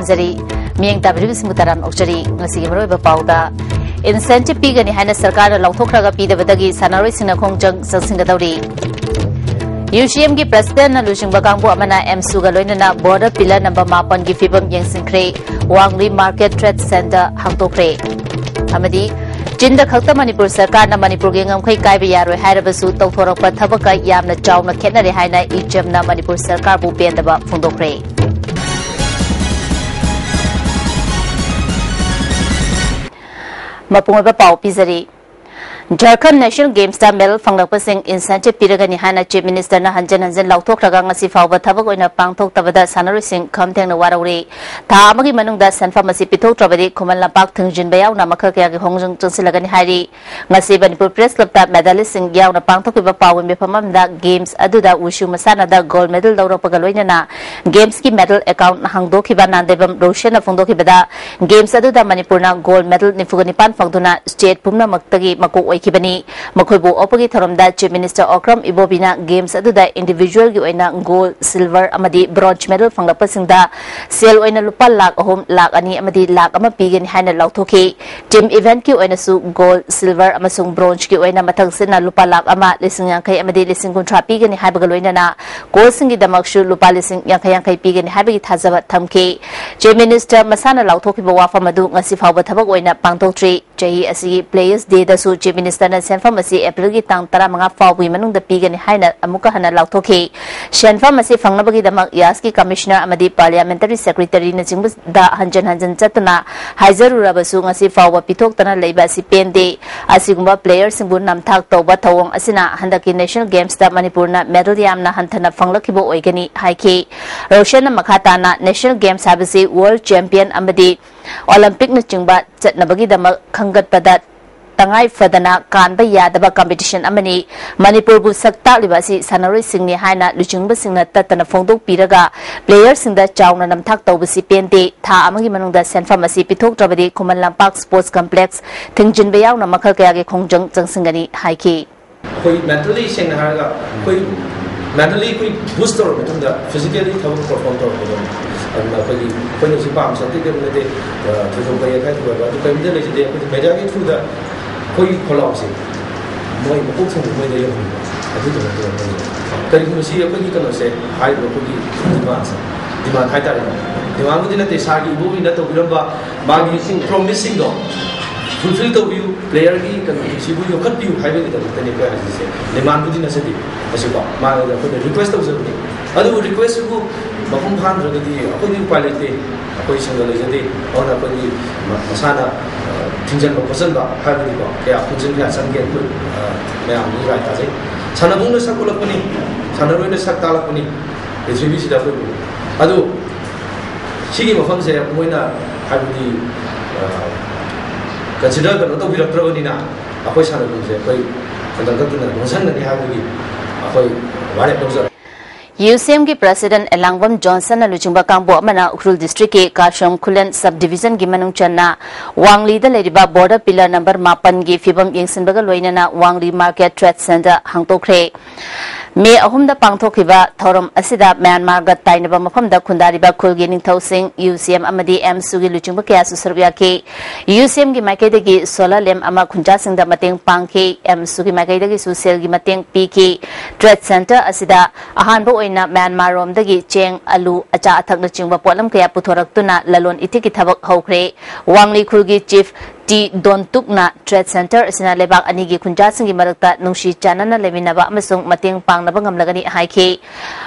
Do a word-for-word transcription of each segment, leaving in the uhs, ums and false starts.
ꯄꯥꯝꯖꯔꯤ꯫ ꯃꯤꯠꯌꯦꯡ ꯇꯥꯕꯤꯔꯤꯕꯁꯤꯡꯕꯨ ꯇꯔꯥꯝꯅ ꯑꯣꯛꯆꯔꯤ꯫ ꯉꯁꯤꯒꯤ ꯃꯔꯨꯑꯣꯏꯕ ꯄꯥꯎꯗ, incentive ꯄꯤꯒꯅꯤ ꯍꯥꯏꯅ ꯁꯔꯀꯥꯔꯅ ꯂꯥꯎꯊꯣꯛꯈ꯭ꯔꯒ ꯄꯤꯗꯕꯗꯒꯤ ꯁꯥꯟꯅꯔꯣꯏꯁꯤꯡꯅ ꯈꯣꯡꯖꯪ ꯆꯪꯁꯤꯟꯒꯗꯧꯔꯤ꯫ UCMꯒꯤ presidentꯅ ꯂꯨꯆꯤꯡꯕ ꯀꯥꯡꯕꯨ ꯑꯃꯅ AMSUꯒ ꯂꯣꯏꯅꯅ border pillar number ꯃꯥꯄꯟꯒꯤ ꯐꯤꯕꯝ ꯌꯦꯡꯁꯤꯟꯈ꯭ꯔꯦ꯫ ꯋꯥꯡꯂꯤ market trade centre ꯍꯥꯡꯗꯣꯛꯈ꯭ꯔꯦ꯫ ꯑꯃꯗꯤ ꯆꯤꯟꯗ ꯈꯛꯇ ꯃꯅꯤꯄꯨꯔ ꯁꯔꯀꯥꯔꯅ ꯃꯅꯤꯄꯨꯔꯒꯤ ꯉꯝꯈꯩ ꯀꯥꯏꯕ ꯌꯥꯔꯣꯏ ꯍꯥꯏꯔꯕꯁꯨ ꯇꯧꯊꯣꯔꯛꯄ ꯊꯕꯛꯀ ꯌꯥꯝꯅ ꯆꯥꯎꯅ ꯈꯦꯠꯅꯔꯦ ꯍꯥꯏꯅ ꯏꯆꯦꯝꯅ ꯃꯅꯤꯄꯨꯔ ꯁꯔꯀꯥꯔꯕꯨ ꯄꯦꯟꯗꯕ ꯐꯣꯡꯗꯣꯛꯈ꯭ꯔꯦ꯫ ꯃꯄꯨꯡ ꯑꯣꯏꯕ ꯄꯥꯎ ꯄꯤꯖꯔꯤ꯫ Jharkhand National Gamesꯇ medal ꯐꯪꯂꯛꯄꯁꯤꯡ incentive ꯄꯤꯔꯒꯅꯤ ꯍꯥꯏꯅ Chief Ministerꯅ ꯍꯟꯖꯤꯟ ꯍꯟꯖꯤꯟ ꯂꯥꯎꯊꯣꯛꯈ꯭ꯔꯒ ꯉꯁꯤ ꯐꯥꯎꯕ ꯊꯕꯛ ꯑꯣꯏꯅ ꯄꯥꯡꯊꯣꯛꯇꯕꯗ ꯁꯥꯟꯅꯔꯣꯏꯁꯤꯡ ꯈꯝ ꯊꯦꯡꯅ ꯋꯥꯔꯧꯔꯤ꯫ ꯊꯥ ꯑꯃꯒꯤ ꯃꯅꯨꯡꯗ ꯁꯦꯟꯐꯝ ꯑꯁꯤ ꯄꯤꯊꯣꯛꯇ꯭ꯔꯕꯗꯤ ꯈꯨꯃꯟ ꯂꯝꯄꯥꯛ ꯊꯤꯡꯖꯤꯟꯕ ꯌꯥꯎꯅ ꯃꯈꯜ ꯀꯌꯥꯒꯤ ꯈꯣꯡꯖꯪ ꯆꯪꯁꯤꯜꯂꯒꯅꯤ ꯍꯥꯏꯔꯤ꯫ ꯉꯁꯤ ꯃꯅꯤꯄꯨꯔ Press Clubꯇ medalistꯁꯤꯡ ꯌꯥꯎꯅ ꯄꯥꯡꯊꯣꯛꯈꯤꯕ ꯄꯥꯎꯒꯤ ꯃꯤꯐꯝ ꯑꯃꯗ games ꯑꯗꯨꯗ wushu ꯃꯁꯥꯟꯅꯗ gold medal ꯂꯧꯔꯛꯄꯒ ꯂꯣꯏꯅꯅ gamesꯀꯤ medal account ꯍꯥꯡꯗꯣꯛꯈꯤꯕ ꯅꯥꯟꯗꯦꯕꯝ ꯔꯣꯁꯟꯅ ꯐꯣꯡꯗꯣꯛꯈꯤꯕꯗ, games ꯑꯗꯨꯗ ꯃꯅꯤꯄꯨꯔꯅ gold medal ꯅꯤꯐꯨꯒ ꯅꯤꯄꯥꯟ ꯐꯪꯗꯨꯅ state ꯄꯨꯝꯅꯃꯛꯇꯒꯤ ꯃꯀꯣꯛ ꯑꯣꯏꯈꯤꯕꯅꯤ꯫ ꯃꯈꯣꯏꯕꯨ ꯑꯣꯛꯄꯒꯤ ꯊꯧꯔꯝꯗ Chief Minister ꯑꯣꯀ꯭ꯔꯝ ꯏꯕꯣꯕꯤꯅ games ꯑꯗꯨꯗ individualꯒꯤ ꯑꯣꯏꯅ gold, silver ꯑꯃꯗꯤ bronze medal ꯐꯪꯂꯛꯄꯁꯤꯡꯗ ꯁꯦꯜ ꯑꯣꯏꯅ ꯂꯨꯄꯥ ꯂꯥꯈ ꯑꯍꯨꯝ, ꯂꯥꯈ ꯑꯅꯤ ꯑꯃꯗꯤ ꯂꯥꯈ ꯑꯃ ꯄꯤꯒꯅꯤ ꯍꯥꯏꯅ ꯂꯥꯎꯊꯣꯛꯈꯤ꯫ Team eventꯀꯤ ꯑꯣꯏꯅꯁꯨ gold, silver ꯑꯃꯁꯨꯡ bronzeꯀꯤ ꯑꯣꯏꯅ ꯃꯊꯪꯁꯤꯠꯅ ꯂꯨꯄꯥ ꯂꯥꯈ ꯑꯃ, ꯂꯤꯁꯤꯡ ꯌꯥꯡꯈꯩ ꯑꯃꯗꯤ ꯂꯤꯁꯤꯡ ꯀꯨꯟꯊ꯭ꯔꯥ ꯄꯤꯒꯅꯤ ꯍꯥꯏꯕꯒ ꯂꯣꯏꯅꯅ coachꯁꯤꯡꯒꯤꯗꯃꯛꯁꯨ ꯂꯨꯄꯥ ꯂꯤꯁꯤꯡ ꯌꯥꯡꯈꯩ ꯌꯥꯡꯈꯩ ꯄꯤꯒꯅꯤ ꯍꯥꯏꯕꯒꯤ ꯊꯥꯖꯕ ꯊꯝꯈꯤ꯫ Chief Minister ꯃꯁꯥꯅ ꯂꯥꯎꯊꯣꯛꯈꯤꯕ ꯋꯥꯐꯝ ꯑꯗꯨ ꯉꯁꯤ ꯐꯥꯎꯕ ꯊꯕꯛ ꯑꯣꯏꯅ ꯄꯥꯡꯊꯣꯛꯇ꯭ꯔꯤ꯫ ꯆꯍꯤ ꯑꯁꯤꯒꯤ Players Dayꯗꯁꯨ Chief Ministerꯅ ꯁꯦꯟꯐꯝ ꯑꯁꯤ Aprilꯒꯤ ꯇꯥꯡ ꯇꯔꯥꯃꯉꯥ ꯐꯥꯎꯕꯒꯤ ꯃꯅꯨꯡꯗ ꯄꯤꯒꯅꯤ ꯍꯥꯏꯅ ꯑꯃꯨꯛꯀ ꯍꯟꯅ ꯂꯥꯎꯊꯣꯛꯈꯤ꯫ ꯁꯦꯟꯐꯝ ꯑꯁꯤ ꯐꯪꯅꯕꯒꯤꯗꯃꯛ ꯌꯥꯁꯀꯤ Commissioner ꯑꯃꯗꯤ Parliamentary Secretaryꯅꯆꯤꯡꯕꯗ ꯍꯟꯖꯤꯟ ꯍꯟꯖꯤꯟ ꯆꯠꯇꯨꯅ ꯍꯥꯏꯖꯔꯨꯔꯕꯁꯨ ꯉꯁꯤ ꯐꯥꯎꯕ ꯄꯤꯊꯣꯛꯇꯅ ꯂꯩꯕ ꯑꯁꯤ ꯄꯦꯟꯗꯦ꯫ ꯑꯁꯤꯒꯨꯝꯕ playerꯁꯤꯡꯕꯨ ꯅꯝꯊꯥꯛ ꯇꯧꯕ ꯊꯧꯑꯣꯡ ꯑꯁꯤꯅ ꯍꯟꯗꯛꯀꯤ National Gamesꯇ ꯃꯅꯤꯄꯨꯔꯅ medal ꯌꯥꯝꯅ ꯍꯟꯊꯅ ꯐꯪꯂꯛꯈꯤꯕ ꯑꯣꯏꯒꯅꯤ ꯍꯥꯏꯈꯤ꯫ ꯔꯣꯁꯟꯅ ꯃꯈꯥ ꯇꯥꯅ National Games ꯍꯥꯏꯕꯁꯤ world champion ꯑꯃꯗꯤ Olympicꯅꯆꯤꯡꯕ ꯆꯠꯅꯕꯒꯤꯗꯃꯛ ꯈꯟꯒꯠꯄꯗ ꯇꯉꯥꯏ ꯐꯗꯅ ꯀꯥꯟꯕ ꯌꯥꯗꯕ competition ꯑꯃꯅꯤ꯫ ꯃꯅꯤꯄꯨꯔꯕꯨ ꯁꯛ ꯇꯥꯛꯂꯤꯕ ꯑꯁꯤ ꯁꯥꯟꯅꯔꯣꯏꯁꯤꯡꯅꯤ ꯍꯥꯏꯅ ꯂꯨꯆꯤꯡꯕꯁꯤꯡꯅ ꯇꯠꯇꯅ ꯐꯣꯡꯗꯣꯛꯄꯤꯔꯒ playerꯁꯤꯡꯗ ꯆꯥꯎꯅ ꯅꯝꯊꯥꯛ ꯇꯧꯕꯁꯤ ꯄꯦꯟꯗꯦ꯫ ꯊꯥ ꯑꯃꯒꯤ ꯃꯅꯨꯡꯗ ꯁꯦꯟꯐꯝ ꯑꯁꯤ ꯄꯤꯊꯣꯛꯇ꯭ꯔꯕꯗꯤ ꯈꯨꯃꯟ ꯂꯝꯄꯥꯛ Sports Complex ꯊꯤꯡꯖꯤꯟꯕ ꯌꯥꯎꯅ ꯃꯈꯜ ꯀꯌꯥꯒꯤ ꯈꯣꯡꯖꯪ ꯆꯪꯁꯤꯟꯒꯅꯤ ꯍꯥꯏꯈꯤ꯫ ꯑꯩꯈꯣꯏ mentally ꯁꯦꯡꯅ ꯍꯥꯏꯔꯒ ꯑꯩꯈꯣꯏ Mentally ꯑꯩꯈꯣꯏ boost ꯇꯧꯔꯕ ꯃꯇꯨꯡꯗ physically ꯊꯕꯛ perform ꯇꯧꯔꯛꯀꯗꯕꯅꯤ꯫ ꯑꯗꯨꯅ ꯑꯩꯈꯣꯏꯒꯤ, ꯑꯩꯈꯣꯏꯅ ꯍꯧꯖꯤꯛ ꯄꯥꯝꯕꯁꯦ ꯑꯇꯩ ꯀꯔꯤꯝ ꯅꯠꯇꯦ, ꯑ, ꯊꯣꯏꯗꯣꯛꯄ ꯌꯦꯛꯈꯥꯏ ꯊꯣꯏꯕ ꯑꯗꯨ ꯀꯔꯤꯝꯇ ꯂꯩꯖꯗꯦ꯫ ꯑꯩꯈꯣꯏꯒꯤ mediaꯒꯤ throughꯗ ꯑꯩꯈꯣꯏꯒꯤ ꯈꯣꯜꯂꯥꯎꯁꯦ ꯃꯣꯏ ꯃꯀꯣꯛ ꯊꯣꯡꯕ ꯃꯣꯏꯗ ꯌꯧꯍꯟꯕ, ꯑꯗꯨꯗꯃꯛꯇ ꯑꯩꯈꯣꯏꯅ ꯀꯔꯤꯒꯨꯝꯕ ꯁꯤ ꯑꯩꯈꯣꯏꯒꯤ ꯀꯩꯅꯣꯁꯦ ꯍꯥꯏꯔꯤꯕ ꯑꯩꯈꯣꯏꯒꯤ demandꯁꯦ, demand ꯍꯥꯏꯇꯥꯔꯦꯅꯦ, demandꯕꯨꯗꯤ ꯅꯠꯇꯦ, ꯁꯥꯔꯒꯤ ꯏꯕꯣꯕꯤꯅ ꯇꯧꯕꯤꯔꯝꯕ ꯃꯥꯒꯤ promiseꯁꯤꯡꯗꯣ fulfill ꯇꯧꯕꯤꯌꯨ, playerꯒꯤ ꯀꯩꯅꯣꯁꯤꯕꯨ ꯌꯣꯛꯈꯠꯄꯤꯌꯨ ꯍꯥꯏꯕꯒꯤꯗꯃꯛꯇꯅꯤ ꯑꯩꯈꯣꯏ ꯍꯧꯖꯤꯛꯁꯦ꯫ Demandꯕꯨꯗꯤ ꯅꯠꯆꯗꯦ, ꯑꯁꯤꯀꯣ ꯃꯥꯉꯣꯟꯗ ꯑꯩꯈꯣꯏꯅ request ꯇꯧꯖꯕꯅꯤ꯫ ꯑꯗꯨꯕꯨ requestꯁꯤꯕꯨ ꯃꯄꯨꯡ ꯐꯥꯍꯟꯗ꯭ꯔꯒꯗꯤ ꯑꯩꯈꯣꯏꯗꯤ ꯎꯄꯥꯏ ꯂꯩꯇꯦ, ꯑꯩꯈꯣꯏ ꯁꯪꯒ ꯂꯩꯖꯗꯦ꯫ ꯑꯗꯨꯅ ꯑꯩꯈꯣꯏꯒꯤ ꯃ-, ꯃꯁꯥꯅ, ꯑ, ꯊꯤꯡꯖꯤꯟꯕ ꯈꯣꯠꯆꯟꯕ ꯍꯥꯏꯕꯗꯤꯀꯣ ꯀꯌꯥ ꯈꯣꯡꯖꯤꯟ ꯀꯌꯥ ꯆꯪꯒꯦ ꯑꯩꯈꯣꯏ, ꯑ, ꯃꯌꯥꯝꯒꯤ ꯔꯥꯏ ꯇꯥꯖꯩ꯫ ꯁꯥꯟꯅꯕꯨꯡꯅ ꯁꯛ ꯎꯠꯂꯛꯄꯅꯤ, ꯁꯥꯟꯅꯔꯣꯏꯅ ꯁꯛ ꯇꯥꯛꯂꯛꯄꯅꯤ ꯄ꯭ꯔꯤꯊꯤꯕꯤꯁꯤꯗ ꯑꯩꯈꯣꯏꯕꯨ꯫ ꯑꯗꯨ ꯁꯤꯒꯤ ꯃꯐꯝꯁꯦ ꯃꯣꯏꯅ ꯍꯥꯏꯕꯗꯤ, ꯑ, consider ꯀꯩꯅꯣ ꯇꯧꯕꯤꯔꯛꯇ꯭ꯔꯕꯅꯤꯅ ꯑꯩꯈꯣꯏ ꯁꯥꯟꯅꯕꯨꯡꯁꯦ ꯑꯩꯈꯣꯏ ꯈꯨꯗꯛ ꯈꯛꯇꯅ ꯂꯣꯟꯁꯤꯟꯒꯅꯤ ꯍꯥꯏꯕꯒꯤ ꯑꯩꯈꯣꯏ ꯋꯥꯔꯦꯞ ꯂꯧꯖꯔꯦ꯫ ꯌꯨ ꯁꯤ ꯑꯦꯝꯒꯤ president ꯑꯦꯂꯥꯡꯕꯝ ꯖꯣꯟꯁꯟꯅ ꯂꯨꯆꯤꯡꯕ ꯀꯥꯡꯕꯨ ꯑꯃꯅ ꯎꯈ꯭ꯔꯨꯜ districtꯀꯤ ꯀꯥꯁꯣꯡ ꯈꯨꯂꯦꯟ sub divisionꯒꯤ ꯃꯅꯨꯡ ꯆꯟꯅ ꯋꯥꯡꯂꯤꯗ ꯂꯩꯔꯤꯕ border pillar number ꯃꯥꯄꯟꯒꯤ ꯐꯤꯕꯝ ꯌꯦꯡꯁꯤꯟꯕꯒ ꯂꯣꯏꯅꯅ ꯋꯥꯡꯂꯤ market trade centre ꯍꯥꯡꯗꯣꯛꯈ꯭ꯔꯦ꯫ ꯃꯦ ꯑꯍꯨꯝꯗ ꯄꯥꯡꯊꯣꯛꯈꯤꯕ ꯊꯧꯔꯝ ꯑꯁꯤꯗ ꯃ꯭ꯌꯥꯟꯃꯥꯔꯒ ꯇꯥꯏꯅꯕ ꯃꯐꯝꯗ ꯈꯨꯟꯗꯥꯔꯤꯕ ꯈꯨꯜꯒꯤ ꯅꯤꯡꯊꯧꯁꯤꯡ, ꯌꯨ ꯁꯤ ꯑꯦꯝ ꯑꯃꯗꯤ ꯑꯦꯝꯁꯨꯒꯤ ꯂꯨꯆꯤꯡꯕ ꯀꯌꯥꯁꯨ ꯁꯔꯨꯛ ꯌꯥꯈꯤ꯫ ꯌꯨ ꯁꯤ ꯑꯦꯝꯒꯤ ꯃꯥꯏꯀꯩꯗꯒꯤ solar lamp ꯑꯃ ꯈꯨꯟꯖꯥꯁꯤꯡꯗ ꯃꯇꯦꯡ ꯄꯥꯡꯈꯤ꯫ ꯑꯦꯝꯁꯨꯒꯤ ꯃꯥꯏꯀꯩꯗꯒꯤꯁꯨ ꯁꯦꯜꯒꯤ ꯃꯇꯦꯡ ꯄꯤꯈꯤ꯫ Trade centre ꯑꯁꯤꯗ ꯑꯍꯥꯟꯕ ꯑꯣꯏꯅ ꯃ꯭ꯌꯥꯟꯃꯥꯔꯔꯣꯝꯗꯒꯤ ꯆꯦꯡ, ꯑꯂꯨ, ꯑꯆꯥ ꯑꯊꯛꯅꯆꯤꯡꯕ ꯄꯣꯠꯂꯝ ꯀꯌꯥ ꯄꯨꯊꯣꯔꯛꯇꯨꯅ ꯂꯂꯣꯟ ꯏꯇꯤꯛꯀꯤ ꯊꯕꯛ ꯍꯧꯈ꯭ꯔꯦ꯫ ꯋꯥꯡꯂꯤ ꯈꯨꯜꯒꯤ chief ꯇꯤ ꯗꯣꯟꯇꯨꯛꯅ trade centre ꯑꯁꯤꯅ ꯂꯩꯕꯥꯛ ꯑꯅꯤꯒꯤ ꯈꯨꯟꯖꯥꯁꯤꯡꯒꯤ ꯃꯔꯛꯇ ꯅꯨꯡꯁꯤ ꯆꯥꯟꯅꯅ ꯂꯩꯃꯤꯟꯅꯕ ꯑꯃꯁꯨꯡ ꯃꯇꯦꯡ ꯄꯥꯡꯅꯕ ꯉꯝꯂꯒꯅꯤ ꯍꯥꯏꯈꯤ꯫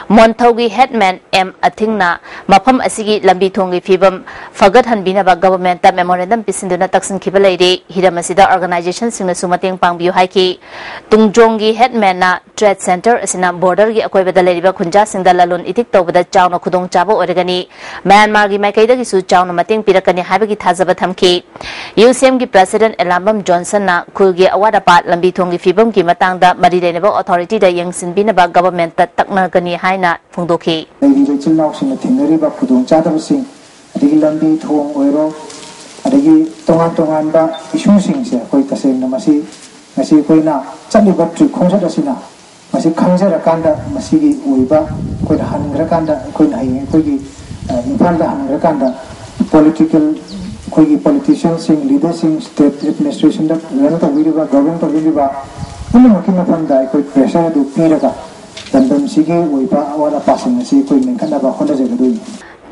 ꯃꯣꯟꯊꯧꯒꯤ headman ꯑꯦꯝ ꯑꯊꯤꯡꯅ ꯃꯐꯝ ꯑꯁꯤꯒꯤ ꯂꯝꯕꯤ ꯊꯣꯡꯒꯤ ꯐꯤꯕꯝ ꯐꯒꯠꯍꯟꯕꯤꯅꯕ governmentꯇ memorandum ꯄꯤꯁꯤꯟꯗꯨꯅ ꯇꯛꯁꯤꯟꯈꯤꯕ ꯂꯩꯔꯤ꯫ ꯍꯤꯔꯝ ꯑꯁꯤꯗ organizationꯁꯤꯡꯅꯁꯨ ꯃꯇꯦꯡ ꯄꯥꯡꯕꯤꯌꯨ ꯍꯥꯏꯈꯤ꯫ ꯇꯨꯡꯖꯣꯡꯒꯤ headmanꯅ trade centre ꯑꯁꯤꯅ borderꯒꯤ ꯑꯀꯣꯏꯕꯗ ꯂꯩꯔꯤꯕ ꯈꯨꯟꯖꯥꯁꯤꯡꯗ ꯂꯂꯣꯟ ꯏꯇꯤꯛ ꯇꯧꯕꯗ ꯆꯥꯎꯅ ꯈꯨꯗꯣꯡꯆꯥꯕ ꯑꯣꯏꯔꯒꯅꯤ꯫ ꯃ꯭ꯌꯥꯟꯃꯥꯔꯒꯤ ꯃꯥꯏꯀꯩꯗꯒꯤꯁꯨ ꯆꯥꯎꯅ ꯃꯇꯦꯡ ꯄꯤꯔꯛꯀꯅꯤ ꯍꯥꯏꯕꯒꯤ ꯊꯥꯖꯕ ꯊꯝꯈꯤ꯫ ꯌꯨ ꯁꯤ ꯑꯦꯝꯒꯤ president ꯑꯦꯂꯥꯝꯕꯝ ꯖꯣꯟꯁꯟꯅ ꯈꯨꯜꯒꯤ ꯑꯋꯥꯠ ꯑꯄꯥ, ꯂꯝꯕꯤ ꯊꯣꯡꯒꯤ ꯐꯤꯕꯝꯒꯤ ꯃꯇꯥꯡꯗ ꯃꯔꯤ ꯂꯩꯅꯕ authorityꯗ ꯌꯦꯡꯁꯤꯟꯕꯤꯅꯕ governmentꯇ ꯇꯛꯅꯒꯅꯤ ꯍꯥꯏꯅ ꯐꯣꯡꯗꯣꯛꯈꯤ꯫ ꯂꯩꯔꯤꯕ ꯏꯆꯤꯜ ꯏꯅꯥꯎꯁꯤꯡꯅ ꯊꯦꯡꯅꯔꯤꯕ ꯈꯨꯗꯣꯡꯆꯥꯗꯕꯁꯤꯡ, ꯑꯗꯒꯤ ꯂꯝꯕꯤ ꯊꯣꯡ ꯑꯣꯏꯔꯣ, ꯑꯗꯒꯤ ꯇꯣꯉꯥꯟ ꯇꯣꯉꯥꯟꯕ issueꯁꯤꯡꯁꯦ ꯑꯩꯈꯣꯏ ꯇꯁꯦꯡꯅ ꯃꯁꯤ ꯉꯁꯤ ꯑꯩꯈꯣꯏꯅ ꯆꯠꯂꯤꯕ trip ꯈꯣꯡꯆꯠ ꯑꯁꯤꯅ ꯃꯁꯤ ꯈꯪꯖꯔꯀꯥꯟꯗ, ꯃꯁꯤꯒꯤ ꯑꯣꯏꯕ ꯑꯩꯈꯣꯏꯅ ꯍꯟꯈ꯭ꯔꯀꯥꯟꯗ, ꯑꯩꯈꯣꯏꯅ ꯍꯌꯦꯡ ꯑꯩꯈꯣꯏꯒꯤ, ꯑ, ꯏꯝꯐꯥꯜꯗ ꯍꯟꯈ꯭ꯔꯀꯥꯟꯗ, ꯄꯣꯂꯤꯇꯤꯀꯦꯜ, ꯑꯩꯈꯣꯏꯒꯤ ꯄꯣꯂꯤꯇꯤꯁꯤꯌꯟꯁꯤꯡ, ꯂꯤꯗꯔꯁꯤꯡ, ꯁ꯭ꯇꯦꯠ ꯑꯦꯗꯃꯤꯅꯤꯁꯇ꯭ꯔꯦꯁꯟꯗ ꯔꯟ ꯇꯧꯕꯤꯔꯤꯕ, ꯒꯣꯕꯔꯟ ꯇꯧꯕꯤꯔꯤꯕ ꯄꯨꯝꯅꯃꯛꯀꯤ ꯃꯐꯝꯗ ꯑꯩꯈꯣꯏ ꯄ꯭ꯔꯦꯁꯔ ꯑꯗꯨ ꯄꯤꯔꯒ, ꯂꯝꯗꯝꯁꯤꯒꯤ ꯑꯣꯏꯕ ꯑꯋꯥꯠ ꯑꯄꯥꯁꯤꯡ ꯑꯁꯤ ꯑꯩꯈꯣꯏ ꯃꯦꯟꯈꯠꯅꯕ ꯍꯣꯠꯅꯖꯒꯗꯣꯏꯅꯤ꯫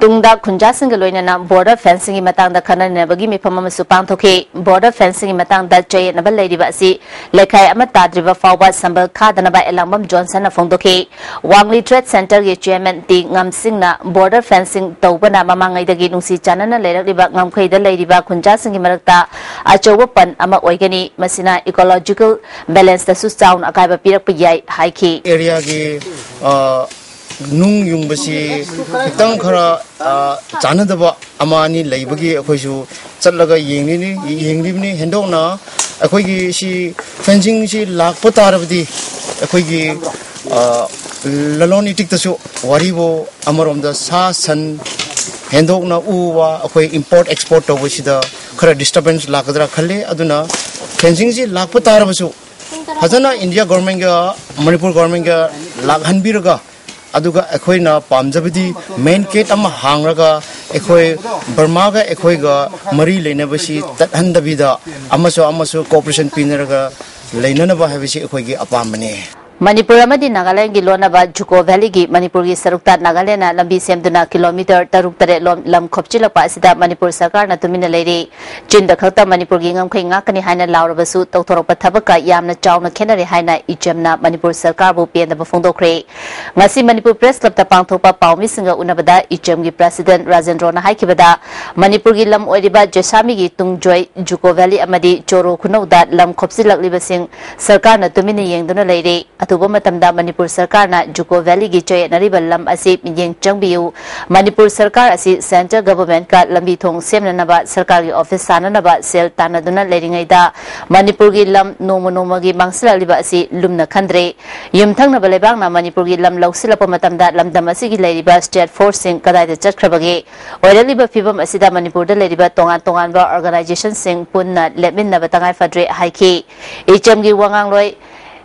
ꯇꯨꯡꯗ ꯈꯨꯟꯖꯥꯁꯤꯡꯒ ꯂꯣꯏꯅꯅ ꯕꯣꯔꯗꯔ ꯐꯦꯟꯁꯤꯡꯒꯤ ꯃꯇꯥꯡꯗ ꯈꯟꯅ ꯅꯩꯅꯕꯒꯤ ꯃꯤꯐꯝ ꯑꯃꯁꯨ ꯄꯥꯡꯊꯣꯛꯈꯤ꯫ ꯕꯣꯔꯗꯔ ꯐꯦꯟꯁꯤꯡꯒꯤ ꯃꯇꯥꯡꯗ ꯆꯌꯦꯠꯅꯕ ꯂꯩꯔꯤꯕ ꯑꯁꯤ ꯂꯩꯈꯥꯏ ꯑꯃ ꯇꯥꯗ꯭ꯔꯤꯕ ꯐꯥꯎꯕ ꯁꯝꯕꯜ ꯈꯥꯗꯅꯕ ꯑꯦꯂꯥꯡꯕꯝ ꯖꯣꯟꯁꯟꯅ ꯐꯣꯡꯗꯣꯛꯈꯤ꯫ ꯋꯥꯡꯂꯤ ꯇ꯭ꯔꯦꯗ ꯁꯦꯟꯇꯔꯒꯤ ꯆꯤꯌꯔꯃꯦꯟ ꯇꯤ ꯉꯝꯁꯤꯡꯅ ꯕꯣꯔꯗꯔ ꯐꯦꯟꯁꯤꯡ ꯇꯧꯕꯅ ꯃꯃꯥꯡꯉꯩꯗꯒꯤ ꯅꯨꯡꯁꯤ ꯆꯥꯟꯅꯅ ꯂꯩꯔꯛꯂꯤꯕ ꯉꯝꯈꯩꯗ ꯂꯩꯔꯤꯕ ꯈꯨꯟꯖꯥꯁꯤꯡꯒꯤ ꯃꯔꯛꯇ ꯑꯆꯧꯕ ꯄꯟ ꯑꯃ ꯑꯣꯏꯒꯅꯤ, ꯃꯁꯤꯅ ꯏꯀꯣꯂꯣꯖꯤꯀꯦꯜ ꯕꯦꯂꯦꯟꯁꯇꯁꯨ ꯆꯥꯎꯅ ꯑꯀꯥꯏꯕ ꯄꯤꯔꯛꯄ ꯌꯥꯏ ꯍꯥꯏꯈꯤ꯫ ꯑꯦꯔꯤꯌꯥꯒꯤ, ꯑ, ꯅꯨꯡ ꯌꯨꯡꯕꯁꯤ ꯈꯤꯇꯪ ꯈꯔ, ꯑ, ꯆꯥꯟꯅꯗꯕ ꯑꯃ ꯑꯅꯤ ꯂꯩꯕꯒꯤ ꯑꯩꯈꯣꯏꯁꯨ ꯆꯠꯂꯒ ꯌꯦꯡꯂꯤꯅꯤ, ꯌꯦꯡꯂꯤꯕꯅꯤ꯫ ꯍꯦꯟꯗꯣꯛꯅ ꯑꯩꯈꯣꯏꯒꯤ ꯁꯤ ꯐꯦꯟꯁꯤꯡꯁꯤ ꯂꯥꯛꯄ ꯇꯥꯔꯕꯗꯤ ꯑꯩꯈꯣꯏꯒꯤ, ꯑ, ꯂꯂꯣꯟ ꯏꯇꯤꯛꯇꯁꯨ ꯋꯥꯔꯤꯕꯨ ꯑꯃꯔꯣꯝꯗ ꯁꯥ ꯁꯟ ꯍꯦꯟꯗꯣꯛꯅ ꯎ ꯋꯥ ꯑꯩꯈꯣꯏ ꯏꯝꯄꯣꯔꯠ ꯑꯦꯛꯁꯄꯣꯔꯠ ꯇꯧꯕꯁꯤꯗ ꯈꯔ ꯗꯤꯁꯇꯔꯕꯦꯟꯁ ꯂꯥꯛꯀꯗ꯭ꯔꯥ ꯈꯜꯂꯤ꯫ ꯑꯗꯨꯅ ꯐꯦꯟꯁꯤꯡꯁꯤ ꯂꯥꯛꯄ ꯇꯥꯔꯕꯁꯨ ꯐꯖꯅ ꯏꯟꯗꯤꯌꯥ ꯒꯣꯔꯃꯦꯟꯒ ꯃꯅꯤꯄꯨꯔ ꯒꯣꯔꯃꯦꯟꯒ ꯂꯥꯛꯍꯟꯕꯤꯔꯒ, ꯑꯗꯨꯒ ꯑꯩꯈꯣꯏꯅ ꯄꯥꯝꯖꯕꯗꯤ ꯃꯦꯟ ꯒꯦꯠ ꯑꯃ ꯍꯥꯡꯂꯒ ꯑꯩꯈꯣꯏ ꯕꯔꯃꯥꯒ ꯑꯩꯈꯣꯏꯒ ꯃꯔꯤ ꯂꯩꯅꯕꯁꯤ ꯇꯠꯍꯟꯗꯕꯤꯗ ꯑꯃꯁꯨ ꯑꯃꯁꯨ ꯀꯣꯑꯣꯄꯔꯦꯁꯟ ꯄꯤꯅꯔꯒ ꯂꯩꯅꯅꯕ ꯍꯥꯏꯕꯁꯤ ꯑꯩꯈꯣꯏꯒꯤ ꯑꯄꯥꯝꯕꯅꯤ꯫ ꯃꯅꯤꯄꯨꯔ ꯑꯃꯗꯤ ꯅꯥꯒꯥꯂꯦꯟꯒꯤ ꯂꯣꯟꯅꯕ ꯖꯨꯀꯣ ꯚꯦꯂꯤꯒꯤ ꯃꯅꯤꯄꯨꯔꯒꯤ ꯁꯔꯨꯛꯇ ꯅꯥꯒꯥꯂꯦꯟꯅ ꯂꯝꯕꯤ ꯁꯦꯝꯗꯨꯅ ꯀꯤꯂꯣꯃꯤꯇꯔ ꯇꯔꯨꯛ ꯇꯔꯦꯠ ꯂꯣꯝ ꯂꯝ ꯈꯣꯞꯆꯤꯜꯂꯛꯄ ꯑꯁꯤꯗ ꯃꯅꯤꯄꯨꯔ ꯁꯔꯀꯥꯔꯅ ꯇꯨꯃꯤꯟꯅ ꯂꯩꯔꯤ꯫ ꯆꯤꯟꯗ ꯈꯛꯇ ꯃꯅꯤꯄꯨꯔꯒꯤ ꯉꯝꯈꯩ ꯉꯥꯛꯀꯅꯤ ꯍꯥꯏꯅ ꯂꯥꯎꯔꯕꯁꯨ ꯇꯧꯊꯣꯔꯛꯄ ꯊꯕꯛꯀ ꯌꯥꯝꯅ ꯆꯥꯎꯅ ꯈꯦꯠꯅꯔꯦ ꯍꯥꯏꯅ ꯏꯆꯦꯝꯅ ꯃꯅꯤꯄꯨꯔ ꯁꯔꯀꯥꯔꯕꯨ ꯄꯦꯟꯗꯕ ꯐꯣꯡꯗꯣꯛꯈ꯭ꯔꯦ꯫ ꯉꯁꯤ ꯃꯅꯤꯄꯨꯔ ꯄ꯭ꯔꯦꯁ ꯀ꯭ꯂꯕꯇ ꯄꯥꯡꯊꯣꯛꯄ ꯄꯥꯎꯃꯤꯁꯤꯡꯒ ꯎꯅꯕꯗ ꯏꯆꯦꯝꯒꯤ ꯄ꯭ꯔꯦꯁꯤꯗꯦꯟ ꯔꯥꯖꯦꯟꯗ꯭ꯔꯣꯅ ꯍꯥꯏꯈꯤꯕꯗ, ꯃꯅꯤꯄꯨꯔꯒꯤ ꯂꯝ ꯑꯣꯏꯔꯤꯕ ꯖꯦꯁꯥꯃꯤꯒꯤ ꯇꯨꯡꯖꯣꯏ, ꯖꯨꯀꯣ ꯚꯦꯂꯤ ꯑꯃꯗꯤ ꯆꯣꯔꯣ ꯈꯨꯅꯧꯗ ꯂꯝ ꯈꯣꯞꯆꯤꯜꯂꯛꯂꯤꯕꯁꯤꯡ ꯁꯔꯀꯥꯔꯅ ꯇꯨꯃꯤꯟꯅ ꯌꯦꯡꯗꯨꯅ ꯂꯩꯔꯦ꯫ ꯑꯊꯨꯕ ꯃꯇꯝꯗ ꯃꯅꯤꯄꯨꯔ ꯁꯔꯀꯥꯔꯅ ꯖꯨꯀꯣ ꯚꯦꯂꯤꯒꯤ ꯆꯌꯦꯠꯅꯔꯤꯕ ꯂꯝ ꯑꯁꯤ ꯃꯤꯠꯌꯦꯡ ꯆꯪꯕꯤꯌꯨ꯫ ꯃꯅꯤꯄꯨꯔ ꯁꯔꯀꯥꯔ ꯑꯁꯤ ꯁꯦꯟꯇ꯭ꯔꯦꯜ ꯒꯚꯔꯟꯃꯦꯟꯠꯀ ꯂꯝꯕꯤ ꯊꯣꯡ ꯁꯦꯝꯅꯅꯕ, ꯁꯔꯀꯥꯔꯒꯤ ꯑꯣꯐꯤꯁ ꯁꯥꯅꯅꯕ ꯁꯦꯜ ꯇꯥꯟꯅꯗꯨꯅ ꯂꯩꯔꯤꯉꯩꯗ ꯃꯅꯤꯄꯨꯔꯒꯤ ꯂꯝ ꯅꯣꯡꯃ ꯅꯣꯡꯃꯒꯤ ꯃꯥꯡꯁꯤꯜꯂꯛꯂꯤꯕ ꯑꯁꯤ ꯂꯨꯝꯅ ꯈꯟꯗ꯭ꯔꯦ꯫ ꯌꯨꯝꯊꯪꯅꯕ ꯂꯩꯕꯥꯛꯅ ꯃꯅꯤꯄꯨꯔꯒꯤ ꯂꯝ ꯂꯧꯁꯤꯜꯂꯛꯄ ꯃꯇꯝꯗ ꯂꯝꯗꯝ ꯑꯁꯤꯒꯤ ꯂꯩꯔꯤꯕ ꯁ꯭ꯇꯦꯠ ꯐꯣꯔꯁꯁꯤꯡ ꯀꯗꯥꯏꯗ ꯆꯠꯈ꯭ꯔꯕꯒꯦ? ꯑꯣꯏꯔꯛꯂꯤꯕ ꯐꯤꯕꯝ ꯑꯁꯤꯗ ꯃꯅꯤꯄꯨꯔꯗ ꯂꯩꯔꯤꯕ ꯇꯣꯉꯥꯟ ꯇꯣꯉꯥꯟꯕ ꯑꯣꯔꯒꯅꯥꯏꯖꯦꯁꯟꯁꯤꯡ ꯄꯨꯟꯅ ꯂꯦꯞꯃꯤꯟꯅꯕ ꯇꯉꯥꯏ ꯐꯗ꯭ꯔꯦ ꯍꯥꯏꯈꯤ꯫ ꯏꯆꯦꯝꯒꯤ ꯋꯥꯉꯥꯡꯂꯣꯏ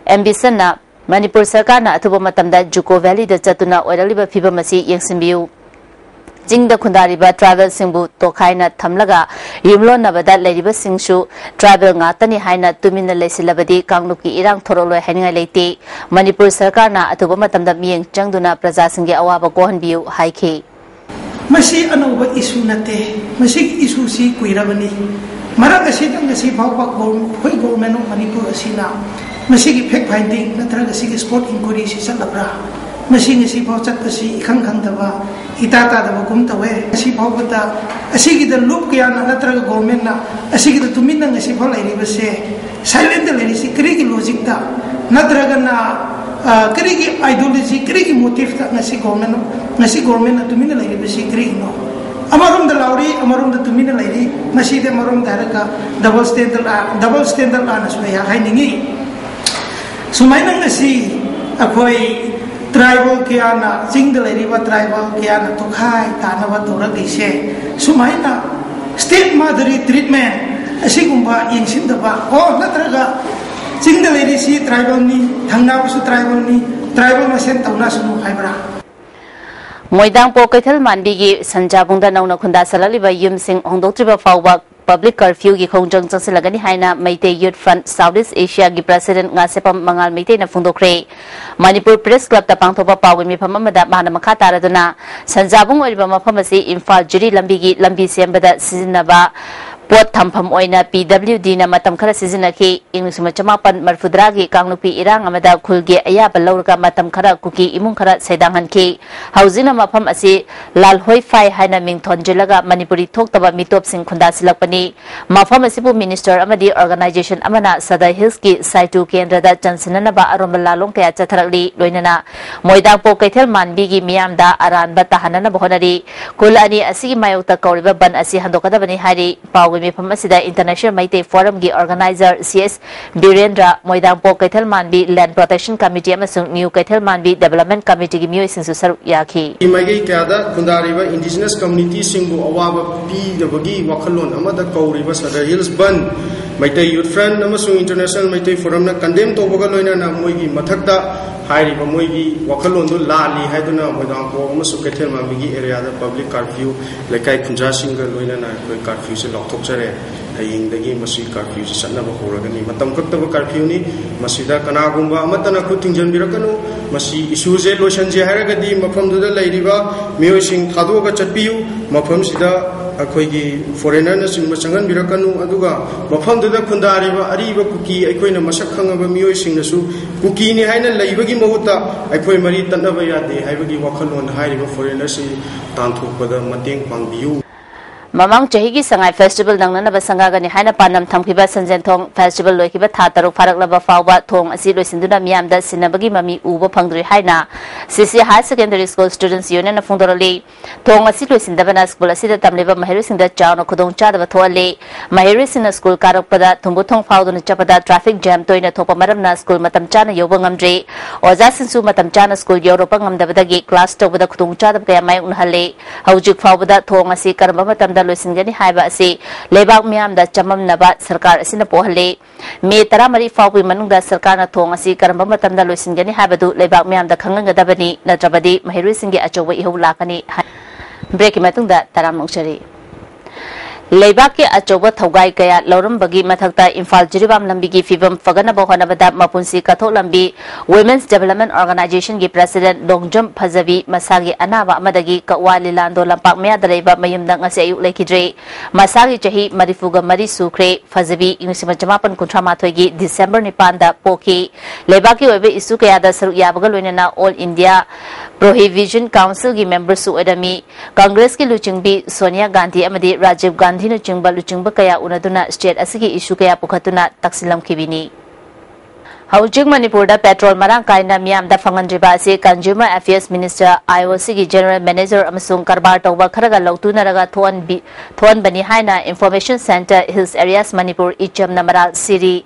ꯑꯦꯝ ꯕꯤꯁꯟꯅ ꯃꯅꯤꯄꯨꯔ ꯁꯔꯀꯥꯔꯅ ꯑꯊꯨꯕ ꯃꯇꯝꯗ ꯖꯨꯀꯣ ꯚꯦꯂꯤꯗ ꯆꯠꯇꯨꯅ ꯑꯣꯏꯔꯛꯂꯤꯕ ꯐꯤꯕꯝ ꯑꯁꯤ ꯌꯦꯡꯁꯤꯟꯕꯤꯌꯨ꯫ ꯆꯤꯡꯗ ꯈꯨꯟꯗꯥꯔꯤꯕ ꯇ꯭ꯔꯥꯏꯕꯦꯜꯁꯤꯡꯕꯨ ꯇꯣꯈꯥꯏꯅ ꯊꯝꯂꯒ ꯌꯨꯝꯂꯣꯟꯅꯕꯗ ꯂꯩꯔꯤꯕꯁꯤꯡꯁꯨ ꯇ꯭ꯔꯥꯏꯕꯦꯜ ꯉꯥꯛꯇꯅꯤ ꯍꯥꯏꯅ ꯇꯨꯃꯤꯟꯅ ꯂꯩꯁꯤꯜꯂꯕꯗꯤ ꯀꯥꯡꯂꯨꯞꯀꯤ ꯏꯔꯥꯡ ꯊꯣꯔꯛꯂꯣꯏ ꯍꯥꯏꯅꯤꯡꯉꯥꯏ ꯂꯩꯇꯦ꯫ ꯃꯅꯤꯄꯨꯔ ꯁꯔꯀꯥꯔꯅ ꯑꯊꯨꯕ ꯃꯇꯝꯗ ꯃꯤꯠꯌꯦꯡ ꯆꯪꯗꯨꯅ ꯄ꯭ꯔꯖꯥꯁꯤꯡꯒꯤ ꯑꯋꯥꯕ ꯀꯣꯛꯍꯟꯕꯤꯌꯨ ꯍꯥꯏꯈꯤ꯫ ꯃꯁꯤ ꯑꯅꯧꯕ issue ꯅꯠꯇꯦ꯫ ꯃꯁꯤꯒꯤ issue ꯁꯤ ꯀꯨꯏꯔꯕꯅꯤ꯫ ꯃꯔꯛ ꯑꯁꯤꯗ ꯉꯁꯤ ꯐꯥꯎꯕ ꯒꯣ-, ꯑꯩꯈꯣꯏ Government of ꯃꯅꯤꯄꯨꯔ ꯑꯁꯤꯅ ꯃꯁꯤꯒꯤ fact finding ꯅꯠꯇ꯭ꯔꯒ ꯁꯤꯒꯤ spot inquiry ꯁꯤ ꯆꯠꯂꯕ꯭ꯔꯥ? ꯃꯁꯤ ꯉꯁꯤ ꯐꯥꯎ ꯆꯠꯄꯁꯤ ꯏꯈꯪ ꯈꯪꯗꯕ, ꯏꯇꯥ ꯇꯥꯗꯕꯒꯨꯝ ꯇꯧꯋꯦ꯫ ꯉꯁꯤ ꯐꯥꯎꯕꯗ ꯑꯁꯤꯒꯤꯗ ꯂꯨꯞ ꯀꯌꯥꯅ ꯅꯠꯇ꯭ꯔꯒ Government ꯅ ꯑꯁꯤꯒꯤꯗ ꯇꯨꯃꯤꯟꯅ ꯉꯁꯤ ꯐꯥꯎ ꯂꯩꯔꯤꯕꯁꯦ, silent ꯇ ꯂꯩꯔꯤꯁꯤ ꯀꯔꯤꯒꯤ logic ꯇ ꯅꯠꯇ꯭ꯔꯒꯅ, ꯑ, ꯀꯔꯤꯒꯤ ideology, ꯀꯔꯤꯒꯤ motive ꯇ ꯉꯁꯤ Government, ꯉꯁꯤ Government ꯅ ꯇꯨꯃꯤꯟꯅ ꯂꯩꯔꯤꯕꯁꯤ ꯀꯔꯤꯒꯤꯅꯣ? ꯑꯃꯔꯣꯝꯗ ꯂꯥꯎꯔꯤ, ꯑꯃꯔꯣꯝꯗ ꯇꯨꯃꯤꯟꯅ ꯂꯩꯔꯤ꯫ ꯃꯁꯤꯗꯤ ꯑꯃꯔꯣꯝꯗ ꯍꯥꯏꯔꯒ double standard ꯂꯥ-, double standard ꯂꯥꯟꯅꯁꯨ ꯑꯩꯍꯥꯛ ꯍꯥꯏꯅꯤꯡꯉꯤ꯫ ꯁꯨꯃꯥꯏꯅ ꯉꯁꯤ ꯑꯩꯈꯣꯏ tribal ꯀꯌꯥꯅ, ꯆꯤꯡꯗ ꯂꯩꯔꯤꯕ tribal ꯀꯌꯥꯅ ꯇꯣꯈꯥꯏ ꯇꯥꯅꯕ ꯇꯧꯔꯛꯂꯤꯁꯦ, ꯁꯨꯃꯥꯏꯅ stepmother ꯔꯤ treatment ꯑꯁꯤꯒꯨꯝꯕ ꯌꯦꯡꯁꯤꯟꯗꯕ, ꯑꯣ, ꯅꯠꯇ꯭ꯔꯒ ꯆꯤꯡꯗ ꯂꯩꯔꯤꯁꯤ tribal ꯅꯤ, ꯊꯪꯅꯕꯁꯨ tribal ꯅꯤ, tribal ꯃꯁꯦꯟ ꯇꯧꯅꯁꯅꯨ ꯍꯥꯏꯕ꯭ꯔꯥ? ꯃꯣꯏꯗꯥꯡꯄꯣꯛ ꯀꯩꯊꯦꯜ ꯃꯥꯟꯕꯤꯒꯤ ꯁꯟꯖꯥꯕꯨꯡꯗ ꯅꯧꯅ ꯈꯨꯟꯗꯥꯁꯜꯂꯛꯂꯤꯕ ꯌꯨꯝꯁꯤꯡ ꯍꯣꯡꯗꯣꯛꯇ꯭ꯔꯤꯕ ꯐꯥꯎꯕ public curfew ꯒꯤ ꯈꯣꯡꯖꯪ ꯆꯪꯁꯤꯜꯂꯒꯅꯤ ꯍꯥꯏꯅ Meitei Youth Front South East Asia ꯒꯤ President ꯉꯥꯁꯦꯞꯄꯝ ꯃꯉꯥꯜ ꯃꯩꯇꯩꯅ ꯐꯣꯡꯗꯣꯛꯈ꯭ꯔꯦ꯫ ꯃꯅꯤꯄꯨꯔ Press Club ꯇ ꯄꯥꯡꯊꯣꯛꯄ ꯄꯥꯎꯒꯤ ꯃꯤꯐꯝ ꯑꯃꯗ ꯃꯥꯅ ꯃꯈꯥ ꯇꯥꯔꯗꯨꯅ, ꯁꯟꯖꯥꯕꯨꯡ ꯑꯣꯏꯔꯤꯕ ꯃꯐꯝ ꯑꯁꯤ ꯏꯝꯐꯥꯜ ꯖꯤꯔꯤ ꯂꯝꯕꯤꯒꯤ ꯂꯝꯕꯤ ꯁꯦꯝꯕꯗ ꯁꯤꯖꯤꯟꯅꯕ ꯄꯣꯠ ꯊꯝꯐꯝ ꯑꯣꯏꯅ ꯄꯤ ꯗꯕ꯭ꯂꯤꯎ ꯗꯤ ꯅ ꯃꯇꯝ ꯈꯔ ꯁꯤꯖꯤꯟꯅꯈꯤ꯫ ꯏꯪ ꯂꯤꯁꯤꯡ ꯑꯃ ꯆꯃꯥꯄꯟ ꯃꯔꯤꯐꯨꯇꯔꯥꯒꯤ ꯀꯥꯡꯂꯨꯞꯀꯤ ꯏꯔꯥꯡ ꯑꯃꯗ ꯈꯨꯜꯒꯤ ꯑꯌꯥꯕ ꯂꯧꯔꯒ ꯃꯇꯝ ꯈꯔ ꯀꯨꯀꯤ ꯏꯃꯨꯡ ꯈꯔ ꯁꯩꯗꯥꯡꯍꯟꯈꯤ꯫ ꯍꯧꯖꯤꯛꯅ ꯃꯐꯝ ꯑꯁꯤ ꯂꯥꯜꯍꯣꯏꯐꯥꯏ ꯍꯥꯏꯅ ꯃꯤꯡ ꯊꯣꯟꯖꯤꯜꯂꯒ ꯃꯅꯤꯄꯨꯔꯤ ꯊꯣꯛꯇꯕ ꯃꯤꯇꯣꯞꯁꯤꯡ ꯈꯨꯟꯗꯥꯁꯤꯜꯂꯛꯄꯅꯤ꯫ ꯃꯐꯝ ꯑꯁꯤꯕꯨ minister ꯑꯃꯗꯤ organization ꯑꯃꯅ ꯁꯗꯥ Hills ꯀꯤ ꯁꯥꯏꯇꯨ ꯀꯦꯟꯗ꯭ꯔꯗ ꯆꯟꯁꯤꯟꯅꯅꯕ ꯑꯔꯣꯝꯕ ꯂꯥꯂꯣꯡ ꯀꯌꯥ ꯆꯠꯊꯔꯛꯂꯤ꯫ ꯂꯣꯏꯅꯅ ꯃꯣꯏꯗꯥꯡꯄꯣꯛ ꯀꯩꯊꯦꯜ ꯃꯥꯟꯕꯤꯒꯤ ꯃꯤꯌꯥꯝꯗ ꯑꯔꯥꯟꯕ ꯇꯥꯍꯟꯅꯅꯕ ꯍꯣꯠꯅꯔꯤ꯫ ꯈꯨꯜ ꯑꯅꯤ ꯑꯁꯤꯒꯤ ꯃꯥꯌꯣꯛꯇ ꯀꯧꯔꯤꯕ ꯕꯟ ꯑꯁꯤ ꯍꯟꯗꯣꯛꯀꯗꯕꯅꯤ ꯍꯥꯏꯔꯤ꯫ ꯄꯥꯎ ꯃꯤꯐꯝ ꯑꯁꯤꯗ International Meitei Forum ꯒꯤ organizer C S ꯕꯤꯔꯦꯟꯗ꯭ꯔ, ꯃꯣꯏꯗꯥꯡꯄꯣꯛ ꯀꯩꯊꯦꯜ ꯃꯥꯟꯕꯤ Land Protection Committee ꯑꯃꯁꯨꯡ New ꯀꯩꯊꯦꯜ ꯃꯥꯟꯕꯤ Development Committee ꯒꯤ ꯃꯤꯑꯣꯏꯁꯤꯡꯁꯨ ꯁꯔꯨꯛ ꯌꯥꯈꯤ꯫ ꯃꯥꯏꯀꯩ ꯀꯌꯥꯗ ꯈꯨꯟꯗꯥꯔꯤꯕ indigenous community ꯁꯤꯡꯕꯨ ꯑꯋꯥꯕ ꯄꯤꯗꯕꯒꯤ ꯋꯥꯈꯜꯂꯣꯟ ꯑꯃꯗ ꯀꯧꯔꯤꯕ Sadar Hills Bandh, Meitei Youth Front ꯑꯃꯁꯨꯡ International Meitei Forum ꯅ condemn ꯇꯧꯕꯒ ꯂꯣꯏꯅꯅ ꯃꯣꯏꯒꯤ ꯃꯊꯛꯇ ꯍꯥꯏꯔꯤꯕ ꯃꯣꯏꯒꯤ ꯋꯥꯈꯜꯂꯣꯟꯗꯨ ꯂꯥꯜꯂꯤ ꯍꯥꯏꯗꯨꯅ ꯃꯣꯏꯗꯥꯡꯄꯣꯛ ꯑꯃꯁꯨꯡ ꯀꯩꯊꯦꯜ ꯃꯥꯟꯕꯤꯒꯤ area ꯗ public curfew, ꯂꯩꯀꯥꯏ ꯈꯨꯟꯖꯥꯁꯤꯡꯒ ꯂꯣꯏꯅꯅ ꯑꯩꯈꯣꯏ curfew ꯁꯦ ꯂꯥꯎꯊꯣꯛꯆꯔꯦ꯫ ꯍꯌꯦꯡꯗꯒꯤ ꯃꯁꯤ curfew ꯁꯦ ꯆꯠꯅꯕ ꯍꯧꯔꯒꯅꯤ꯫ ꯃꯇꯝ ꯀꯛꯇꯕ curfew ꯅꯤ꯫ ꯃꯁꯤꯗ ꯀꯅꯥꯒꯨꯝꯕ ꯑꯃꯠꯇꯅ ꯈꯨꯠ ꯊꯤꯡꯖꯤꯟꯕꯤꯔꯛꯀꯅꯨ꯫ ꯃꯁꯤ issue ꯁꯦ ꯂꯣꯏꯁꯤꯟꯁꯦ ꯍꯥꯏꯔꯒꯗꯤ ꯃꯐꯝꯗꯨꯗ ꯂꯩꯔꯤꯕ ꯃꯤꯑꯣꯏꯁꯤꯡ ꯊꯥꯗꯣꯛꯑꯒ ꯆꯠꯄꯤꯌꯨ꯫ ꯃꯐꯝꯁꯤꯗ ꯑꯩꯈꯣꯏꯒꯤ foreigner ꯅꯆꯤꯡꯕ ꯆꯪꯍꯟꯕꯤꯔꯛꯀꯅꯨ꯫ ꯑꯗꯨꯒ ꯃꯐꯝꯗꯨꯗ ꯈꯨꯟꯗꯥꯔꯤꯕ ꯑꯔꯤꯕ ꯀꯨꯀꯤ ꯑꯩꯈꯣꯏꯅ ꯃꯁꯛ ꯈꯪꯉꯕ ꯃꯤꯑꯣꯏꯁꯤꯡꯅꯁꯨ ꯀꯨꯀꯤꯅꯤ ꯍꯥꯏꯅ ꯂꯩꯕꯒꯤ ꯃꯍꯨꯠꯇ ꯑꯩꯈꯣꯏ ꯃꯔꯤ ꯇꯠꯅꯕ ꯌꯥꯗꯦ ꯍꯥꯏꯕꯒꯤ ꯋꯥꯈꯜꯂꯣꯟ ꯍꯥꯏꯔꯤꯕ foreigner ꯁꯤ ꯇꯥꯟꯊꯣꯛꯄꯗ ꯃꯇꯦꯡ ꯄꯥꯡꯕꯤꯌꯨ꯫ ꯃꯃꯥꯡ ꯆꯍꯤꯒꯤ ꯁꯉꯥꯏ festival ꯅꯪꯅꯅꯕ ꯁꯪꯒꯥꯒꯅꯤ ꯍꯥꯏꯅ ꯄꯥꯟꯗꯝ ꯊꯝꯈꯤꯕ ꯁꯟꯖꯦꯟꯊꯣꯡ festival ꯂꯣꯏꯈꯤꯕ ꯊꯥ ꯇꯔꯨꯛ ꯐꯥꯔꯛꯂꯕ ꯐꯥꯎꯕ ꯊꯣꯡ ꯑꯁꯤ ꯂꯣꯏꯁꯤꯟꯗꯨꯅ ꯃꯤꯌꯥꯝꯗ ꯁꯤꯟꯅꯕꯒꯤ ꯃꯃꯤ ꯎꯕ ꯐꯪꯗ꯭ꯔꯤ ꯍꯥꯏꯅ C C Higher Secondary School Students Union ꯅ ꯐꯣꯡꯗꯣꯔꯛꯂꯤ꯫ ꯊꯣꯡ ꯑꯁꯤ ꯂꯣꯏꯁꯤꯟꯗꯕꯅ ꯁ꯭ꯀꯨꯜ ꯑꯁꯤꯗ ꯇꯝꯂꯤꯕ ꯃꯍꯩꯔꯣꯏꯁꯤꯡꯗ ꯆꯥꯎꯅ ꯈꯨꯗꯣꯡꯆꯥꯗꯕ ꯊꯣꯛꯍꯜꯂꯤ꯫ ꯃꯍꯩꯔꯣꯏꯁꯤꯡꯅ ꯁ꯭ꯀꯨꯜ ꯀꯥꯔꯛꯄꯗ ꯊꯨꯝꯕꯨ ꯊꯣꯡ ꯐꯥꯎꯗꯨꯅ ꯆꯠꯄꯗ traffic jam ꯇꯣꯏꯅ ꯊꯣꯛꯄ ꯃꯔꯝꯅ ꯁ꯭ꯀꯨꯜ ꯃꯇꯝ ꯆꯥꯅ ꯌꯧꯕ ꯉꯝꯗ꯭ꯔꯤ꯫ ꯑꯣꯖꯥꯁꯤꯡꯁꯨ ꯃꯇꯝ ꯆꯥꯅ ꯁ꯭ꯀꯨꯜ ꯌꯧꯔꯛꯄ ꯉꯝꯗꯕꯗꯒꯤ class ꯇꯧꯕꯗ ꯈꯨꯗꯣꯡꯆꯥꯗꯕ ꯀꯌꯥ ꯃꯥꯌꯣꯛꯅꯍꯜꯂꯤ꯫ ꯍꯧꯖꯤꯛ ꯐꯥꯎꯕꯗ ꯊꯣꯡ ꯑꯁꯤ ꯀꯔꯝꯕ ꯃꯇꯝꯗ ꯂꯣꯏꯁꯤꯟꯒꯅꯤ ꯍꯥꯏꯕ ꯑꯁꯤ ꯂꯩꯕꯥꯛ ꯃꯤꯌꯥꯝꯗ ꯆꯃꯝꯅꯕ ꯁꯔꯀꯥꯔ ꯑꯁꯤꯅ ꯄꯣꯛꯍꯜꯂꯤ꯫ ꯃꯦ ꯇꯔꯥꯃꯔꯤ ꯐꯥꯎꯕꯒꯤ ꯃꯅꯨꯡꯗ ꯁꯔꯀꯥꯔꯅ ꯊꯣꯡ ꯑꯁꯤ ꯀꯔꯝꯕ ꯃꯇꯝꯗ ꯂꯣꯏꯁꯤꯟꯒꯅꯤ ꯍꯥꯏꯕꯗꯨ ꯂꯩꯕꯥꯛ ꯃꯤꯌꯥꯝꯗ ꯈꯪꯍꯟꯒꯗꯕꯅꯤ, ꯅꯠꯇ꯭ꯔꯕꯗꯤ ꯃꯍꯩꯔꯣꯏꯁꯤꯡꯒꯤ ꯑꯆꯧꯕ ꯏꯍꯧ ꯂꯥꯛꯀꯅꯤ ꯍꯥꯏ꯫ Break ꯀꯤ ꯃꯇꯨꯡꯗ ꯇꯔꯥꯝꯅ ꯑꯣꯛꯆꯔꯤ꯫ ꯂꯩꯕꯥꯛꯀꯤ ꯑꯆꯧꯕ ꯊꯧꯒꯥꯏ ꯀꯌꯥ ꯂꯧꯔꯝꯕꯒꯤ ꯃꯊꯛꯇ ꯏꯝꯐꯥꯜ ꯖꯤꯔꯤꯕꯥꯝ ꯂꯝꯕꯤꯒꯤ ꯐꯤꯕꯝ ꯐꯒꯠꯅꯕ ꯍꯣꯠꯅꯕꯗ ꯃꯄꯨꯟꯁꯤ ꯀꯠꯊꯣꯛ ꯂꯝꯕꯤ Women's Development Organization ꯒꯤ President ꯂꯣꯡꯖꯝ ꯐꯖꯕꯤ ꯃꯁꯥꯒꯤ ꯑꯅꯥꯕ ꯑꯃꯗꯒꯤ ꯀꯛꯋꯥ ꯂꯤꯂꯥꯟꯗꯣ ꯂꯝꯄꯥꯛ ꯃꯌꯥꯗ ꯂꯩꯕ ꯃꯌꯨꯝꯗ ꯉꯁꯤ ꯑꯌꯨꯛ ꯂꯩꯈꯤꯗ꯭ꯔꯦ꯫ ꯃꯁꯥꯒꯤ ꯆꯍꯤ ꯃꯔꯤꯐꯨꯒ ꯃꯔꯤ ꯁꯨꯈ꯭ꯔꯦ꯫ ꯐꯖꯕꯤ ꯏꯪ ꯂꯤꯁꯤꯡ ꯑꯃ ꯆꯃꯥꯄꯟ ꯀꯨꯟꯊ꯭ꯔꯥ ꯃꯥꯊꯣꯏꯒꯤ December ꯅꯤꯄꯥꯟꯗ ꯄꯣꯛꯈꯤ꯫ ꯂꯩꯕꯥꯛꯀꯤ ꯑꯣꯏꯕ issue ꯀꯌꯥꯗ ꯁꯔꯨꯛ ꯌꯥꯕꯒ ꯂꯣꯏꯅꯅ All India Prohibition Council ꯒꯤ member ꯁꯨ ꯑꯣꯏꯔꯝꯃꯤ꯫ ꯀꯪꯒ꯭ꯔꯦꯁꯀꯤ ꯂꯨꯆꯤꯡꯕꯤ ꯁꯣꯅꯤꯌꯥ ꯒꯥꯟꯙꯤ ꯑꯃꯗꯤ ꯔꯥꯖꯤꯕ ꯒꯥꯟꯙꯤꯅꯆꯤꯡꯕ ꯂꯨꯆꯤꯡꯕ ꯀꯌꯥ ꯎꯅꯗꯨꯅ state ꯑꯁꯤꯒꯤ issue ꯀꯌꯥ ꯄꯨꯈꯠꯇꯨꯅ ꯇꯛꯁꯤꯜꯂꯝꯈꯤꯕꯅꯤ꯫ ꯍꯧꯖꯤꯛ ꯃꯅꯤꯄꯨꯔꯗ ꯄꯦꯇ꯭ꯔꯣꯜ ꯃꯔꯥꯡ ꯀꯥꯏꯅ ꯃꯤꯌꯥꯝꯗ ꯐꯪꯍꯟꯗ꯭ꯔꯤꯕ ꯑꯁꯤ Consumer Affairs Minister, IOC ꯒꯤ General Manager ꯑꯃꯁꯨꯡ ꯀꯔꯕꯥꯔ ꯇꯧꯕ ꯈꯔꯒ ꯂꯧꯇꯨꯅꯔꯒ ꯊꯣꯛꯍꯟꯕꯤ-, ꯊꯣꯛꯍꯟꯕꯅꯤ ꯍꯥꯏꯅ Information Centre Hills Areas Manipur ꯏꯆꯝꯅ ꯃꯔꯥꯜ ꯁꯤꯔꯤ꯫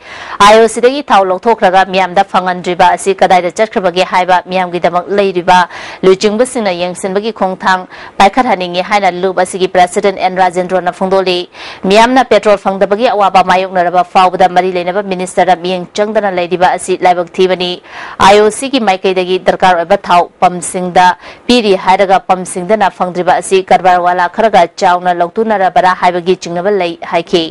IOC ꯗꯒꯤ ꯊꯥꯎ ꯂꯧꯊꯣꯛꯈ꯭ꯔꯒ ꯃꯤꯌꯥꯝꯗ ꯐꯪꯍꯟꯗ꯭ꯔꯤꯕ ꯑꯁꯤ ꯀꯗꯥꯏꯗ ꯆꯠꯈ꯭ꯔꯕꯒꯦ ꯍꯥꯏꯕ ꯃꯤꯌꯥꯝꯒꯤꯗꯃꯛ ꯂꯩꯔꯤꯕ ꯂꯨꯆꯤꯡꯕꯁꯤꯡꯅ ꯌꯦꯡꯁꯤꯟꯕꯒꯤ ꯈꯣꯡꯊꯥꯡ ꯄꯥꯏꯈꯠꯍꯟꯅꯤꯡꯉꯤ ꯍꯥꯏꯅ ꯂꯨꯞ ꯑꯁꯤꯒꯤ President ꯑꯦꯟ ꯔꯥꯖꯦꯟꯗ꯭ꯔꯣꯅ ꯐꯣꯡꯗꯣꯛꯂꯤ꯫ ꯃꯤꯌꯥꯝꯅ ꯄꯦꯇ꯭ꯔꯣꯜ ꯐꯪꯗꯕꯒꯤ ꯑꯋꯥꯕ ꯃꯥꯌꯣꯛꯅꯔꯕ ꯐꯥꯎꯕꯗ ꯃꯔꯤ ꯂꯩꯅꯕ ꯃꯤꯅꯤꯁꯇꯔꯗ ꯃꯤꯠꯌꯦꯡ ꯆꯪꯗꯅ ꯂꯩꯔꯤꯕ ꯑꯁꯤ ꯂꯥꯏꯕꯛ ꯊꯤꯕꯅꯤ꯫ IOC ꯒꯤ ꯃꯥꯏꯀꯩꯗꯒꯤ ꯗꯔꯀꯥꯔ ꯑꯣꯏꯕ ꯊꯥꯎ ꯄꯝꯁꯤꯡꯗ ꯄꯤꯔꯤ ꯍꯥꯏꯔꯒ ꯄꯝꯁꯤꯡꯗꯅ ꯐꯪꯗ꯭ꯔꯤꯕ ꯑꯁꯤ ꯀꯔꯕꯥꯔ ꯋꯥꯂꯥ ꯈꯔꯒ ꯆꯥꯎꯅ ꯂꯧꯇꯨꯅꯔꯕꯔꯥ ꯍꯥꯏꯕꯒꯤ ꯆꯤꯡꯅꯕ ꯂꯩ ꯍꯥꯏꯈꯤ꯫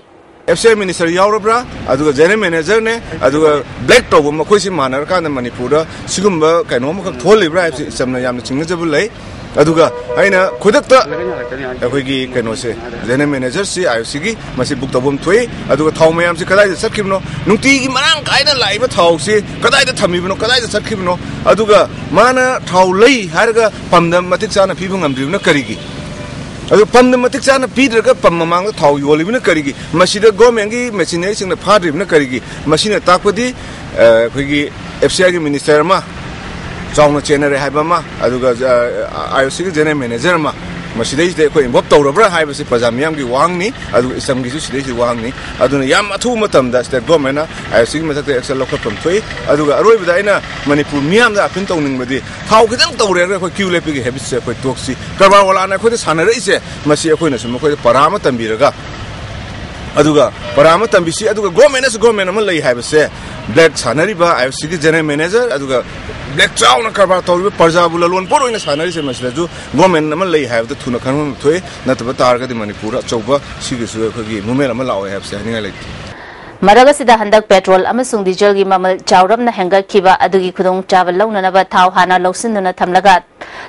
ꯑꯦꯐ ꯁꯤ ꯑꯥꯏ ꯃꯤꯅꯤꯁꯇꯔ ꯌꯥꯎꯔꯕ꯭ꯔꯥ, ꯑꯗꯨꯒ ꯖꯦꯅꯔꯦꯜ ꯃꯦꯅꯦꯖꯔꯅꯦ, ꯑꯗꯨꯒ ꯕ꯭ꯂꯦꯛ ꯇꯧꯕ, ꯃꯈꯣꯏꯁꯤ ꯃꯥꯟꯅꯔꯀꯥꯟꯗ ꯃꯅꯤꯄꯨꯔꯗ ꯁꯤꯒꯨꯝꯕ ꯀꯩꯅꯣ ꯑꯃꯈꯛ ꯊꯣꯛꯍꯜꯂꯤꯕ꯭ꯔꯥ ꯍꯥꯏꯕꯁꯤ ꯏꯆꯝꯅ ꯌꯥꯝꯅ ꯆꯤꯡꯅꯖꯕ ꯂꯩ꯫ ꯑꯗꯨꯒ ꯑꯩꯅ ꯈꯨꯗꯛꯇ ꯑꯩꯈꯣꯏꯒꯤ ꯀꯩꯅꯣꯁꯦ, ꯖꯦꯅꯔꯦꯜ ꯃꯦꯅꯦꯖꯔꯁꯤ IOC ꯒꯤ, ꯃꯁꯤ ꯕꯨꯛ ꯇꯧꯐꯝ ꯊꯣꯛꯏ꯫ ꯑꯗꯨꯒ ꯊꯥꯎ ꯃꯌꯥꯝꯁꯤ ꯀꯗꯥꯏꯗ ꯆꯠꯈꯤꯕꯅꯣ? ꯅꯨꯡꯇꯤꯒꯤ ꯃꯔꯥꯡ ꯀꯥꯏꯅ ꯂꯥꯛꯏꯕ ꯊꯥꯎꯁꯤ ꯀꯗꯥꯏꯗ ꯊꯝꯃꯤꯕꯅꯣ, ꯀꯗꯥꯏꯗ ꯆꯠꯈꯤꯕꯅꯣ? ꯑꯗꯨꯒ ꯃꯥꯅ ꯊꯥꯎ ꯂꯩ ꯍꯥꯏꯔꯒ ꯄꯝꯗ ꯃꯇꯤꯛ ꯆꯥꯅ ꯄꯤꯕ ꯉꯝꯗ꯭ꯔꯤꯕꯅ ꯀꯔꯤꯒꯤ? ꯑꯗꯨ ꯄꯝꯗ ꯃꯇꯤꯛ ꯆꯥꯅ ꯄꯤꯗ꯭ꯔꯒ ꯄꯝ ꯃꯃꯥꯡꯗ ꯊꯥꯎ ꯌꯣꯜꯂꯤꯕꯅ ꯀꯔꯤꯒꯤ? ꯃꯁꯤꯗ ꯒꯣꯔꯃꯦꯟꯒꯤ ꯃꯦꯆꯤꯅꯔꯤꯁꯤꯡꯅ ꯐꯥꯗ꯭ꯔꯤꯕꯅ ꯀꯔꯤꯒꯤ? ꯃꯁꯤꯅ ꯇꯥꯛꯄꯗꯤ, ꯑ, ꯑꯩꯈꯣꯏꯒꯤ ꯑꯦꯐ ꯁꯤ ꯑꯥꯏꯒꯤ ꯃꯤꯅꯤꯁꯇꯔ ꯑꯃ ꯆꯥꯎꯅ ꯆꯦꯟꯅꯔꯦ ꯍꯥꯏꯕ ꯑꯃ, ꯑꯗꯨꯒ, ꯑ, IOC ꯒꯤ ꯖꯦꯅꯔꯦꯜ ꯃꯦꯅꯦꯖꯔ ꯑꯃ ꯃꯁꯤꯗꯩꯁꯤꯗ ꯑꯩꯈꯣꯏ ꯏꯟꯚꯣꯜꯕ ꯇꯧꯔꯕ꯭ꯔꯥ ꯍꯥꯏꯕꯁꯤ ꯄ꯭ꯔꯖꯥ ꯃꯤꯌꯥꯝꯒꯤ ꯋꯥꯍꯪꯅꯤ, ꯑꯗꯨꯒ ꯏꯆꯝꯒꯤꯁꯨ ꯁꯤꯗꯩꯁꯤ ꯋꯥꯍꯪꯅꯤ꯫ ꯑꯗꯨꯅ ꯌꯥꯝ ꯑꯊꯨꯕ ꯃꯇꯝꯗ ꯁ꯭ꯇꯦꯠ ꯒꯣꯔꯃꯦꯟꯅ IOC ꯒꯤ ꯃꯊꯛꯇ ꯑꯦꯛꯁꯟ ꯂꯧꯈꯠꯐꯝ ꯊꯣꯛꯏ꯫ ꯑꯗꯨꯒ ꯑꯔꯣꯏꯕꯗ ꯑꯩꯅ ꯃꯅꯤꯄꯨꯔ ꯃꯤꯌꯥꯝꯗ ꯑꯥꯄꯤꯜ ꯇꯧꯅꯤꯡꯕꯗꯤ, ꯊꯥꯎ ꯈꯤꯇꯪ ꯇꯧꯔꯦ ꯍꯥꯏꯔꯒ ꯑꯩꯈꯣꯏ ꯀ꯭ꯌꯨ ꯂꯦꯞꯄꯤꯒꯤ ꯍꯦꯕꯤꯠꯁꯦ ꯑꯩꯈꯣꯏ ꯇꯣꯛꯁꯤ꯫ ꯀꯔꯕꯥꯔ ꯋꯥꯂꯥꯅ ꯑꯩꯈꯣꯏꯗ ꯁꯥꯟꯅꯔꯛꯏꯁꯦ, ꯃꯁꯤ ꯑꯩꯈꯣꯏꯅꯁꯨ ꯃꯈꯣꯏꯗ ꯄꯔꯥ ꯑꯃ ꯇꯝꯕꯤꯔꯒ, ꯑꯗꯨꯒ ꯄꯔꯥ ꯑꯃ ꯇꯝꯕꯤꯁꯤ꯫ ꯑꯗꯨꯒ ꯒꯣꯔꯃꯦꯟꯅꯁꯨ ꯒꯣꯔꯃꯦꯟ ꯑꯃ ꯂꯩ ꯍꯥꯏꯕꯁꯦ, ꯕ꯭ꯂꯦꯛ ꯁꯥꯟꯅꯔꯤꯕ IOC ꯒꯤ ꯖꯦꯅꯔꯦꯜ ꯃꯦꯅꯦꯖꯔ, ꯑꯗꯨꯒ ꯕ꯭ꯂꯦꯛ ꯆꯥꯎꯅ ꯀꯔꯕꯥꯔ ꯇꯧꯔꯤꯕ ꯄ꯭ꯔꯖꯥꯕꯨ ꯂꯂꯣꯟ ꯄꯣꯠ ꯑꯣꯏꯅ ꯁꯥꯟꯅꯔꯤꯁꯦ, ꯃꯁꯤꯗꯁꯨ ꯒꯣꯔꯃꯦꯟ ꯑꯃ ꯂꯩ ꯍꯥꯏꯕꯗ ꯊꯨꯅ ꯈꯪꯕ ꯑꯃ ꯊꯣꯛꯏ꯫ ꯅꯠꯇꯕ ꯇꯥꯔꯒꯗꯤ ꯃꯅꯤꯄꯨꯔꯗ ꯑꯆꯧꯕ ꯁꯤꯒꯤꯁꯨ ꯑꯩꯈꯣꯏꯒꯤ ꯃꯨꯞꯃꯦꯟ ꯑꯃ ꯂꯥꯛꯑꯣꯏ ꯍꯥꯏꯕꯁꯦ ꯍꯥꯏꯅꯤꯡꯉꯥꯏ ꯂꯩꯇꯦ꯫ ꯃꯔꯛ ꯑꯁꯤꯗ ꯍꯟꯗꯛ ꯄꯦꯇ꯭ꯔꯣꯜ ꯑꯃꯁꯨꯡ ꯗꯤꯖꯜꯒꯤ ꯃꯃꯜ ꯆꯥꯎꯔꯞꯅ ꯍꯦꯟꯒꯠꯈꯤꯕ ꯑꯗꯨꯒꯤ ꯈꯨꯗꯣꯡꯆꯥꯕ ꯂꯧꯅꯅꯕ ꯊꯥꯎ ꯍꯥꯟꯅ ꯂꯧꯁꯤꯟꯗꯨꯅ ꯊꯝꯂꯒ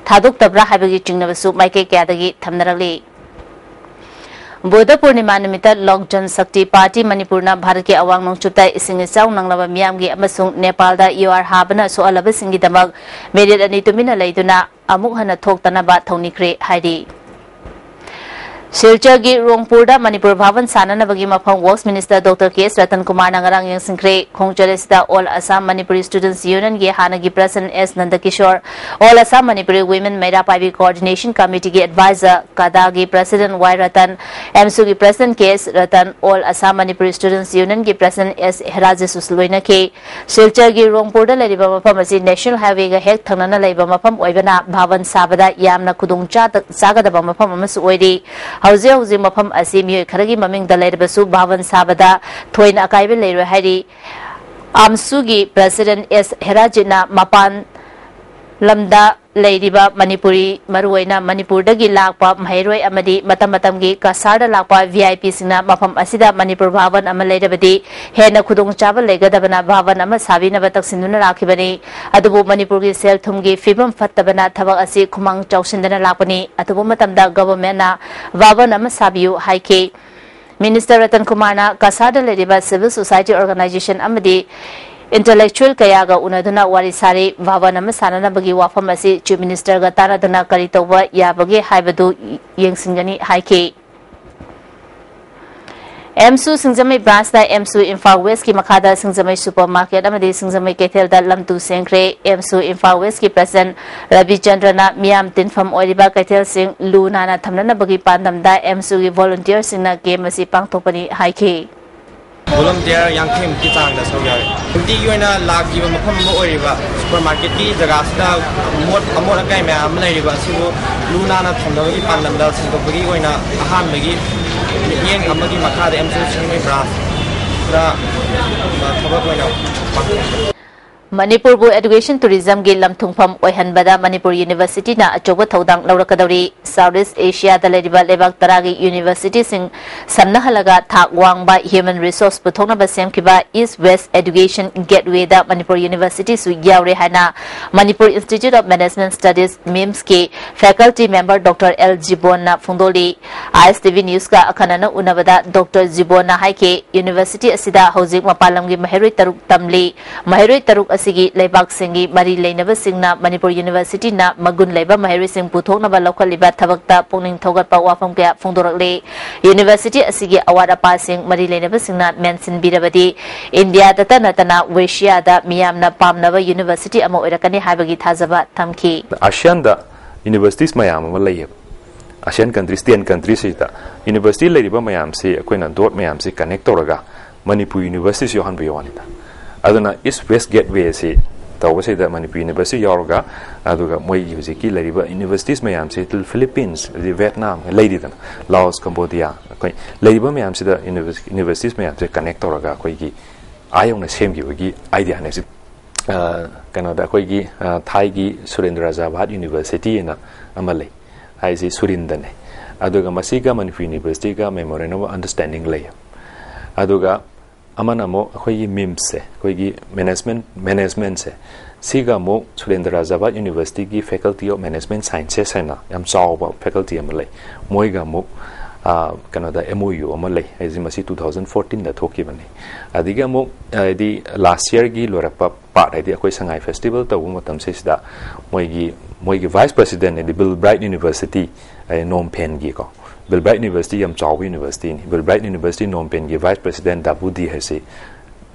ꯊꯥꯗꯣꯛꯇꯕ꯭ꯔꯥ ꯍꯥꯏꯕꯒꯤ ꯆꯤꯡꯅꯕꯁꯨ ꯃꯥꯏꯀꯩ ꯀꯌꯥꯗꯒꯤ ꯊꯝꯅꯔꯛꯂꯤ꯫ ꯕꯨꯙ ꯄꯨꯔꯅꯤꯃꯥ ꯅꯨꯃꯤꯠꯇ ꯂꯣꯛ ꯖꯟ ꯁꯛꯇꯤ ꯄꯥꯔꯇꯤ ꯃꯅꯤꯄꯨꯔꯅ ꯚꯥꯔꯠꯀꯤ ꯑꯋꯥꯡ ꯅꯣꯡꯆꯨꯞꯇ ꯏꯁꯤꯡ ꯏꯆꯥꯎ ꯅꯪꯂꯕ ꯃꯤꯌꯥꯝꯒꯤ ꯑꯃꯁꯨꯡ ꯅꯦꯄꯥꯜꯗ ꯌꯨꯍꯥꯔ ꯍꯥꯕꯅ ꯁꯣꯛꯍꯜꯂꯕꯁꯤꯡꯒꯤꯗꯃꯛ ꯃꯤꯅꯤꯠ ꯑꯅꯤ ꯇꯨꯃꯤꯟꯅ ꯂꯩꯗꯨꯅ ꯑꯃꯨꯛ ꯍꯟꯅ ꯊꯣꯛꯇꯅꯕ ꯊꯧꯅꯤꯈ꯭ꯔꯦ ꯍꯥꯏꯔꯤ꯫ ꯁꯤꯜꯆꯔꯒꯤ ꯔꯣꯡꯄꯨꯔꯗ ꯃꯅꯤꯄꯨꯔ ꯚꯥꯕꯟ ꯁꯥꯟꯅꯅꯕꯒꯤ ꯃꯐꯝ Works Minister Doctor K S Ratan ꯀꯨꯃꯥꯔꯅ ꯉꯔꯥꯡ ꯌꯦꯡꯁꯤꯟꯈ꯭ꯔꯦ꯫ ꯈꯣꯡꯆꯠ ꯑꯁꯤꯗ All Assam Manipuri Students Unionꯒꯤ ꯍꯥꯟꯅꯒꯤ President S ꯅꯟꯗꯀꯤꯁꯣꯔ, All Assam Manipuri Women ꯃꯩꯔꯥ ꯄꯥꯏꯕꯤ Coordination Committeeꯒꯤ Advisor, ꯀꯗꯥꯒꯤ President Y Ratan, ꯑꯦꯝꯁꯨꯒꯤ President K S Ratan, All Assam Manipuri Students Unionꯒꯤ President S ꯍꯦꯔꯥꯖꯦꯁꯨ ꯂꯣꯏꯅꯈꯤ꯫ ꯁꯤꯜꯆꯔꯒꯤ ꯔꯣꯡꯄꯨꯔꯗ ꯂꯩꯔꯤꯕ ꯃꯐꯝ ꯑꯁꯤ National Highwayꯒ ꯍꯦꯛ ꯊꯪꯅꯅ ꯂꯩꯕ ꯃꯐꯝ ꯑꯣꯏꯕꯅ ꯚꯥꯕꯟ ꯁꯥꯕꯗ ꯌꯥꯝꯅ ꯈꯨꯗꯣꯡ ꯆꯥꯗ-, ꯆꯥꯒꯗꯕ ꯃꯐꯝ ꯑꯃꯁꯨ ꯑꯣꯏꯔꯤ꯫ ꯍꯧꯖꯤꯛ ꯍꯧꯖꯤꯛ ꯃꯐꯝ ꯑꯁꯤ ꯃꯤꯑꯣꯏ ꯈꯔꯒꯤ ꯃꯃꯤꯡꯗ ꯂꯩꯔꯕꯁꯨ ꯚꯥꯕꯟ ꯁꯥꯕꯗ ꯊꯣꯏꯅ ꯑꯀꯥꯏꯕ ꯂꯩꯔꯣꯏ ꯍꯥꯏꯔꯤ꯫ ꯑꯦꯝꯁꯨꯒꯤ President S ꯍꯦꯔꯥꯖꯤꯠꯅ ꯃꯄꯥꯟ ꯂꯝꯗ ꯂꯩꯔꯤꯕ ꯃꯅꯤꯄꯨꯔꯤ, ꯃꯔꯨꯑꯣꯏꯅ ꯃꯅꯤꯄꯨꯔꯗꯒꯤ ꯂꯥꯛꯄ ꯃꯍꯩꯔꯣꯏ ꯑꯃꯗꯤ ꯃꯇꯝ ꯃꯇꯝꯒꯤ ꯀꯁꯥꯔꯗ ꯂꯥꯛꯄ V I Pꯁꯤꯡꯅ ꯃꯐꯝ ꯑꯁꯤꯗ ꯃꯅꯤꯄꯨꯔ ꯚꯥꯕꯟ ꯑꯃ ꯂꯩꯔꯕꯗꯤ ꯍꯦꯟꯅ ꯈꯨꯗꯣꯡꯆꯥꯕ ꯂꯩꯒꯗꯕꯅ ꯚꯥꯕꯟ ꯑꯃ ꯁꯥꯕꯤꯅꯕ ꯇꯛꯁꯤꯟꯗꯨꯅ ꯂꯥꯛꯈꯤꯕꯅꯤ꯫ ꯑꯗꯨꯕꯨ ꯃꯅꯤꯄꯨꯔꯒꯤ ꯁꯦꯜ ꯊꯨꯝꯒꯤ ꯐꯤꯕꯝ ꯐꯠꯇꯕꯅ ꯊꯕꯛ ꯑꯁꯤ ꯈꯨꯃꯥꯡ ꯆꯥꯎꯁꯤꯟꯗꯅ ꯂꯥꯛꯄꯅꯤ꯫ ꯑꯊꯨꯕ ꯃꯇꯝꯗ Governmentꯅ ꯚꯥꯕꯟ ꯑꯃ ꯁꯥꯕꯤꯌꯨ ꯍꯥꯏꯈꯤ꯫ Minister ꯔꯇꯟ ꯀꯨꯃꯥꯔꯅ ꯀꯁꯥꯔꯗ ꯂꯩꯔꯤꯕ civil society organization ꯑꯃꯗꯤ intellectual ꯀꯌꯥꯒ ꯎꯅꯗꯨꯅ ꯋꯥꯔꯤ ꯁꯥꯔꯤ꯫ ꯚꯥꯕꯟ ꯑꯃ ꯁꯥꯟꯅꯅꯕꯒꯤ ꯋꯥꯐꯝ ꯑꯁꯤ Chief Ministerꯒ ꯇꯥꯟꯅꯗꯨꯅ ꯀꯔꯤ ꯇꯧꯕ ꯌꯥꯕꯒꯦ ꯍꯥꯏꯕꯗꯨ ꯌꯦꯡꯁꯤꯟꯒꯅꯤ ꯍꯥꯏꯈꯤ꯫ ꯑꯦꯝꯁꯨ ꯁꯤꯡꯖꯃꯩ Branchꯅ ꯑꯦꯝꯁꯨ ꯏꯝꯐꯥꯜ Westꯀꯤ ꯃꯈꯥꯗ ꯁꯤꯡꯖꯃꯩ Supermarket ꯑꯃꯗꯤ ꯁꯤꯡꯖꯃꯩ ꯀꯩꯊꯦꯜꯗ ꯂꯝꯇꯨ ꯁꯦꯝꯈ꯭ꯔꯦ꯫ ꯑꯦꯝꯁꯨ ꯏꯝꯐꯥꯜ Westꯀꯤ President ꯔꯕꯤꯆꯟꯗ꯭ꯔꯅ ꯃꯤꯌꯥꯝ ꯇꯤꯟꯐꯝ ꯑꯣꯏꯔꯤꯕ ꯀꯩꯊꯦꯜꯁꯤꯡ ꯂꯨ ꯅꯥꯟꯅ ꯊꯝꯅꯅꯕꯒꯤ ꯄꯥꯟꯗꯝꯗ ꯑꯦꯝꯁꯨꯒꯤ volunteerꯁꯤꯡꯅ camp ꯑꯁꯤ ꯄꯥꯡꯊꯣꯛꯄꯅꯤ ꯍꯥꯏꯈꯤ꯫ Volunteer ꯌꯥꯡꯈꯩꯃꯨꯛꯀꯤ ꯆꯥꯡꯗ ꯁꯔꯨꯛ ꯌꯥꯔꯤ꯫ ꯅꯨꯡꯇꯤꯒꯤ ꯑꯣꯏꯅ ꯂꯥꯛꯈꯤꯕ ꯃꯐꯝ ꯑꯃ ꯑꯣꯏꯔꯤꯕ supermarketꯀꯤ ꯖꯒꯥꯁꯤꯗ ꯃꯣꯠ-, ꯑꯃꯣꯠ ꯑꯀꯥꯏ ꯃꯌꯥꯝ ꯑꯃ ꯂꯩꯔꯤꯕ ꯑꯁꯤꯕꯨ ꯂꯨ ꯅꯥꯟꯅ ꯊꯝꯅꯕꯒꯤ ꯄꯥꯟꯗꯝꯗ ꯁꯦꯡꯗꯣꯛꯄꯒꯤ ꯑꯣꯏꯅ ꯑꯍꯥꯟꯕꯒꯤ ꯃꯤꯠꯌꯦꯡ ꯑꯃꯒꯤ ꯃꯈꯥꯗ ꯑꯦꯝꯁꯨ ꯁꯤꯡꯖꯃꯩ Branchꯅ ꯊꯕꯛ ꯑꯣꯏꯅ ꯄꯥꯡꯊꯣꯛꯏ꯫ ꯃꯅꯤꯄꯨꯔꯕꯨ education tourismꯒꯤ ꯂꯝꯊꯨꯡꯐꯝ ꯑꯣꯏꯍꯟꯕꯗ ꯃꯅꯤꯄꯨꯔ Universityꯅ ꯑꯆꯧꯕ ꯊꯧꯗꯥꯡ ꯂꯧꯔꯛꯀꯗꯧꯔꯤ꯫ South East Asiaꯗ ꯂꯩꯔꯤꯕ ꯂꯩꯕꯥꯛ ꯇꯔꯥꯒꯤ universityꯁꯤꯡ ꯁꯝꯅꯍꯜꯂꯒ ꯊꯥꯛ ꯋꯥꯡꯕ human resource ꯄꯨꯊꯣꯛꯅꯕ ꯁꯦꯝꯈꯤꯕ East West Education Gatewayꯗ ꯃꯅꯤꯄꯨꯔ Universityꯁꯨ ꯌꯥꯎꯔꯦ ꯍꯥꯏꯅ Manipur Institute of Management Studies, MIMSꯀꯤ faculty member Doctor L ꯖꯤꯕꯣꯟꯅ ꯐꯣꯡꯗꯣꯛꯂꯤ꯫ ISTV Newsꯀ ꯑꯈꯟꯅꯅ ꯎꯅꯕꯗ Doctor ꯖꯤꯕꯣꯟꯅ ꯍꯥꯏꯈꯤ, university ꯑꯁꯤꯗ ꯍꯧꯖꯤꯛ ꯃꯄꯥꯟ ꯂꯝꯒꯤ ꯃꯍꯩꯔꯣꯏ ꯇꯔꯨꯛ ꯇꯝꯂꯤ꯫ ꯃꯍꯩꯔꯣꯏ ꯇꯔꯨꯛ ꯑꯁꯤ ꯑꯁꯤꯒꯤ ꯂꯩꯕꯥꯛꯁꯤꯡꯒꯤ ꯃꯔꯤ ꯂꯩꯅꯕꯁꯤꯡꯅ ꯃꯅꯤꯄꯨꯔ ꯌꯨꯅꯤꯚꯔꯁꯤꯇꯤꯅ ꯃꯒꯨꯟ ꯂꯩꯕ ꯃꯍꯩꯔꯣꯏꯁꯤꯡ ꯄꯨꯊꯣꯛꯅꯕ ꯂꯧꯈꯠꯂꯤꯕ ꯊꯕꯛꯇ ꯄꯨꯛꯅꯤꯡ ꯊꯧꯒꯠꯄ ꯋꯥꯐꯝ ꯀꯌꯥ ꯐꯣꯡꯗꯣꯔꯛꯂꯤ꯫ ꯌꯨꯅꯤꯚꯔꯁꯤꯇꯤ ꯑꯁꯤꯒꯤ ꯑꯋꯥꯠ ꯑꯄꯥꯁꯤꯡ ꯃꯔꯤ ꯂꯩꯅꯕꯁꯤꯡꯅ ꯃꯦꯟꯁꯤꯟꯕꯤꯔꯕꯗꯤ ꯏꯟꯗꯤꯌꯥꯗꯇ ꯅꯠꯇꯅ ꯋꯦꯁꯤꯌꯥꯗ ꯃꯤꯌꯥꯝꯅ ꯄꯥꯝꯅꯕ ꯌꯨꯅꯤꯚꯔꯁꯤꯇꯤ ꯑꯃ ꯑꯣꯏꯔꯛꯀꯅꯤ ꯍꯥꯏꯕꯒꯤ ꯊꯥꯖꯕ ꯊꯝꯈꯤ꯫ ꯑꯁꯤꯌꯥꯟꯗ ꯌꯨꯅꯤꯚꯔꯁꯤꯇꯤꯁ ꯃꯌꯥꯝ ꯑꯃ ꯂꯩꯌꯦꯕ꯫ ꯑꯁꯤꯌꯥꯟ ꯀꯟꯇ꯭ꯔꯤꯁ, ꯇꯦꯟ ꯀꯟꯇ꯭ꯔꯤꯁꯤꯗ ꯌꯨꯅꯤꯚꯔꯁꯤꯇꯤ ꯂꯩꯔꯤꯕ ꯃꯌꯥꯝꯁꯤ, ꯑꯩꯈꯣꯏꯅ ꯗꯣꯠ ꯃꯌꯥꯝꯁꯤ ꯀꯅꯦꯛ ꯇꯧꯔꯒ ꯃꯅꯤꯄꯨꯔ ꯌꯨꯅꯤꯚꯔꯁꯤꯇꯤꯁꯨ ꯌꯥꯎꯍꯟꯕꯒꯤ ꯋꯥꯅꯤꯗ꯫ ꯑꯗꯨꯅ ꯏꯁ ꯋꯦꯁ ꯒꯦꯠꯋꯦ ꯑꯁꯤ ꯇꯧꯕꯁꯤꯗ ꯃꯅꯤꯄꯨꯔ ꯌꯨꯅꯤꯚꯔꯁꯤꯇꯤ ꯌꯥꯎꯔꯒ, ꯑꯗꯨꯒ ꯃꯣꯏꯒꯤ ꯍꯧꯖꯤꯛꯀꯤ ꯂꯩꯔꯤꯕ ꯌꯨꯅꯤꯚꯔꯁꯤꯇꯤꯁ ꯃꯌꯥꯝꯁꯤ, ꯐꯤꯂꯤꯄꯤꯟꯁ, ꯑꯗꯩ ꯚꯤꯌꯦꯠꯅꯥꯝ ꯂꯩꯔꯤꯗꯅ, ꯂꯥꯑꯣꯁ, ꯀꯝꯕꯣꯗꯤꯌꯥ, ꯑꯩꯈꯣꯏ ꯂꯩꯔꯤꯕ ꯃꯌꯥꯝꯁꯤꯗ ꯌꯨꯅꯤꯚꯔꯁꯤꯇꯤꯁ ꯃꯌꯥꯝꯁꯦ ꯀꯅꯦꯛ ꯇꯧꯔꯒ ꯑꯩꯈꯣꯏꯒꯤ ꯑꯥ ꯌꯧꯅ ꯁꯦꯝꯈꯤꯕꯒꯤ ꯑꯥꯏꯗꯤꯌꯥꯅꯦ ꯁꯤ꯫ ꯑ, ꯀꯩꯅꯣꯗ ꯑꯩꯈꯣꯏꯒꯤ, ꯑ, ꯊꯥꯏꯒꯤ ꯁꯨꯔꯦꯟꯗ꯭ꯔ ꯔꯥꯖꯥꯚꯥꯠ ꯌꯨꯅꯤꯚꯔꯁꯤꯇꯤ ꯍꯥꯏꯅ ꯑꯃ ꯂꯩ, ꯍꯥꯏꯁꯤ ꯁꯨꯔꯤꯟꯗꯅꯦ꯫ ꯑꯗꯨꯒ ꯃꯁꯤꯒ ꯃꯅꯤꯄꯨꯔ ꯌꯨꯅꯤꯚꯔꯁꯤꯇꯤꯒ ꯃꯦꯃꯣꯔꯦꯟꯗꯝ ꯑꯣꯐ ꯑꯟꯗꯔꯁ꯭ꯇꯦꯟꯗꯤꯡ ꯂꯩ꯫ ꯑꯗꯨꯒ ꯑꯃꯅ ꯑꯃꯨꯛ ꯑꯩꯈꯣꯏꯒꯤ ꯃꯤꯝꯁꯁꯦ, ꯑꯩꯈꯣꯏꯒꯤ ꯃꯦꯅꯦꯖꯃꯦꯟ, ꯃꯦꯅꯦꯖꯃꯦꯟꯁꯦ, ꯁꯤꯒ ꯑꯃꯨꯛ ꯁꯨꯔꯦꯟꯗ꯭ꯔ ꯔꯥꯖꯥꯚꯥꯠ ꯌꯨꯅꯤꯚꯔꯁꯤꯇꯤꯒꯤ Faculty of Management Sciences ꯍꯥꯏꯅ ꯌꯥꯝ ꯆꯥꯎꯕ ꯐꯦꯀꯜꯇꯤ ꯑꯃ ꯂꯩ꯫ ꯃꯣꯏꯒ ꯑꯃꯨꯛ, ꯑ, ꯀꯩꯅꯣꯗ, ꯑꯦꯝ ꯑꯣ ꯌꯨ ꯑꯃ ꯂꯩ, ꯍꯥꯏꯁꯦ ꯃꯁꯤ ꯇꯨ ꯊꯥꯎꯖꯟ ꯐꯣꯔꯇꯤꯟꯗ ꯊꯣꯛꯈꯤꯕꯅꯤ꯫ ꯑꯗꯒꯤ ꯑꯃꯨꯛ, ꯍꯥꯏꯗꯤ, ꯂꯥꯁ ꯌꯔꯒꯤ ꯂꯣꯏꯔꯛꯄ ꯄꯥꯔꯠ, ꯍꯥꯏꯗꯤ ꯑꯩꯈꯣꯏ ꯁꯉꯥꯏ ꯐꯦꯁꯇꯤꯚꯦꯜ ꯇꯧꯕ ꯃꯇꯝꯁꯤꯗ ꯃꯣꯏꯒꯤ, ꯃꯣꯏꯒꯤ ꯚꯥꯏꯁ ꯄ꯭ꯔꯁꯤꯗꯦꯟ, ꯍꯥꯏꯗꯤ ꯕꯤꯜ ꯕ꯭ꯔꯥꯏꯠ ꯌꯨꯅꯤꯚꯔꯁꯤꯇꯤ, ꯍꯥꯏꯗꯤ ꯅꯣꯝꯐꯦꯟꯒꯤꯀꯣ, ꯕꯤꯜ ꯕ꯭ꯔꯥꯏꯠ ꯌꯨꯅꯤꯚꯔꯁꯤꯇꯤ ꯌꯥꯝ ꯆꯥꯎꯕ ꯌꯨꯅꯤꯚꯔꯁꯤꯇꯤꯅꯤ꯫ ꯕꯤꯜ ꯕ꯭ꯔꯥꯏꯠ ꯌꯨꯅꯤꯚꯔꯁꯤꯇꯤ ꯅꯣꯝꯐꯦꯟꯒꯤ ꯚꯥꯏꯁ ꯄ꯭ꯔꯁꯤꯗꯦꯟ ꯗꯥꯕꯨꯗꯤ ꯍꯥꯏꯁꯤ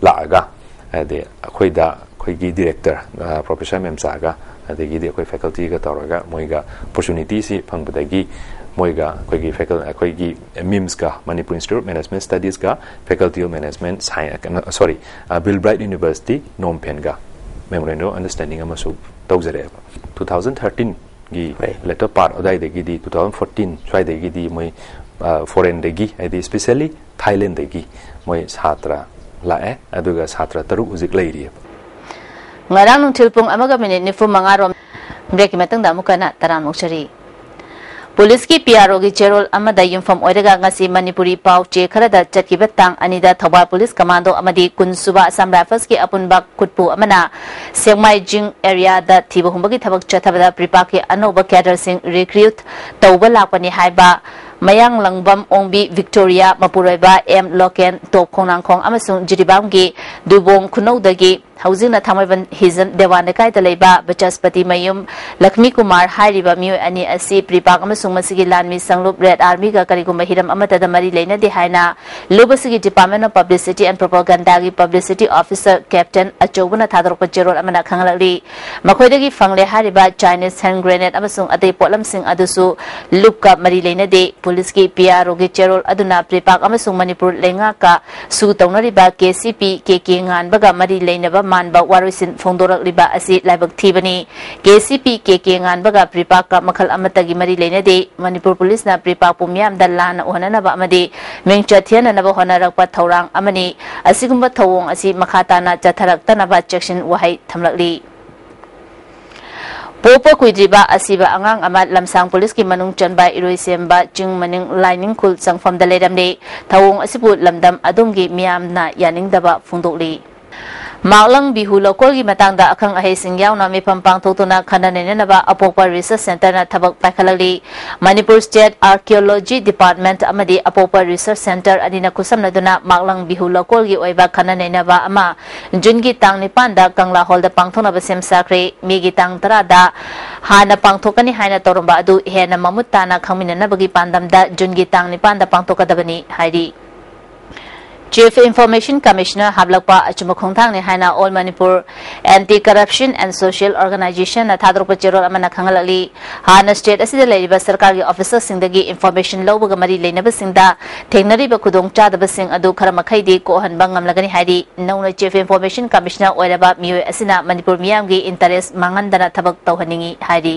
ꯂꯥꯛꯑꯒ, ꯍꯥꯏꯗꯤ ꯑꯩꯈꯣꯏꯗ, ꯑꯩꯈꯣꯏꯒꯤ ꯗꯤꯔꯦꯛꯇꯔ, ꯑ, ꯄ꯭ꯔꯣꯐꯦꯁꯔ ꯃꯦꯝꯆꯥꯒ, ꯑꯗꯒꯤꯗꯤ ꯑꯩꯈꯣꯏ ꯐꯦꯀꯜꯇꯤꯒ ꯇꯧꯔꯒ ꯃꯣꯏꯒ ꯑꯣꯄꯣꯔꯆꯨꯅꯤꯇꯤꯁꯤ ꯐꯪꯕꯗꯒꯤ ꯃꯣꯏꯒ ꯑꯩꯈꯣꯏꯒꯤ ꯐꯦꯀꯜ-, ꯑꯩꯈꯣꯏꯒꯤ ꯃꯤꯝꯁꯀ, ꯃꯅꯤꯄꯨꯔ ꯏꯟꯁꯇꯤꯇ꯭ꯌꯨꯠ ꯑꯣꯐ ꯃꯦꯅꯦꯖꯃꯦꯟ ꯁ꯭ꯇꯗꯤꯁꯀ, Faculty of Management Science, ꯀꯩꯅꯣ, ꯁꯣꯔꯤ, ꯑ, ꯕꯤꯜ ꯕ꯭ꯔꯥꯏꯠ ꯌꯨꯅꯤꯚꯔꯁꯤꯇꯤ ꯅꯣꯝꯐꯦꯟꯒ ꯃꯦꯃꯣꯔꯦꯟꯗꯝ ꯑꯣꯐ ꯑꯟꯗꯔꯁ꯭ꯇꯦꯟꯗꯤꯡ ꯑꯃꯁꯨ ꯇꯧꯖꯔꯛꯑꯦꯕ꯫ ꯇꯨ ꯊꯥꯎꯖꯟ ꯊꯥꯔꯇꯤꯟꯒꯤ ꯍꯣꯏ꯫ ꯂꯦꯇꯔ ꯄꯥꯔꯠ ꯑꯗꯨꯋꯥꯏꯗꯒꯤꯗꯤ, ꯇꯨ ꯊꯥꯎꯖꯟ ꯐꯣꯔꯇꯤꯟ ꯁ꯭ꯋꯥꯏꯗꯒꯤꯗꯤ ꯃꯣꯏ, ꯑ, ꯐꯣꯔꯦꯟꯗꯒꯤ, ꯍꯥꯏꯗꯤ ꯁ꯭ꯄꯦꯁꯦꯜꯂꯤ ꯊꯥꯏꯂꯦꯟꯗꯒꯤ ꯃꯣꯏ ꯁꯥꯇ꯭ꯔ ꯂꯥꯛꯑꯦ, ꯑꯗꯨꯒ ꯁꯥꯇ꯭ꯔ ꯇꯔꯨꯛ ꯍꯧꯖꯤꯛ ꯂꯩꯔꯤꯑꯕ꯫ ꯉꯔꯥꯡ ꯅꯨꯡꯊꯤꯜ ꯄꯨꯡ ꯑꯃꯒ ꯃꯤꯅꯤꯠ ꯅꯤꯐꯨ ꯃꯉꯥ ꯔꯣꯝ ꯕ꯭ꯔꯦꯛꯀꯤ ꯃꯇꯨꯡꯗ ꯑꯃꯨꯛꯀ ꯍꯟꯅ ꯇꯔꯥꯝꯅ ꯑꯣꯛꯆꯔꯤ꯫ ꯄꯨꯂꯤꯁꯀꯤ ꯄꯤ ꯑꯥꯔ ꯑꯣꯒꯤ ꯆꯦꯔꯣꯜ ꯑꯃꯗ ꯌꯨꯝꯐꯝ ꯑꯣꯏꯔꯒ ꯉꯁꯤ ꯃꯅꯤꯄꯨꯔꯤ ꯄꯥꯎ ꯆꯦ ꯈꯔꯗ ꯆꯠꯈꯤꯕ ꯇꯥꯡ ꯑꯅꯤꯗ ꯊꯧꯕꯥꯜ ꯄꯨꯂꯤꯁ ꯀꯃꯥꯟꯗꯣ ꯑꯃꯗꯤ ꯀꯨꯟꯁꯨꯕ ꯑꯁꯥꯝ ꯔꯥꯏꯐꯜꯁꯀꯤ ꯑꯄꯨꯟꯕ ꯈꯨꯠꯄꯨ ꯑꯃꯅ ꯁꯦꯛꯃꯥꯏ ꯖꯤꯡ ꯑꯦꯔꯤꯌꯥꯗ ꯊꯤꯕ ꯍꯨꯝꯕꯒꯤ ꯊꯕꯛ ꯆꯠꯊꯕꯗ ꯄ꯭ꯔꯤꯄꯥꯛꯀꯤ ꯑꯅꯧꯕ ꯀꯦꯗꯔꯁꯤꯡ ꯔꯤꯀ꯭ꯔꯨꯠ ꯇꯧꯕ ꯂꯥꯛꯄꯅꯤ ꯍꯥꯏꯕ ꯃꯌꯥꯡꯂꯪꯕꯝ ꯑꯣꯡꯕꯤ ꯚꯤꯛꯇꯣꯔꯤꯌꯥ, ꯃꯄꯨꯔꯣꯏꯕ ꯑꯦꯝ ꯂꯣꯀꯦꯟ, ꯇꯣꯞ ꯈꯣꯡꯅꯥꯡꯈꯣꯡ ꯑꯃꯁꯨꯡ ꯖꯤꯔꯤꯕꯥꯝꯒꯤ ꯗꯨꯕꯣꯡ ꯈꯨꯅꯧꯗꯒꯤ ꯍꯧꯖꯤꯛꯅ ꯊꯥꯡꯃꯩꯕꯟ ꯍꯤꯖꯝ ꯗꯦꯋꯥꯟ ꯂꯩꯀꯥꯏꯗ ꯂꯩꯕ ꯕꯆꯁꯄꯇꯤ ꯃꯌꯨꯝ ꯂꯛꯁꯃꯤ ꯀꯨꯃꯥꯔ ꯍꯥꯏꯔꯤꯕ ꯃꯤꯑꯣꯏ ꯑꯅꯤ ꯑꯁꯤ ꯄ꯭ꯔꯤꯄꯥꯛ ꯑꯃꯁꯨꯡ ꯃꯁꯤꯒꯤ ꯂꯥꯟꯃꯤ ꯁꯪꯂꯨꯞ ꯔꯦꯗ ꯑꯥꯔꯃꯤꯒ ꯀꯔꯤꯒꯨꯝꯕ ꯍꯤꯔꯝ ꯑꯃꯠꯇꯗ ꯃꯔꯤ ꯂꯩꯅꯗꯦ ꯍꯥꯏꯅ ꯂꯨꯞ ꯑꯁꯤꯒꯤ Department of Publicity and Propagandaꯒꯤ publicity officer Captain ꯑꯆꯧꯕꯅ ꯊꯥꯗꯣꯔꯛꯄ ꯆꯦꯔꯣꯜ ꯑꯃꯅ ꯈꯪꯍꯜꯂꯛꯂꯤ꯫ ꯃꯈꯣꯏꯗꯒꯤ ꯐꯪꯂꯦ ꯍꯥꯏꯔꯤꯕ Chinese hand grenade ꯑꯃꯁꯨꯡ ꯑꯇꯩ ꯄꯣꯠꯂꯝꯁꯤꯡ ꯑꯗꯨꯁꯨ ꯂꯨꯞꯀ ꯃꯔꯤ ꯂꯩꯅꯗꯦ꯫ ꯄꯨꯂꯤꯁꯀꯤ ꯄꯤ ꯑꯥꯔ ꯑꯣꯒꯤ ꯆꯦꯔꯣꯜ ꯑꯗꯨꯅ ꯄ꯭ꯔꯤꯄꯥꯛ ꯑꯃꯁꯨꯡ ꯃꯅꯤꯄꯨꯔ ꯂꯩꯉꯥꯛꯀ ꯁꯨ ꯇꯧꯅꯔꯤꯕ ꯀꯦ ꯁꯤ ꯄꯤ ꯀꯦ ꯀꯦ ꯉꯥꯟꯕꯒ ꯃꯔꯤ ꯂꯩꯅꯕ ꯃꯥꯟꯕ ꯋꯥꯔꯣꯏꯁꯤꯟ ꯐꯣꯡꯗꯣꯔꯛꯂꯤꯕ ꯑꯁꯤ ꯂꯥꯏꯕꯛ ꯊꯤꯕꯅꯤ꯫ ꯀꯦ ꯁꯤ ꯄꯤ ꯀꯦ ꯀꯦ ꯉꯥꯟꯕꯒ ꯄ꯭ꯔꯤꯄꯥꯛꯀ ꯃꯈꯜ ꯑꯃꯠꯇꯒꯤ ꯃꯔꯤ ꯂꯩꯅꯗꯦ꯫ ꯃꯅꯤꯄꯨꯔ ꯄꯨꯂꯤꯁꯅ ꯄ꯭ꯔꯤꯄꯥꯛꯄꯨ ꯃꯤꯌꯥꯝꯗ ꯂꯥꯟꯅ ꯎꯍꯟꯅꯅꯕ ꯑꯃꯗꯤ ꯃꯤꯡꯆꯠ ꯊꯤꯍꯟꯅꯅꯕ ꯍꯣꯠꯅꯔꯛꯄ ꯊꯧꯔꯥꯡ ꯑꯃꯅꯤ꯫ ꯑꯁꯤꯒꯨꯝꯕ ꯊꯧꯑꯣꯡ ꯑꯁꯤ ꯃꯈꯥ ꯇꯥꯅ ꯆꯠꯊꯔꯛꯇꯅꯕ ꯆꯦꯛꯁꯤꯟ ꯋꯥꯍꯩ ꯊꯝꯂꯛꯂꯤ꯫ ꯄꯣꯛꯄ ꯀꯨꯏꯗ꯭ꯔꯤꯕ ꯑꯁꯤꯕ ꯑꯉꯥꯡ ꯑꯃ ꯂꯝꯁꯥꯡ ꯄꯨꯂꯤꯁꯀꯤ ꯃꯅꯨꯡ ꯆꯟꯕ ꯏꯔꯣꯏꯁꯦꯝꯕ ꯆꯤꯡ ꯃꯅꯤꯡ ꯂꯥꯏꯅꯤꯡꯈꯨꯜ ꯆꯪꯐꯝꯗ ꯂꯩꯔꯝꯂꯦ꯫ ꯊꯧꯑꯣꯡ ꯑꯁꯤꯕꯨ ꯂꯝꯗꯝ ꯑꯗꯣꯝꯒꯤ ꯃꯤꯌꯥꯝꯅ ꯌꯥꯅꯤꯡꯗꯕ ꯐꯣꯡꯗꯣꯛꯂꯤ꯫ ꯃꯥꯛꯂꯪ ꯕꯤꯍꯨ ꯂꯧꯀꯣꯜꯒꯤ ꯃꯇꯥꯡꯗ ꯑꯈꯪ ꯑꯍꯩꯁꯤꯡ ꯌꯥꯎꯅ ꯃꯤꯐꯝ ꯄꯥꯡꯊꯣꯛꯇꯨꯅ ꯈꯟꯅ ꯅꯩꯅꯅꯕ ꯑꯄꯣꯛꯄ ꯔꯤꯁꯔꯁ ꯁꯦꯟꯇꯔꯅ ꯊꯕꯛ ꯄꯥꯏꯈꯠꯂꯛꯂꯤ꯫ ꯃꯅꯤꯄꯨꯔ ꯁ꯭ꯇꯦꯠ ꯑꯥꯔꯀꯤꯑꯣꯂꯣꯖꯤ ꯗꯤꯄꯥꯔꯠꯃꯦꯟꯠ ꯑꯃꯗꯤ ꯑꯄꯣꯛꯄ ꯔꯤꯁꯔꯁ ꯁꯦꯟꯇꯔ ꯑꯅꯤꯅ ꯈꯨꯠꯁꯝꯅꯗꯨꯅ ꯃꯥꯛꯂꯪ ꯕꯤꯍꯨ ꯂꯧꯀꯣꯜꯒꯤ ꯑꯣꯏꯕ ꯈꯟꯅ ꯅꯩꯅꯕ ꯑꯃ ꯖꯨꯟꯒꯤ ꯇꯥꯡ ꯅꯤꯄꯥꯟꯗ ꯀꯪꯂꯥ ꯍꯣꯜꯗ ꯄꯥꯡꯊꯣꯛꯅꯕ ꯁꯦꯝ ꯁꯥꯈ꯭ꯔꯦ꯫ ꯃꯦꯒꯤ ꯇꯥꯡ ꯇꯔꯥꯗ ꯍꯥꯟꯅ ꯄꯥꯡꯊꯣꯛꯀꯅꯤ ꯍꯥꯏꯅ ꯇꯧꯔꯝꯕ ꯑꯗꯨ ꯍꯦꯟꯅ ꯃꯃꯨꯠ ꯇꯥꯅ ꯈꯪꯃꯤꯟꯅꯅꯕꯒꯤ ꯄꯥꯟꯗꯝꯗ ꯖꯨꯟꯒꯤ ꯇꯥꯡ ꯅꯤꯄꯥꯟꯗ ꯄꯥꯡꯊꯣꯛꯀꯗꯕꯅꯤ ꯍꯥꯏꯔꯤ꯫ Chief Information Commissioner ꯍꯥꯞꯂꯛꯄ ꯑꯆꯨꯝꯕ ꯈꯣꯡꯊꯥꯡꯅꯤ ꯍꯥꯏꯅ All Manipur Anti Corruption and Social Organizationꯅ ꯊꯥꯗꯣꯔꯛꯄ ꯆꯦꯔꯣꯜ ꯑꯃꯅ ꯈꯪꯍꯜꯂꯛꯂꯤ꯫ ꯍꯥꯟꯅ ꯁ꯭ꯇꯦꯠ ꯑꯁꯤꯗ ꯂꯩꯔꯤꯕ ꯁꯔꯀꯥꯔꯒꯤ ꯑꯣꯐꯤꯁꯔꯁꯤꯡꯗꯒꯤ ꯏꯟꯐꯣꯔꯃꯦꯁꯟ ꯂꯧꯕꯒ ꯃꯔꯤ ꯂꯩꯅꯕꯁꯤꯡꯗ ꯊꯦꯡꯅꯔꯤꯕ ꯈꯨꯗꯣꯡꯆꯥꯗꯕꯁꯤꯡ ꯑꯗꯨ ꯈꯔ ꯃꯈꯩꯗꯤ ꯀꯣꯛꯍꯟꯕ ꯉꯝꯂꯒꯅꯤ ꯍꯥꯏꯔꯤ꯫ ꯅꯧꯅ Chief Information Commissioner ꯑꯣꯏꯔꯕ ꯃꯤꯑꯣꯏ ꯑꯁꯤꯅ ꯃꯅꯤꯄꯨꯔ ꯃꯤꯌꯥꯝꯒꯤ ꯏꯟꯇꯔꯦꯁ ꯃꯥꯡꯍꯟꯗꯅ ꯊꯕꯛ ꯇꯧꯍꯟꯅꯤꯡꯏ ꯍꯥꯏꯔꯤ꯫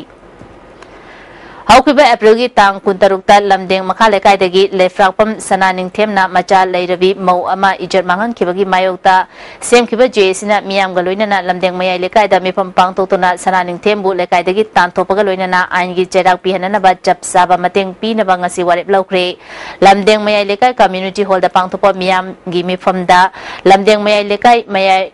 ꯍꯧꯈꯤꯕ ꯑꯦꯄ꯭ꯔꯤꯜꯒꯤ ꯇꯥꯡ ꯀꯨꯟꯇꯔꯨꯛꯇ ꯂꯝꯗꯦꯡ ꯃꯈꯥ ꯂꯩꯀꯥꯏꯗꯒꯤ ꯂꯩꯐ꯭ꯔꯥꯛꯄꯝ ꯁꯅꯥ ꯅꯤꯡꯊꯦꯝꯅ ꯃꯆꯥ ꯂꯩꯔꯕꯤ ꯃꯧ ꯑꯃ ꯏꯖꯠ ꯃꯥꯡꯍꯟꯈꯤꯕꯒꯤ ꯃꯥꯌꯣꯛꯇ ꯁꯦꯝꯈꯤꯕ ꯖꯦ ꯑꯦꯁꯤꯅ ꯃꯤꯌꯥꯝꯒ ꯂꯣꯏꯅꯅ ꯂꯝꯗꯦꯡ ꯃꯌꯥꯏ ꯂꯩꯀꯥꯏꯗ ꯃꯤꯐꯝ ꯄꯥꯡꯊꯣꯛꯇꯨꯅ ꯁꯅꯥ ꯅꯤꯡꯊꯦꯝꯕꯨ ꯂꯩꯀꯥꯏꯗꯒꯤ ꯇꯥꯟꯊꯣꯛꯄꯒ ꯂꯣꯏꯅꯅ ꯑꯥꯏꯟꯒꯤ ꯆꯩꯔꯥꯛ ꯄꯤꯍꯟꯅꯅꯕ ꯆꯞ ꯆꯥꯕ ꯃꯇꯦꯡ ꯄꯤꯅꯕ ꯉꯁꯤ ꯋꯥꯔꯦꯞ ꯂꯧꯈ꯭ꯔꯦ꯫ ꯂꯝꯗꯦꯡ ꯃꯌꯥꯏ ꯂꯩꯀꯥꯏ ꯀꯝꯃ꯭ꯌꯨꯅꯤꯇꯤ ꯍꯣꯜꯗ ꯄꯥꯡꯊꯣꯛꯄ ꯃꯤꯌꯥꯝꯒꯤ ꯃꯤꯐꯝꯗ ꯂꯝꯗꯦꯡ ꯃꯌꯥꯏ ꯂꯩꯀꯥꯏ ꯃꯌꯥꯏ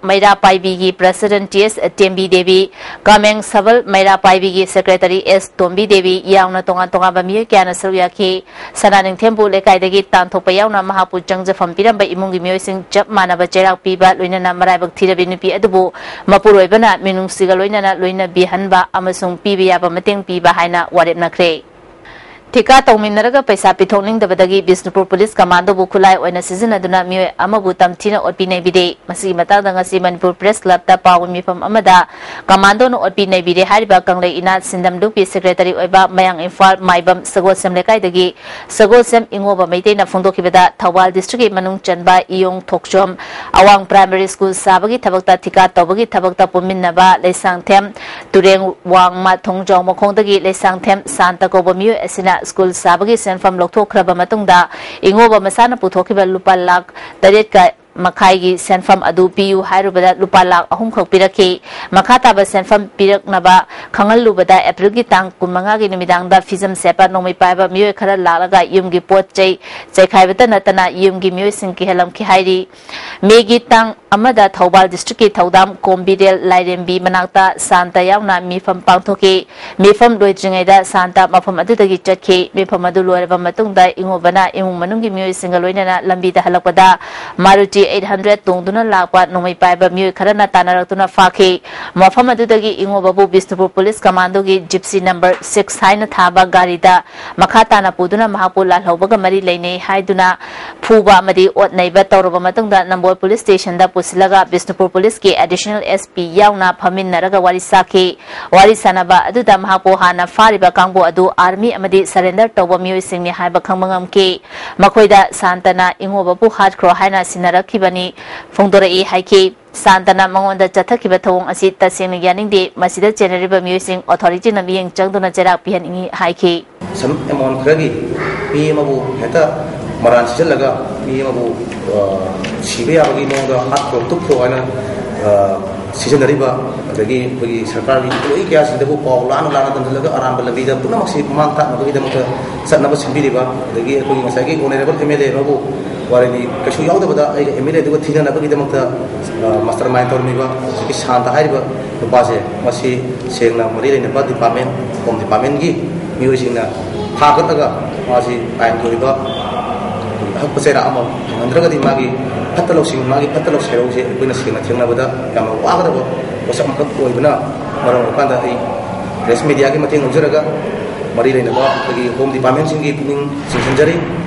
ꯃꯩꯔꯥ ꯄꯥꯏꯕꯤꯒꯤ President T S ꯇꯦꯝꯕꯤ Devi, ꯀꯥꯃꯦꯡ ꯁꯕꯜ ꯃꯩꯔꯥ ꯄꯥꯏꯕꯤꯒꯤ Secretary S ꯇꯣꯝꯕꯤ ꯗꯦꯕꯤ ꯌꯥꯎꯅ ꯇꯣꯉꯥꯟ ꯇꯣꯉꯥꯟꯕ ꯃꯤꯑꯣꯏ ꯀꯌꯥꯅ ꯁꯔꯨꯛ ꯌꯥꯈꯤ꯫ ꯁꯅꯥ ꯅꯤꯡꯊꯦꯝꯕꯨ ꯂꯩꯀꯥꯏꯗꯒꯤ ꯇꯥꯟꯊꯣꯛꯄ ꯌꯥꯎꯅ ꯃꯍꯥꯛꯄꯨ ꯆꯪꯖꯐꯝ ꯄꯤꯔꯝꯕ ꯏꯃꯨꯡꯒꯤ ꯃꯤꯑꯣꯏꯁꯤꯡ ꯆꯞ ꯃꯥꯟꯅꯕ ꯆꯩꯔꯥꯛ ꯄꯤꯕ, ꯂꯣꯏꯅꯅ ꯃꯔꯥꯏꯕꯛ ꯊꯤꯔꯕꯤ ꯅꯨꯄꯤ ꯑꯗꯨꯕꯨ ꯃꯄꯨꯔꯣꯏꯕꯅ ꯃꯤꯅꯨꯡꯁꯤꯒ ꯂꯣꯏꯅꯅ ꯂꯣꯏꯅꯕꯤꯍꯟꯕ ꯑꯃꯁꯨꯡ ꯄꯤꯕ ꯌꯥꯕ ꯃꯇꯦꯡ ꯄꯤꯕ ꯍꯥꯏꯅ ꯋꯥꯔꯦꯞꯅꯈ꯭ꯔꯦ꯫ ꯊꯤꯀꯥ ꯇꯧꯃꯤꯟꯅꯔꯒ ꯄꯩꯁꯥ ꯄꯤꯊꯣꯛꯅꯤꯡꯗꯕꯗꯒꯤ ꯕꯤꯁꯅꯨꯄꯨꯔ ꯄꯨꯂꯤꯁ ꯀꯃꯥꯟꯗꯣꯕꯨ ꯈꯨꯠꯂꯥꯏ ꯑꯣꯏꯅ ꯁꯤꯖꯤꯟꯅꯗꯨꯅ ꯃꯤꯑꯣꯏ ꯑꯃꯕꯨ ꯇꯝꯊꯤꯅ ꯑꯣꯠꯄꯤ ꯅꯩꯕꯤꯔꯦ꯫ ꯃꯁꯤꯒꯤ ꯃꯇꯥꯡꯗ ꯉꯁꯤ ꯃꯅꯤꯄꯨꯔ ꯄ꯭ꯔꯦꯁ ꯀ꯭ꯂꯕꯇ ꯄꯥꯎꯒꯤ ꯃꯤꯐꯝ ꯑꯃꯗ ꯀꯃꯥꯟꯗꯣꯅ ꯑꯣꯠꯄꯤ ꯅꯩꯕꯤꯔꯦ ꯍꯥꯏꯔꯤꯕ ꯀꯪꯂꯩ ꯏꯅꯥꯠ ꯁꯤꯟꯗꯝ ꯂꯨꯞꯀꯤ ꯁꯦꯀ꯭ꯔꯦꯇꯔꯤ ꯑꯣꯏꯕ ꯃꯌꯥꯡ ꯏꯝꯐꯥꯜ ꯃꯥꯏꯕꯝ ꯁꯒꯣꯜꯁꯦꯝ ꯂꯩꯀꯥꯏꯗꯒꯤ ꯁꯒꯣꯜꯁꯦꯝ ꯏꯉꯣꯕ ꯃꯩꯇꯩꯅ ꯐꯣꯡꯗꯣꯛꯈꯤꯕꯗ, ꯊꯧꯕꯥꯜ ꯗꯤꯁꯇ꯭ꯔꯤꯛꯀꯤ ꯃꯅꯨꯡ ꯆꯟꯕ ꯏꯌꯣꯡ ꯊꯣꯛꯆꯣꯝ ꯑꯋꯥꯡ ꯄ꯭ꯔꯥꯏꯃꯥꯔꯤ ꯁ꯭ꯀꯨꯜ ꯁꯥꯕꯒꯤ ꯊꯕꯛꯇ ꯊꯤꯀꯥ ꯇꯧꯕꯒꯤ ꯊꯕꯛꯇ ꯄꯨꯟꯃꯤꯟꯅꯕ ꯂꯩꯁꯥꯡꯊꯦꯝ ꯇꯨꯔꯦꯡ ꯋꯥꯡꯃ ꯊꯣꯡꯖꯥꯎ ꯃꯈꯣꯡꯗꯒꯤ ꯂꯩꯁꯥꯡꯊꯦꯝ ꯁꯥꯟꯇ ꯀꯧꯕ ꯃꯤꯑꯣꯏ ꯑꯁꯤꯅ ꯁ꯭ꯀꯨꯜ ꯁꯥꯕꯒꯤ ꯁꯦꯟꯐꯝ ꯂꯧꯊꯣꯛꯈ꯭ꯔꯕ ꯃꯇꯨꯡꯗ ꯏꯉꯣꯕ ꯃꯁꯥꯅ ꯄꯨꯊꯣꯛꯈꯤꯕ ꯂꯨꯄꯥ ꯂꯥꯈ ꯇꯔꯦꯠꯀ ꯃꯈꯥꯏꯒꯤ ꯁꯦꯟꯐꯝ ꯑꯗꯨ ꯄꯤꯌꯨ ꯍꯥꯏꯔꯨꯕꯗ ꯂꯨꯄꯥ ꯂꯥꯈ ꯑꯍꯨꯝ ꯈꯛ ꯄꯤꯔꯛꯈꯤ꯫ ꯃꯈꯥ ꯇꯥꯕ ꯁꯦꯟꯐꯝ ꯄꯤꯔꯛꯅꯕ ꯈꯪꯍꯜꯂꯨꯕꯗ ꯑꯦꯄ꯭ꯔꯤꯜꯒꯤ ꯇꯥꯡ ꯀꯨꯟꯃꯉꯥꯒꯤ ꯅꯨꯃꯤꯗꯥꯡꯗ ꯐꯤꯖꯝ ꯁꯦꯠꯄ ꯅꯣꯡꯃꯩ ꯄꯥꯏꯕ ꯃꯤꯑꯣꯏ ꯈꯔ ꯂꯥꯛꯂꯒ ꯌꯨꯝꯒꯤ ꯄꯣꯠ ꯆꯩ ꯆꯩꯈꯥꯏꯕꯇ ꯅꯠꯇꯅ ꯌꯨꯝꯒꯤ ꯃꯤꯑꯣꯏꯁꯤꯡ ꯀꯤꯍꯜꯂꯝꯈꯤ ꯍꯥꯏꯔꯤ꯫ ꯃꯦꯒꯤ ꯇꯥꯡ ꯑꯃꯗ ꯊꯧꯕꯥꯜ ꯗꯤꯁꯇ꯭ꯔꯤꯛꯀꯤ ꯊꯧꯗꯥꯝ ꯀꯣꯝꯕꯤꯔꯦꯜ ꯂꯥꯏꯔꯦꯝꯕꯤ ꯃꯅꯥꯛꯇ ꯁꯥꯟꯇ ꯌꯥꯎꯅ ꯃꯤꯐꯝ ꯄꯥꯡꯊꯣꯛꯈꯤ꯫ ꯃꯤꯐꯝ ꯂꯣꯏꯗ꯭ꯔꯤꯉꯩꯗ ꯁꯥꯟꯇ ꯃꯐꯝ ꯑꯗꯨꯗꯒꯤ ꯆꯠꯈꯤ꯫ ꯃꯤꯐꯝ ꯑꯗꯨ ꯂꯣꯏꯔꯕ ꯃꯇꯨꯡꯗ ꯏꯉꯣꯕꯅ ꯏꯃꯨꯡ ꯃꯅꯨꯡꯒꯤ ꯃꯤꯑꯣꯏꯁꯤꯡꯒ ꯂꯣꯏꯅꯅ ꯂꯝꯕꯤꯗ ꯍꯜꯂꯛꯄꯗ ꯃꯥꯔꯨꯇꯤ ꯑꯩꯠ ꯍꯟꯗ꯭ꯔꯦꯠ ꯇꯣꯡꯗꯨꯅ ꯂꯥꯛꯄ ꯅꯣꯡꯃꯩ ꯄꯥꯏꯕ ꯃꯤꯑꯣꯏ ꯈꯔꯅ ꯇꯥꯟꯅꯔꯛꯇꯨꯅ ꯐꯥꯈꯤ꯫ ꯃꯐꯝ ꯑꯗꯨꯗꯒꯤ ꯏꯉꯣꯕꯕꯨ ꯕꯤꯁꯅꯨꯄꯨꯔ ꯄꯨꯂꯤꯁ ꯀꯃꯥꯟꯗꯣꯒꯤ ꯖꯤꯞꯁꯤ ꯅꯝꯕꯔ ꯁꯤꯛꯁ ꯍꯥꯏꯅ ꯊꯥꯕ ꯒꯥꯔꯤꯗ ꯃꯈꯥ ꯇꯥꯅ ꯄꯨꯗꯨꯅ ꯃꯍꯥꯛꯄꯨ ꯂꯥꯜꯍꯧꯕꯒ ꯃꯔꯤ ꯂꯩꯅꯩ ꯍꯥꯏꯗꯨꯅ ꯐꯨꯕ ꯑꯃꯗꯤ ꯑꯣꯠ ꯅꯩꯕ ꯇꯧꯔꯕ ꯃꯇꯨꯡꯗ ꯅꯝꯕꯣꯜ ꯄꯨꯂꯤꯁ ꯁ꯭ꯇꯦꯁꯟꯗ ꯄꯨꯁꯤꯜꯂꯒ ꯕꯤꯁꯅꯨꯄꯨꯔ ꯄꯨꯂꯤꯁꯀꯤ ꯑꯦꯗꯤꯁꯅꯦꯜ ꯑꯦꯁ ꯄꯤ ꯌꯥꯎꯅ ꯐꯝꯃꯤꯟꯅꯔꯒ ꯋꯥꯔꯤ ꯁꯥꯈꯤ꯫ ꯋꯥꯔꯤ ꯁꯥꯟꯅꯕ ꯑꯗꯨꯗ ꯃꯍꯥꯛꯄꯨ ꯍꯥꯟꯅ ꯐꯥꯔꯤꯕ ꯀꯥꯡꯕꯨ ꯑꯗꯨ ꯑꯥꯔꯃꯤ ꯑꯃꯗꯤ ꯁꯔꯦꯟꯗꯔ ꯇꯧꯕ ꯃꯤꯑꯣꯏꯁꯤꯡꯅꯤ ꯍꯥꯏꯕ ꯈꯪꯕ ꯉꯝꯈꯤ꯫ ꯃꯈꯣꯏꯗ ꯁꯥꯟꯇꯅ ꯏꯉꯣꯕꯕꯨ ꯍꯥꯠꯈ꯭ꯔꯣ ꯍꯥꯏꯅ ꯁꯤꯟꯅꯔꯛꯈꯤꯕꯅꯤ ꯐꯣꯡꯗꯣꯔꯛꯏ ꯍꯥꯏꯈꯤ꯫ ꯁꯥꯟꯇꯅ ꯃꯉꯣꯟꯗ ꯆꯠꯊꯈꯤꯕ ꯊꯧꯑꯣꯡ ꯑꯁꯤ ꯇꯁꯦꯡꯅ ꯌꯥꯅꯤꯡꯗꯦ, ꯃꯁꯤꯗ ꯆꯦꯟꯅꯔꯤꯕ ꯃꯤꯑꯣꯏꯁꯤꯡ ꯑꯣꯊꯣꯔꯤꯇꯤꯅ ꯃꯤꯠꯌꯦꯡ ꯆꯪꯗꯨꯅ ꯆꯩꯔꯥꯛ ꯄꯤꯍꯟꯅꯤꯡꯏ ꯍꯥꯏꯈꯤ꯫ Some amount ꯈꯔꯒꯤ ꯃꯤ ꯑꯃꯕꯨ ꯍꯦꯛꯇ ꯃꯔꯥꯟ ꯁꯤꯖꯤꯜꯂꯒ ꯃꯤ ꯑꯃꯕꯨ ꯑ, ꯁꯤꯕ ꯌꯥꯕꯒꯤ ꯃꯑꯣꯡꯗ ꯍꯥꯠꯈ꯭ꯔꯣ ꯇꯨꯞꯈ꯭ꯔꯣ ꯍꯥꯏꯅ ꯑ, ꯁꯤꯖꯤꯟꯅꯔꯤꯕ, ꯑꯗꯒꯤ ꯑꯩꯈꯣꯏꯒꯤ ꯁꯔꯀꯥꯔꯒꯤ employee ꯀꯌꯥꯁꯤꯡꯗꯕꯨ ꯄꯥꯎ ꯂꯥꯟꯅ ꯂꯥꯟꯅ ꯇꯝꯁꯤꯜꯂꯒ ꯑꯔꯥꯟꯕ ꯂꯝꯕꯤꯗ ꯄꯨꯝꯅꯃꯛꯁꯤ ꯃꯥꯡ ꯇꯥꯛꯅꯕꯒꯤꯗꯃꯛꯇ ꯆꯠꯅꯕ ꯁꯤꯟꯕꯤꯔꯤꯕ, ꯑꯗꯒꯤ ꯑꯩꯈꯣꯏꯒꯤ ꯉꯁꯥꯏꯒꯤ honourable M L A ꯑꯃꯕꯨ ꯋꯥꯔꯤꯗꯤ ꯀꯩꯁꯨ ꯌꯥꯎꯗꯕꯗ ꯑꯩꯒ ꯑꯦꯝ ꯑꯦꯜ ꯑꯦꯗꯨꯒ ꯊꯤꯅꯅꯕꯒꯤꯗꯃꯛꯇ ꯃꯥꯁꯇꯔ ꯃꯥꯏꯟ ꯇꯧꯔꯝꯃꯤꯕ ꯍꯧꯖꯤꯛꯀꯤ ꯁꯥꯟꯇ ꯍꯥꯏꯔꯤꯕ ꯅꯨꯄꯥꯁꯦ, ꯃꯁꯤ ꯁꯦꯡꯅ ꯃꯔꯤ ꯂꯩꯅꯕ ꯗꯤꯄꯥꯔꯠꯃꯦꯟ, ꯍꯣꯝ ꯗꯤꯄꯥꯔꯠꯃꯦꯟꯒꯤ ꯃꯤꯑꯣꯏꯁꯤꯡꯅ ꯊꯥꯒꯠꯂꯒ ꯃꯥꯁꯤ ꯑꯥꯏꯟꯒꯤ ꯑꯣꯏꯕ ꯑꯍꯛꯄ ꯆꯩꯔꯥꯛ ꯑꯃ ꯐꯪꯍꯟꯗ꯭ꯔꯒꯗꯤ ꯃꯥꯒꯤ ꯐꯠꯇ ꯂꯧꯁꯤꯡ, ꯃꯥꯒꯤ ꯐꯠꯇ ꯂꯧꯁꯤꯔꯧꯁꯦ ꯑꯩꯈꯣꯏꯅ ꯁꯦꯡꯅ ꯊꯦꯡꯅꯕꯗ ꯌꯥꯝꯅ ꯋꯥꯒꯗꯕ ꯄꯣꯠꯁꯛ ꯑꯃꯈꯛ ꯑꯣꯏꯕꯅ ꯃꯔꯝ ꯑꯣꯏꯔꯀꯥꯟꯗ ꯑꯩ ꯄ꯭ꯔꯦꯁ ꯃꯦꯗꯤꯌꯥꯒꯤ ꯃꯇꯦꯡ ꯂꯧꯖꯔꯒ ꯃꯔꯤ ꯂꯩꯅꯕ ꯑꯩꯈꯣꯏꯒꯤ ꯍꯣꯝ ꯗꯤꯄꯥꯔꯠꯃꯦꯟꯁꯤꯡꯒꯤ ꯄꯨꯛꯅꯤꯡ ꯆꯤꯡꯁꯤꯟꯖꯔꯤ꯫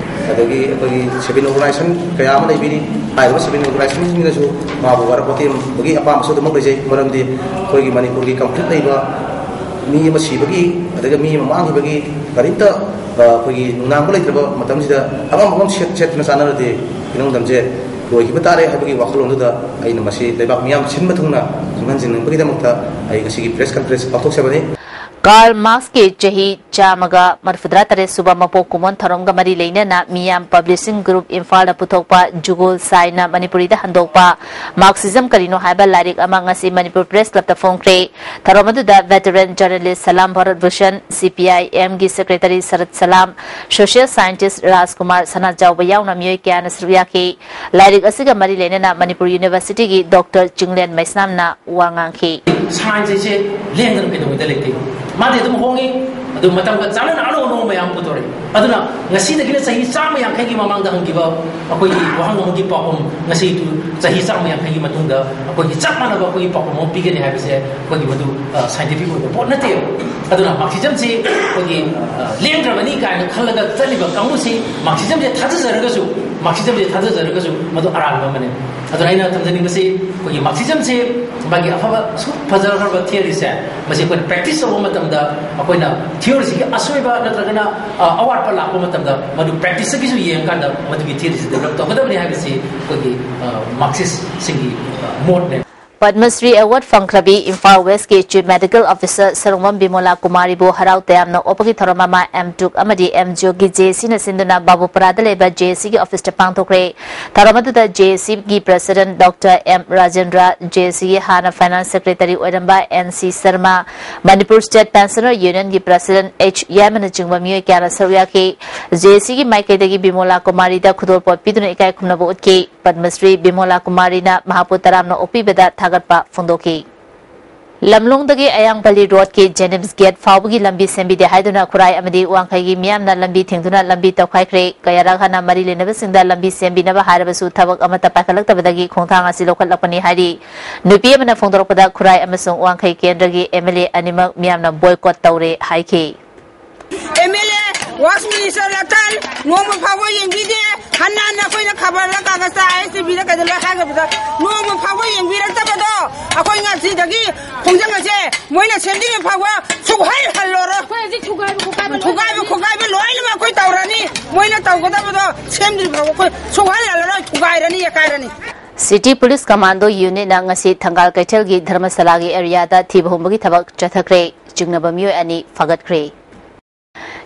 ꯑꯗꯒꯤ ꯑꯩꯈꯣꯏꯒꯤ ꯁꯤꯚꯤꯜ ꯑꯣꯔꯒꯅꯥꯏꯖꯦꯁꯟ ꯀꯌꯥ ꯑꯃ ꯂꯩꯕꯤꯔꯤ꯫ ꯍꯥꯏꯔꯤꯕ ꯁꯤꯚꯤꯜ ꯑꯣꯔꯒꯅꯥꯏꯖꯦꯁꯟꯁꯤꯡꯅꯁꯨ ꯃꯥꯕꯨ ꯋꯥꯔꯛꯄ ꯇꯦꯝꯕꯒꯤ ꯑꯄꯥꯝꯕꯁꯨ ꯑꯗꯨꯃꯛ ꯂꯩꯖꯩ꯫ ꯃꯔꯝꯗꯤ ꯑꯩꯈꯣꯏꯒꯤ ꯃꯅꯤꯄꯨꯔꯒꯤ ꯀꯟꯐ꯭ꯂꯤꯛ ꯂꯩꯕ ꯃꯤ ꯑꯃ ꯁꯤꯕꯒꯤ, ꯑꯗꯨꯒ ꯃꯤ ꯑꯃ ꯃꯥꯡꯈꯤꯕꯒꯤ ꯀꯔꯤꯝꯇ, ꯑ, ꯑꯩꯈꯣꯏꯒꯤ ꯅꯨꯡꯅꯥꯡꯕ ꯂꯩꯇ꯭ꯔꯕ ꯃꯇꯝꯁꯤꯗ ꯑꯃ ꯑꯃ ꯁꯦꯠ-, ꯁꯦꯠꯇꯅ ꯆꯥꯟꯅꯔꯗꯤ ꯏꯔꯝꯗꯝꯁꯦ ꯂꯣꯏꯈꯤꯕ ꯇꯥꯔꯦ ꯍꯥꯏꯕꯒꯤ ꯋꯥꯈꯜꯂꯣꯟꯗꯨꯗ ꯑꯩꯅ ꯃꯁꯤ ꯂꯩꯕꯥꯛ ꯃꯤꯌꯥꯝ ꯁꯤꯟꯕ ꯊꯨꯡꯅ ꯈꯪꯍꯟꯖꯅꯤꯡꯕꯒꯤꯗꯃꯛꯇ ꯑꯩ ꯉꯁꯤꯒꯤ ꯄ꯭ꯔꯦꯁ ꯀꯟꯐ꯭ꯔꯦꯟꯁ ꯄꯥꯡꯊꯣꯛꯆꯕꯅꯤ꯫ ꯀꯥꯔꯜ ꯃꯥꯔꯛꯁꯀꯤ ꯆꯍꯤ ꯆꯥꯝꯃꯒ ꯃꯔꯤꯐꯨꯇꯔꯥ ꯇꯔꯦꯠ ꯁꯨꯕ ꯃꯄꯣꯛ ꯀꯨꯝꯑꯣꯟ ꯊꯧꯔꯝꯒ ꯃꯔꯤ ꯂꯩꯅꯅ ꯃꯤꯌꯥꯝ ꯄꯕ꯭ꯂꯤꯁꯤꯡ ꯒ꯭ꯔꯨꯞ ꯏꯝꯐꯥꯜꯗ ꯄꯨꯊꯣꯛꯄ ꯖꯨꯒꯣꯜ ꯁꯥꯏꯅ ꯃꯅꯤꯄꯨꯔꯤꯗ ꯍꯟꯗꯣꯛꯄ ꯃꯥꯔꯛꯁꯤꯖꯝ ꯀꯔꯤꯅꯣ ꯍꯥꯏꯕ ꯂꯥꯏꯔꯤꯛ ꯑꯃ ꯉꯁꯤ ꯃꯅꯤꯄꯨꯔ ꯄ꯭ꯔꯦꯁ ꯀ꯭ꯂꯕꯇ ꯐꯣꯡꯈ꯭ꯔꯦ꯫ ꯊꯧꯔꯝ ꯑꯗꯨꯗ ꯚꯦꯇꯔꯟ ꯖꯔꯅꯦꯂꯤꯁ ꯁꯂꯥꯝ ꯚꯥꯔꯠ ꯚꯨꯁꯟ, ꯁꯤ ꯄꯤ ꯑꯥꯏ ꯑꯦꯝꯒꯤ ꯁꯦꯀ꯭ꯔꯦꯇꯔꯤ ꯁꯔꯠ ꯁꯂꯥꯝ, ꯁꯣꯁꯤꯌꯦꯜ ꯁꯥꯏꯟꯇꯤꯁ ꯔꯥꯖꯀꯨꯃꯥꯔ ꯁꯅꯥꯖꯥꯎꯕ ꯌꯥꯎꯅ ꯃꯤꯑꯣꯏ ꯀꯌꯥꯅ ꯁꯔꯨꯛ ꯌꯥꯈꯤ꯫ ꯂꯥꯏꯔꯤꯛ ꯑꯁꯤꯒ ꯃꯔꯤ ꯂꯩꯅꯅ ꯃꯅꯤꯄꯨꯔ ꯌꯨꯅꯤꯚꯔꯁꯤꯇꯤꯒꯤ ꯗꯣꯛꯇꯔ ꯆꯤꯡꯂꯦꯟ ꯃꯩꯁꯅꯥꯝꯅ ꯋꯥ ꯉꯥꯡꯈꯤ꯫ ꯁꯥꯏꯟꯁ ꯑꯁꯦ ꯂꯦꯡꯗꯅ ꯀꯩꯗꯧꯉꯩꯗ ꯂꯩꯇꯦ꯫ ꯃꯥꯗꯤ ꯑꯗꯨꯝ ꯍꯣꯡꯉꯤ, ꯑꯗꯨ ꯃꯇꯝꯒ ꯆꯥꯟꯅꯅ ꯑꯅꯧ ꯑꯅꯧꯕ ꯃꯌꯥꯝ ꯄꯨꯊꯣꯔꯛꯏ꯫ ꯑꯗꯨꯅ ꯉꯁꯤꯗꯒꯤꯅ ꯆꯍꯤ ꯆꯥꯝꯃ ꯌꯥꯡꯈꯩꯒꯤ ꯃꯃꯥꯡꯗ ꯍꯪꯈꯤꯕ ꯑꯩꯈꯣꯏꯒꯤ ꯋꯥꯍꯪ ꯑꯃꯒꯤ ꯄꯥꯎꯈꯨꯝ ꯉꯁꯤ ꯆꯍꯤ ꯆꯥꯝꯃ ꯌꯥꯡꯈꯩꯒꯤ ꯃꯇꯨꯡꯗ ꯑꯩꯈꯣꯏꯒꯤ ꯆꯞ ꯃꯥꯟꯅꯕ ꯑꯩꯈꯣꯏꯒꯤ ꯄꯥꯎꯈꯨꯝ ꯑꯃ ꯄꯤꯒꯅꯤ ꯍꯥꯏꯕꯁꯦ ꯑꯩꯈꯣꯏꯒꯤ ꯃꯗꯨ, ꯑ, ꯁꯥꯏꯟꯇꯤꯐꯤꯛ ꯑꯣꯏꯕ ꯄꯣꯠ ꯅꯠꯇꯦꯕ꯫ ꯑꯗꯨꯅ ꯃꯥꯔꯛꯁꯤꯖꯝꯁꯤ ꯑꯩꯈꯣꯏꯒꯤ, ꯑ, ꯂꯦꯡꯗ꯭ꯔꯕꯅꯤ ꯀꯥꯏꯅ ꯈꯜꯂꯒ ꯆꯠꯂꯤꯕ ꯀꯥꯡꯕꯨꯁꯤ ꯃꯥꯔꯛꯁꯤꯖꯝꯁꯦ ꯊꯥꯖꯖꯔꯒꯁꯨ, ꯃꯥꯔꯛꯁꯤꯖꯝꯁꯦ ꯊꯥꯖꯖꯔꯒꯁꯨ ꯃꯗꯨ ꯑꯔꯥꯟꯕ ꯑꯃꯅꯦ꯫ ꯑꯗꯨꯅ ꯑꯩꯅ ꯊꯝꯖꯅꯤꯡꯕꯁꯤ ꯑꯩꯈꯣꯏꯒꯤ ꯃꯥꯔꯛꯁꯤꯖꯝꯁꯤ ꯃꯥꯒꯤ ꯑꯐꯕ ꯑꯁꯨꯛ ꯐꯖꯈ꯭ꯔꯕ ꯊꯤꯑꯣꯔꯤꯁꯦ, ꯃꯁꯤ ꯑꯩꯈꯣꯏꯅ ꯄ꯭ꯔꯦꯛꯇꯤꯁ ꯇꯧꯕ ꯃꯇꯝꯗ ꯑꯩꯈꯣꯏꯅ ꯊꯤꯑꯣꯔꯤꯁꯤꯒꯤ ꯑꯁꯣꯏꯕ ꯅꯠꯇ꯭ꯔꯒꯅ, ꯑ, ꯑꯋꯥꯠꯄ ꯂꯥꯛꯄ ꯃꯇꯝꯗ ꯃꯗꯨ ꯄ꯭ꯔꯦꯛꯇꯤꯁꯇꯒꯤꯁꯨ ꯌꯦꯡꯉꯀꯥꯟꯗ ꯃꯗꯨꯒꯤ ꯊꯤꯑꯣꯔꯤꯁꯤ ꯗꯦꯕꯂꯞ ꯇꯧꯒꯗꯕꯅꯤ ꯍꯥꯏꯕꯁꯤ ꯑꯩꯈꯣꯏꯒꯤ, ꯑ, ꯃꯥꯔꯛꯁꯤꯁꯁꯤꯡꯒꯤ, ꯑ, ꯃꯣꯠꯅꯦ꯫ ꯄꯗꯃ ꯁ꯭ꯔꯤ ꯑꯦꯋꯥꯔꯗ ꯐꯪꯈ꯭ꯔꯕꯤ ꯏꯝꯐꯥꯜ ꯋꯦꯁꯀꯤ ꯆꯤꯐ ꯃꯦꯗꯤꯀꯦꯜ ꯑꯣꯐꯤꯁꯔ ꯁꯔꯨꯡꯕꯝ ꯕꯤꯃꯣꯂꯥ ꯀꯨꯃꯥꯔꯤꯕꯨ ꯍꯔꯥꯎ ꯇꯌꯥꯝꯅ ꯑꯣꯛꯄꯒꯤ ꯊꯧꯔꯝ ꯑꯃ ꯑꯦꯝ ꯇꯨꯛ ꯑꯃꯗꯤ ꯑꯦꯝ ꯖꯤꯑꯣꯒꯤ ꯖꯦ ꯑꯦ ꯁꯤꯅ ꯁꯤꯟꯗꯨꯅ ꯕꯥꯕꯨꯄꯔꯥꯗ ꯂꯩꯕ ꯖꯦ ꯑꯦ ꯁꯤꯒꯤ ꯑꯣꯐꯤꯁꯇ ꯄꯥꯡꯊꯣꯛꯈ꯭ꯔꯦ꯫ ꯊꯧꯔꯝ ꯑꯗꯨꯗ ꯖꯦ ꯑꯦ ꯁꯤꯒꯤ president doctor M Rajendra, J A ꯁꯤꯒꯤ ꯍꯥꯟꯅ ꯐꯥꯏꯅꯥꯟꯁ ꯁꯦꯀ꯭ꯔꯦꯇꯔꯤ ꯑꯣꯏꯔꯝꯕ N C Sharma, Manipur state pensioner ꯌꯨꯅꯤꯌꯟꯒꯤ ꯄ꯭ꯔꯁꯤꯗꯦꯟꯠ ꯑꯩꯆ ꯌꯥꯏꯃꯅꯆꯤꯡꯕ ꯃꯤꯑꯣꯏ ꯀꯌꯥꯅ ꯁꯔꯨꯛ ꯌꯥꯈꯤ꯫ ꯖꯦ ꯑꯦ ꯁꯤꯒꯤ ꯃꯥꯏꯀꯩꯗꯒꯤ ꯕꯤꯃꯣꯂꯥ ꯀꯨꯃꯥꯔꯤꯗ ꯈꯨꯗꯣꯜꯄꯣꯠ ꯄꯤꯗꯨꯅ ꯏꯀꯥꯏ ꯈꯨꯝꯅꯕ ꯎꯠꯈꯤ꯫ ꯄꯗꯃ ꯁ꯭ꯔꯤ ꯕꯤꯃꯣꯂꯥ ꯀꯨꯃꯥꯔꯤꯅ ꯃꯍꯥꯛꯄꯨ ꯇꯔꯥꯝꯅ ꯑꯣꯛꯄꯤꯕꯗ ꯊꯥꯒꯠꯄ ꯐꯣꯡꯗꯣꯛꯈꯤ꯫ ꯂꯝꯂꯣꯡꯗꯒꯤ ꯑꯌꯥꯡꯄꯜꯂꯤ ꯔꯣꯗꯀꯤ ꯖꯦꯅꯤꯝꯁ ꯒꯦꯠ ꯐꯥꯎꯕꯒꯤ ꯂꯝꯕꯤ ꯁꯦꯝꯕꯤꯗꯦ ꯍꯥꯏꯗꯨꯅ ꯈꯨꯔꯥꯏ ꯑꯃꯗꯤ ꯋꯥꯡꯈꯩꯒꯤ ꯃꯤꯌꯥꯝꯅ ꯂꯝꯕꯤ ꯊꯤꯡꯗꯨꯅ ꯂꯝꯕꯤ ꯇꯧꯈꯥꯏꯈ꯭ꯔꯦ꯫ ꯀꯌꯥꯔꯛ ꯍꯟꯅ ꯃꯔꯤ ꯂꯩꯅꯕꯁꯤꯡꯗ ꯂꯝꯕꯤ ꯁꯦꯝꯕꯤꯅꯕ ꯍꯥꯏꯔꯕꯁꯨ ꯊꯕꯛ ꯑꯃꯠꯇ ꯄꯥꯏꯈꯠꯂꯛꯇꯕꯗꯒꯤ ꯈꯣꯡꯊꯥꯡ ꯑꯁꯤ ꯂꯧꯈꯠꯂꯛꯄꯅꯤ ꯍꯥꯏꯔꯤ꯫ ꯅꯨꯄꯤ ꯑꯃꯅ ꯐꯣꯡꯗꯣꯔꯛꯄꯗ ꯈꯨꯔꯥꯏ ꯑꯃꯁꯨꯡ ꯋꯥꯡꯈꯩ ꯀꯦꯟꯗ꯭ꯔꯒꯤ ꯑꯦꯝ ꯑꯦꯜ ꯑꯦ ꯑꯅꯤꯃꯛ ꯃꯤꯌꯥꯝꯅ ꯕꯣꯏꯀꯣꯠ ꯇꯧꯔꯦ ꯍꯥꯏꯈꯤ꯫ M L A, works minister ꯂꯇꯥꯟ ꯅꯣꯡꯃ ꯐꯥꯎꯕ ꯌꯦꯡꯕꯤꯗꯦ꯫ ꯍꯟꯅ ꯍꯟꯅ ꯑꯩꯈꯣꯏꯅ ꯈꯕꯔꯗ, ꯀꯥꯒꯖꯇ, ꯑꯥꯏ ꯑꯦꯁ ꯇꯤ ꯚꯤꯗ ꯀꯩꯗ ꯂꯣꯏ ꯍꯥꯏꯈ꯭ꯔꯕꯗ ꯅꯣꯡꯃ ꯐꯥꯎꯕ ꯌꯦꯡꯕꯤꯔꯛꯇꯕꯗꯣ ꯑꯩꯈꯣꯏ ꯉꯁꯤꯗꯒꯤ ꯈꯣꯡꯖꯪ ꯑꯁꯦ ꯃꯣꯏꯅ ꯁꯦꯝꯗ꯭ꯔꯤꯕ ꯐꯥꯎꯕ ꯁꯨꯛꯍꯜ ꯍꯜꯂꯔꯣꯏ꯫ ꯑꯩꯈꯣꯏ ꯍꯧꯖꯤꯛ ꯊꯨꯒꯥꯏꯕ ꯈꯣꯠꯀꯥꯏꯕ ꯂꯣꯏ ꯊꯨꯒꯥꯏꯕ ꯈꯣꯠꯀꯥꯏꯕ ꯂꯣꯏꯅꯃꯛ ꯑꯩꯈꯣꯏ ꯇꯧꯔꯅꯤ꯫ ꯃꯣꯏꯅ ꯇꯧꯒꯗꯕꯗꯣ ꯁꯦꯝꯗ꯭ꯔꯤ ꯐꯥꯎꯕ ꯑꯩꯈꯣꯏ ꯁꯨꯛꯍꯜ ꯍꯜꯂꯔꯣꯏ, ꯊꯨꯒꯥꯏꯔꯅꯤ, ꯌꯦꯛꯈꯥꯏꯔꯅꯤ꯫ ꯁꯤꯇꯤ ꯄꯨꯂꯤꯁ ꯀꯃꯥꯟꯗꯣ ꯌꯨꯅꯤꯠꯅ ꯉꯁꯤ ꯊꯪꯒꯥꯜ ꯀꯩꯊꯦꯜꯒꯤ ꯙꯔꯃꯁꯥꯂꯥꯒꯤ ꯑꯦꯔꯤꯌꯥꯗ ꯊꯤꯕ ꯍꯨꯝꯕꯒꯤ ꯊꯕꯛ ꯆꯠꯊꯈ꯭ꯔꯦ꯫ ꯆꯤꯡꯅꯕ ꯃꯤꯑꯣꯏ ꯑꯅꯤ ꯐꯥꯒꯠꯈ꯭ꯔꯦ꯫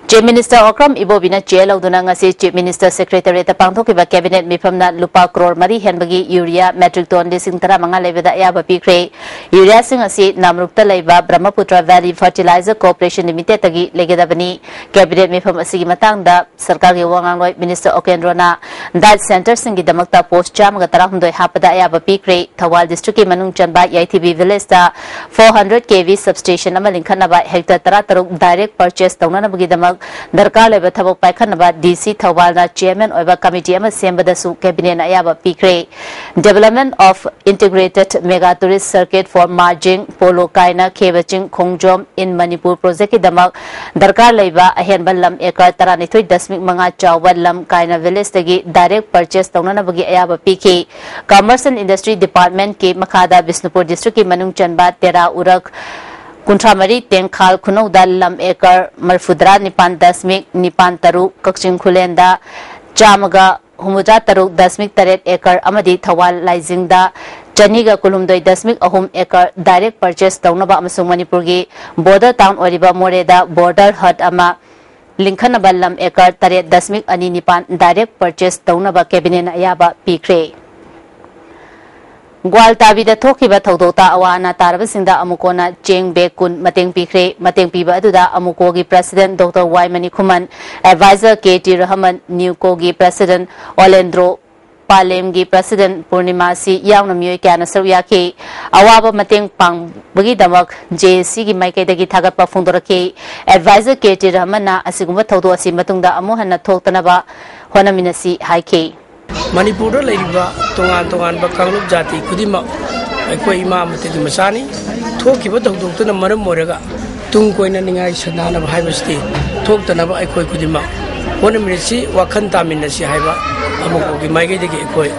ꯆꯤꯐ ꯃꯤꯅꯤꯁꯇꯔ ꯑꯣꯀ꯭ꯔꯝ ꯏꯕꯣꯕꯤꯅ ꯆꯦ ꯂꯧꯗꯨꯅ ꯉꯁꯤ ꯆꯤꯐ ꯃꯤꯅꯤꯁꯇꯔ ꯁꯦꯀ꯭ꯔꯦꯇꯦꯔꯤꯌꯦꯠꯇ ꯄꯥꯡꯊꯣꯛꯈꯤꯕ ꯀꯦꯕꯤꯅꯦꯠ ꯃꯤꯐꯝꯅ ꯂꯨꯄꯥ ꯀ꯭ꯔꯣꯔ ꯃꯔꯤ ꯍꯦꯟꯕꯒꯤ ꯌꯨꯔꯤꯌꯥ ꯃꯦꯇ꯭ꯔꯤꯛ ꯇꯣꯟ ꯂꯤꯁꯤꯡ ꯇꯔꯥꯃꯉꯥ ꯂꯩꯕꯗ ꯑꯌꯥꯕ ꯄꯤꯈ꯭ꯔꯦ꯫ ꯌꯨꯔꯤꯌꯥꯁꯤꯡ ꯑꯁꯤ ꯅꯥꯃꯔꯨꯛꯇ ꯂꯩꯕ ꯕ꯭ꯔꯍꯃꯄꯨꯇ꯭ꯔ ꯚꯦꯂꯤ ꯐꯔꯇꯤꯂꯥꯏꯖꯔ ꯀꯣꯔꯄꯣꯔꯦꯁꯟ ꯂꯤꯃꯤꯇꯦꯗꯇꯒꯤ ꯂꯩꯒꯗꯕꯅꯤ꯫ ꯀꯦꯕꯤꯅꯦꯠ ꯃꯤꯐꯝ ꯑꯁꯤꯒꯤ ꯃꯇꯥꯡꯗ ꯁꯔꯀꯥꯔꯒꯤ ꯋꯥ ꯉꯥꯡꯂꯣꯏ ꯃꯤꯅꯤꯁꯇꯔ ꯑꯣꯀꯦꯟꯗ꯭ꯔꯣꯅ ꯗꯥꯏꯠ ꯁꯦꯟꯇꯔꯁꯤꯡꯒꯤꯗꯃꯛꯇ ꯄꯣꯁ ꯆꯥꯝꯃꯒ ꯇꯔꯥꯍꯨꯝꯗꯣꯏ ꯍꯥꯞꯄꯗ ꯑꯌꯥꯕ ꯄꯤꯈ꯭ꯔꯦ꯫ ꯊꯧꯕꯥꯜ ꯗꯤꯁꯇ꯭ꯔꯤꯛꯀꯤ ꯃꯅꯨꯡ ꯆꯟꯕ ꯌꯥꯏꯊꯤꯕꯤ ꯚꯤꯂꯦꯖꯇ ꯐꯣꯔ ꯍꯟꯗ꯭ꯔꯦꯠ ꯀꯦ ꯚꯤ ꯁꯕꯁ꯭ꯇꯦꯁꯟ ꯑꯃ ꯂꯤꯡꯈꯠꯅꯕ ꯍꯦꯛꯇꯔ ꯇꯔꯥꯇꯔꯨꯛ ꯗꯥꯏꯔꯦꯛ ꯄꯔꯆꯦꯁ ꯇꯧꯅꯅꯕꯒꯤꯗꯃꯛ ꯗꯔꯀꯥꯔ ꯂꯩꯕ ꯊꯕꯛ ꯄꯥꯏꯈꯠꯅꯕ ꯗꯤ ꯁꯤ ꯊꯧꯕꯥꯜꯅ ꯆꯤꯌꯔꯃꯦꯟ ꯑꯣꯏꯕ ꯀꯃꯤꯇꯤ ꯑꯃ ꯁꯦꯝꯕꯗꯁꯨ ꯀꯦꯕꯤꯅꯦꯠꯅ ꯑꯌꯥꯕ ꯄꯤꯈ꯭ꯔꯦ꯫ Development of Integrated Mega Tourist Circuit for Marjing, polo ꯀꯥꯏꯅ ꯈꯦꯕꯆꯤꯡ ꯈꯣꯡꯖꯣꯝ in Manipur ꯄ꯭ꯔꯣꯖꯦꯛꯀꯤꯗꯃꯛ ꯗꯔꯀꯥꯔ ꯂꯩꯕ ꯑꯍꯦꯟꯕ ꯂꯝ ꯑꯦꯀꯔ ꯇꯔꯥꯅꯤꯊꯣꯏ ꯗꯁꯃꯤꯛ ꯃꯉꯥ ꯆꯥꯎꯕ ꯂꯝ ꯀꯥꯏꯅ ꯚꯤꯂꯦꯖꯇꯒꯤ ꯗꯥꯏꯔꯦꯛ ꯄꯔꯆꯦꯁ ꯇꯧꯅꯅꯕꯒꯤ ꯑꯌꯥꯕ ꯄꯤꯈꯤ꯫ ꯀꯃꯔꯁ ꯑꯦꯟ ꯏꯟꯗꯁꯇ꯭ꯔꯤ ꯗꯤꯄꯥꯔꯠꯃꯦꯟꯠꯀꯤ ꯃꯈꯥꯗ ꯕꯤꯁꯅꯨꯄꯨꯔ ꯗꯤꯁꯇ꯭ꯔꯤꯛꯀꯤ ꯃꯅꯨꯡ ꯆꯟꯕ ꯇꯦꯔꯥ ꯎꯔꯛ ꯀꯨꯟꯊ꯭ꯔꯥ ꯃꯔꯤ, ꯇꯦꯡꯈꯥꯜ ꯈꯨꯅꯧꯗ ꯂꯝ ꯑꯦꯀꯔ ꯃꯔꯤꯐꯨꯇꯔꯥ ꯅꯤꯄꯥꯟ ꯗꯁꯃꯤꯛ ꯅꯤꯄꯥꯟ ꯇꯔꯨꯛ, ꯀꯛꯆꯤꯡ ꯈꯨꯂꯦꯟꯗ ꯆꯥꯝꯃꯒ ꯍꯨꯝꯐꯨꯇꯔꯥ ꯇꯔꯨꯛ ꯗꯁꯃꯤꯛ ꯇꯔꯦꯠ ꯑꯦꯀꯔ ꯑꯃꯗꯤ ꯊꯧꯕꯥꯜ ꯂꯥꯏꯖꯤꯡꯗ ꯆꯅꯤꯒ ꯀꯨꯟꯍꯨꯝꯗꯣꯏ ꯗꯁꯃꯤꯛ ꯑꯍꯨꯝ ꯑꯦꯀꯔ direct purchase ꯇꯧꯅꯕ ꯑꯃꯁꯨꯡ ꯃꯅꯤꯄꯨꯔꯒꯤ border town ꯑꯣꯏꯔꯤꯕ ꯃꯣꯔꯦꯗ border hut ꯑꯃ ꯂꯤꯡꯈꯠꯅꯕ ꯂꯝ ꯑꯦꯀꯔ ꯇꯔꯦꯠ ꯗꯁꯃꯤꯛ ꯑꯅꯤ ꯅꯤꯄꯥꯟ direct purchase ꯇꯧꯅꯕ cabinetꯅ ꯑꯌꯥꯕ ꯄꯤꯈ꯭ꯔꯦ꯫ ꯒ꯭ꯋꯥꯜꯇꯥꯕꯤꯗ ꯊꯣꯛꯈꯤꯕ ꯊꯧꯗꯣꯛꯇ ꯑꯋꯥ ꯑꯅꯥ ꯇꯥꯔꯕꯁꯤꯡꯗ ꯑꯃꯨꯛ ꯀꯣꯟꯅ ꯆꯦꯡ bag ꯀꯨꯟ ꯃꯇꯦꯡ ꯄꯤꯈ꯭ꯔꯦ꯫ ꯃꯇꯦꯡ ꯄꯤꯕ ꯑꯗꯨꯗ ꯑꯃꯨꯀꯣꯒꯤ president Doctor ꯋꯥꯏ ꯃꯅꯤꯈꯨꯃꯟ, advisor ꯀꯦ ꯇꯤ ꯔꯍꯃꯟ, ꯅ꯭ꯌꯨꯀꯣꯒꯤ president ꯑꯣꯂꯦꯟꯗ꯭ꯔꯣ, ꯄꯥꯂꯦꯝꯒꯤ president ꯄꯨꯔꯅꯤꯃꯥꯁꯤ ꯌꯥꯎꯅ ꯃꯤꯑꯣꯏ ꯀꯌꯥꯅ ꯁꯔꯨꯛ ꯌꯥꯈꯤ꯫ ꯑꯋꯥꯕ ꯃꯇꯦꯡ ꯄꯥꯡꯕꯒꯤꯗꯃꯛ ꯖꯦ ꯑꯦ ꯁꯤꯒꯤ ꯃꯥꯏꯀꯩꯗꯒꯤ ꯊꯥꯒꯠꯄ ꯐꯣꯡꯗꯣꯔꯛꯈꯤ꯫ Advisor ꯀꯦ ꯇꯤ ꯔꯍꯃꯟꯅ ꯑꯁꯤꯒꯨꯝꯕ ꯊꯧꯗꯣꯛ ꯑꯁꯤ ꯃꯇꯨꯡꯗ ꯑꯃꯨꯛ ꯍꯟꯅ ꯊꯣꯛꯇꯅꯕ ꯍꯣꯠꯅꯃꯤꯟꯅꯁꯤ ꯍꯥꯏꯈꯤ꯫ ꯃꯅꯤꯄꯨꯔꯗ ꯂꯩꯔꯤꯕ ꯇꯣꯉꯥꯟ ꯇꯣꯉꯥꯟꯕ ꯀꯥꯡꯂꯨꯞ ꯖꯥꯇꯤ ꯈꯨꯗꯤꯡꯃꯛ ꯑꯩꯈꯣꯏ ꯏꯃꯥ ꯑꯃꯠꯇꯒꯤ ꯃꯆꯥꯅꯤ꯫ ꯊꯣꯛꯈꯤꯕ ꯊꯧꯗꯣꯛꯇꯨꯅ ꯃꯔꯝ ꯑꯣꯏꯔꯒ ꯇꯨꯡ ꯀꯣꯏꯅ ꯅꯤꯡꯉꯥꯏ ꯁꯪꯗꯥꯅꯕ ꯍꯥꯏꯕꯁꯤꯗꯤ ꯊꯣꯛꯇꯅꯕ ꯑꯩꯈꯣꯏ ꯈꯨꯗꯤꯡꯃꯛ ꯍꯣꯠꯅꯃꯤꯟꯅꯁꯤ, ꯋꯥꯈꯜ ꯇꯥꯃꯤꯟꯅꯁꯤ ꯍꯥꯏꯕ ꯑꯃꯨꯛꯀꯤ ꯃꯥꯏꯀꯩꯗꯒꯤ ꯑꯩꯈꯣꯏ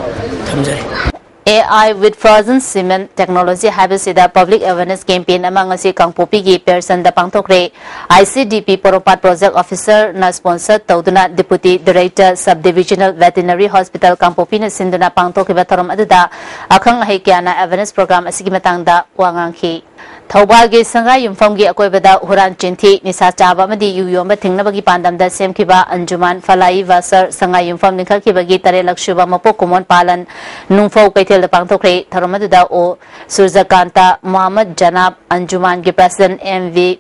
ꯊꯝꯖꯔꯤ꯫ A I with Frozen Cement Technology ꯍꯥꯏꯕꯁꯤꯗ public awareness campaign ꯑꯃ ꯉꯁꯤ ꯀꯥꯡꯄꯣꯛꯄꯤꯒꯤ ꯄꯤꯌꯔꯁꯟꯗ ꯄꯥꯡꯊꯣꯛꯈ꯭ꯔꯦ꯫ I C D P Porompat project officerꯅ sponsor ꯇꯧꯗꯨꯅ Deputy Director Sub Divisional Veterinary Hospital ꯀꯥꯡꯄꯣꯛꯄꯤꯅ ꯁꯤꯟꯗꯨꯅ ꯄꯥꯡꯊꯣꯛꯈꯤꯕ ꯊꯧꯔꯝ ꯑꯗꯨꯗ ꯑꯈꯪ ꯑꯍꯩ ꯀꯌꯥꯅ awareness program ꯑꯁꯤꯒꯤ ꯃꯇꯥꯡꯗ ꯋꯥ ꯉꯥꯡꯈꯤ꯫ ꯊꯧꯕꯥꯜꯒꯤ ꯁꯉꯥꯏ ꯌꯨꯝꯐꯝꯒꯤ ꯑꯀꯣꯏꯕꯗ ꯍꯨꯔꯥꯟ ꯆꯤꯟꯊꯤ, ꯅꯤꯁꯥ ꯆꯥꯕ ꯑꯃꯗꯤ ꯌꯨ ꯌꯣꯟꯕ ꯊꯤꯡꯅꯕꯒꯤ ꯄꯥꯟꯗꯝꯗ ꯁꯦꯝꯈꯤꯕ ꯑꯟꯖꯨꯃꯥꯟ ꯐꯂꯥꯏ ꯕꯁꯔ ꯁꯉꯥꯏ ꯌꯨꯝꯐꯝ ꯂꯤꯡꯈꯠꯈꯤꯕꯒꯤ ꯇꯔꯦꯠꯂꯛ ꯁꯨꯕ ꯃꯄꯣꯛ ꯀꯨꯝꯑꯣꯟ ꯄꯥꯂꯟ ꯅꯨꯡꯐꯧ ꯀꯩꯊꯦꯜꯗ ꯄꯥꯡꯊꯣꯛꯈ꯭ꯔꯦ꯫ ꯊꯧꯔꯝ ꯑꯗꯨꯗ ꯑꯣ ꯁꯨꯔꯖꯀꯥꯟꯇ, ꯃꯨꯍꯝꯃꯗ ꯖꯅꯥꯕ, ꯑꯟꯖꯨꯃꯥꯟꯒꯤ president ꯑꯦꯝ ꯚꯤ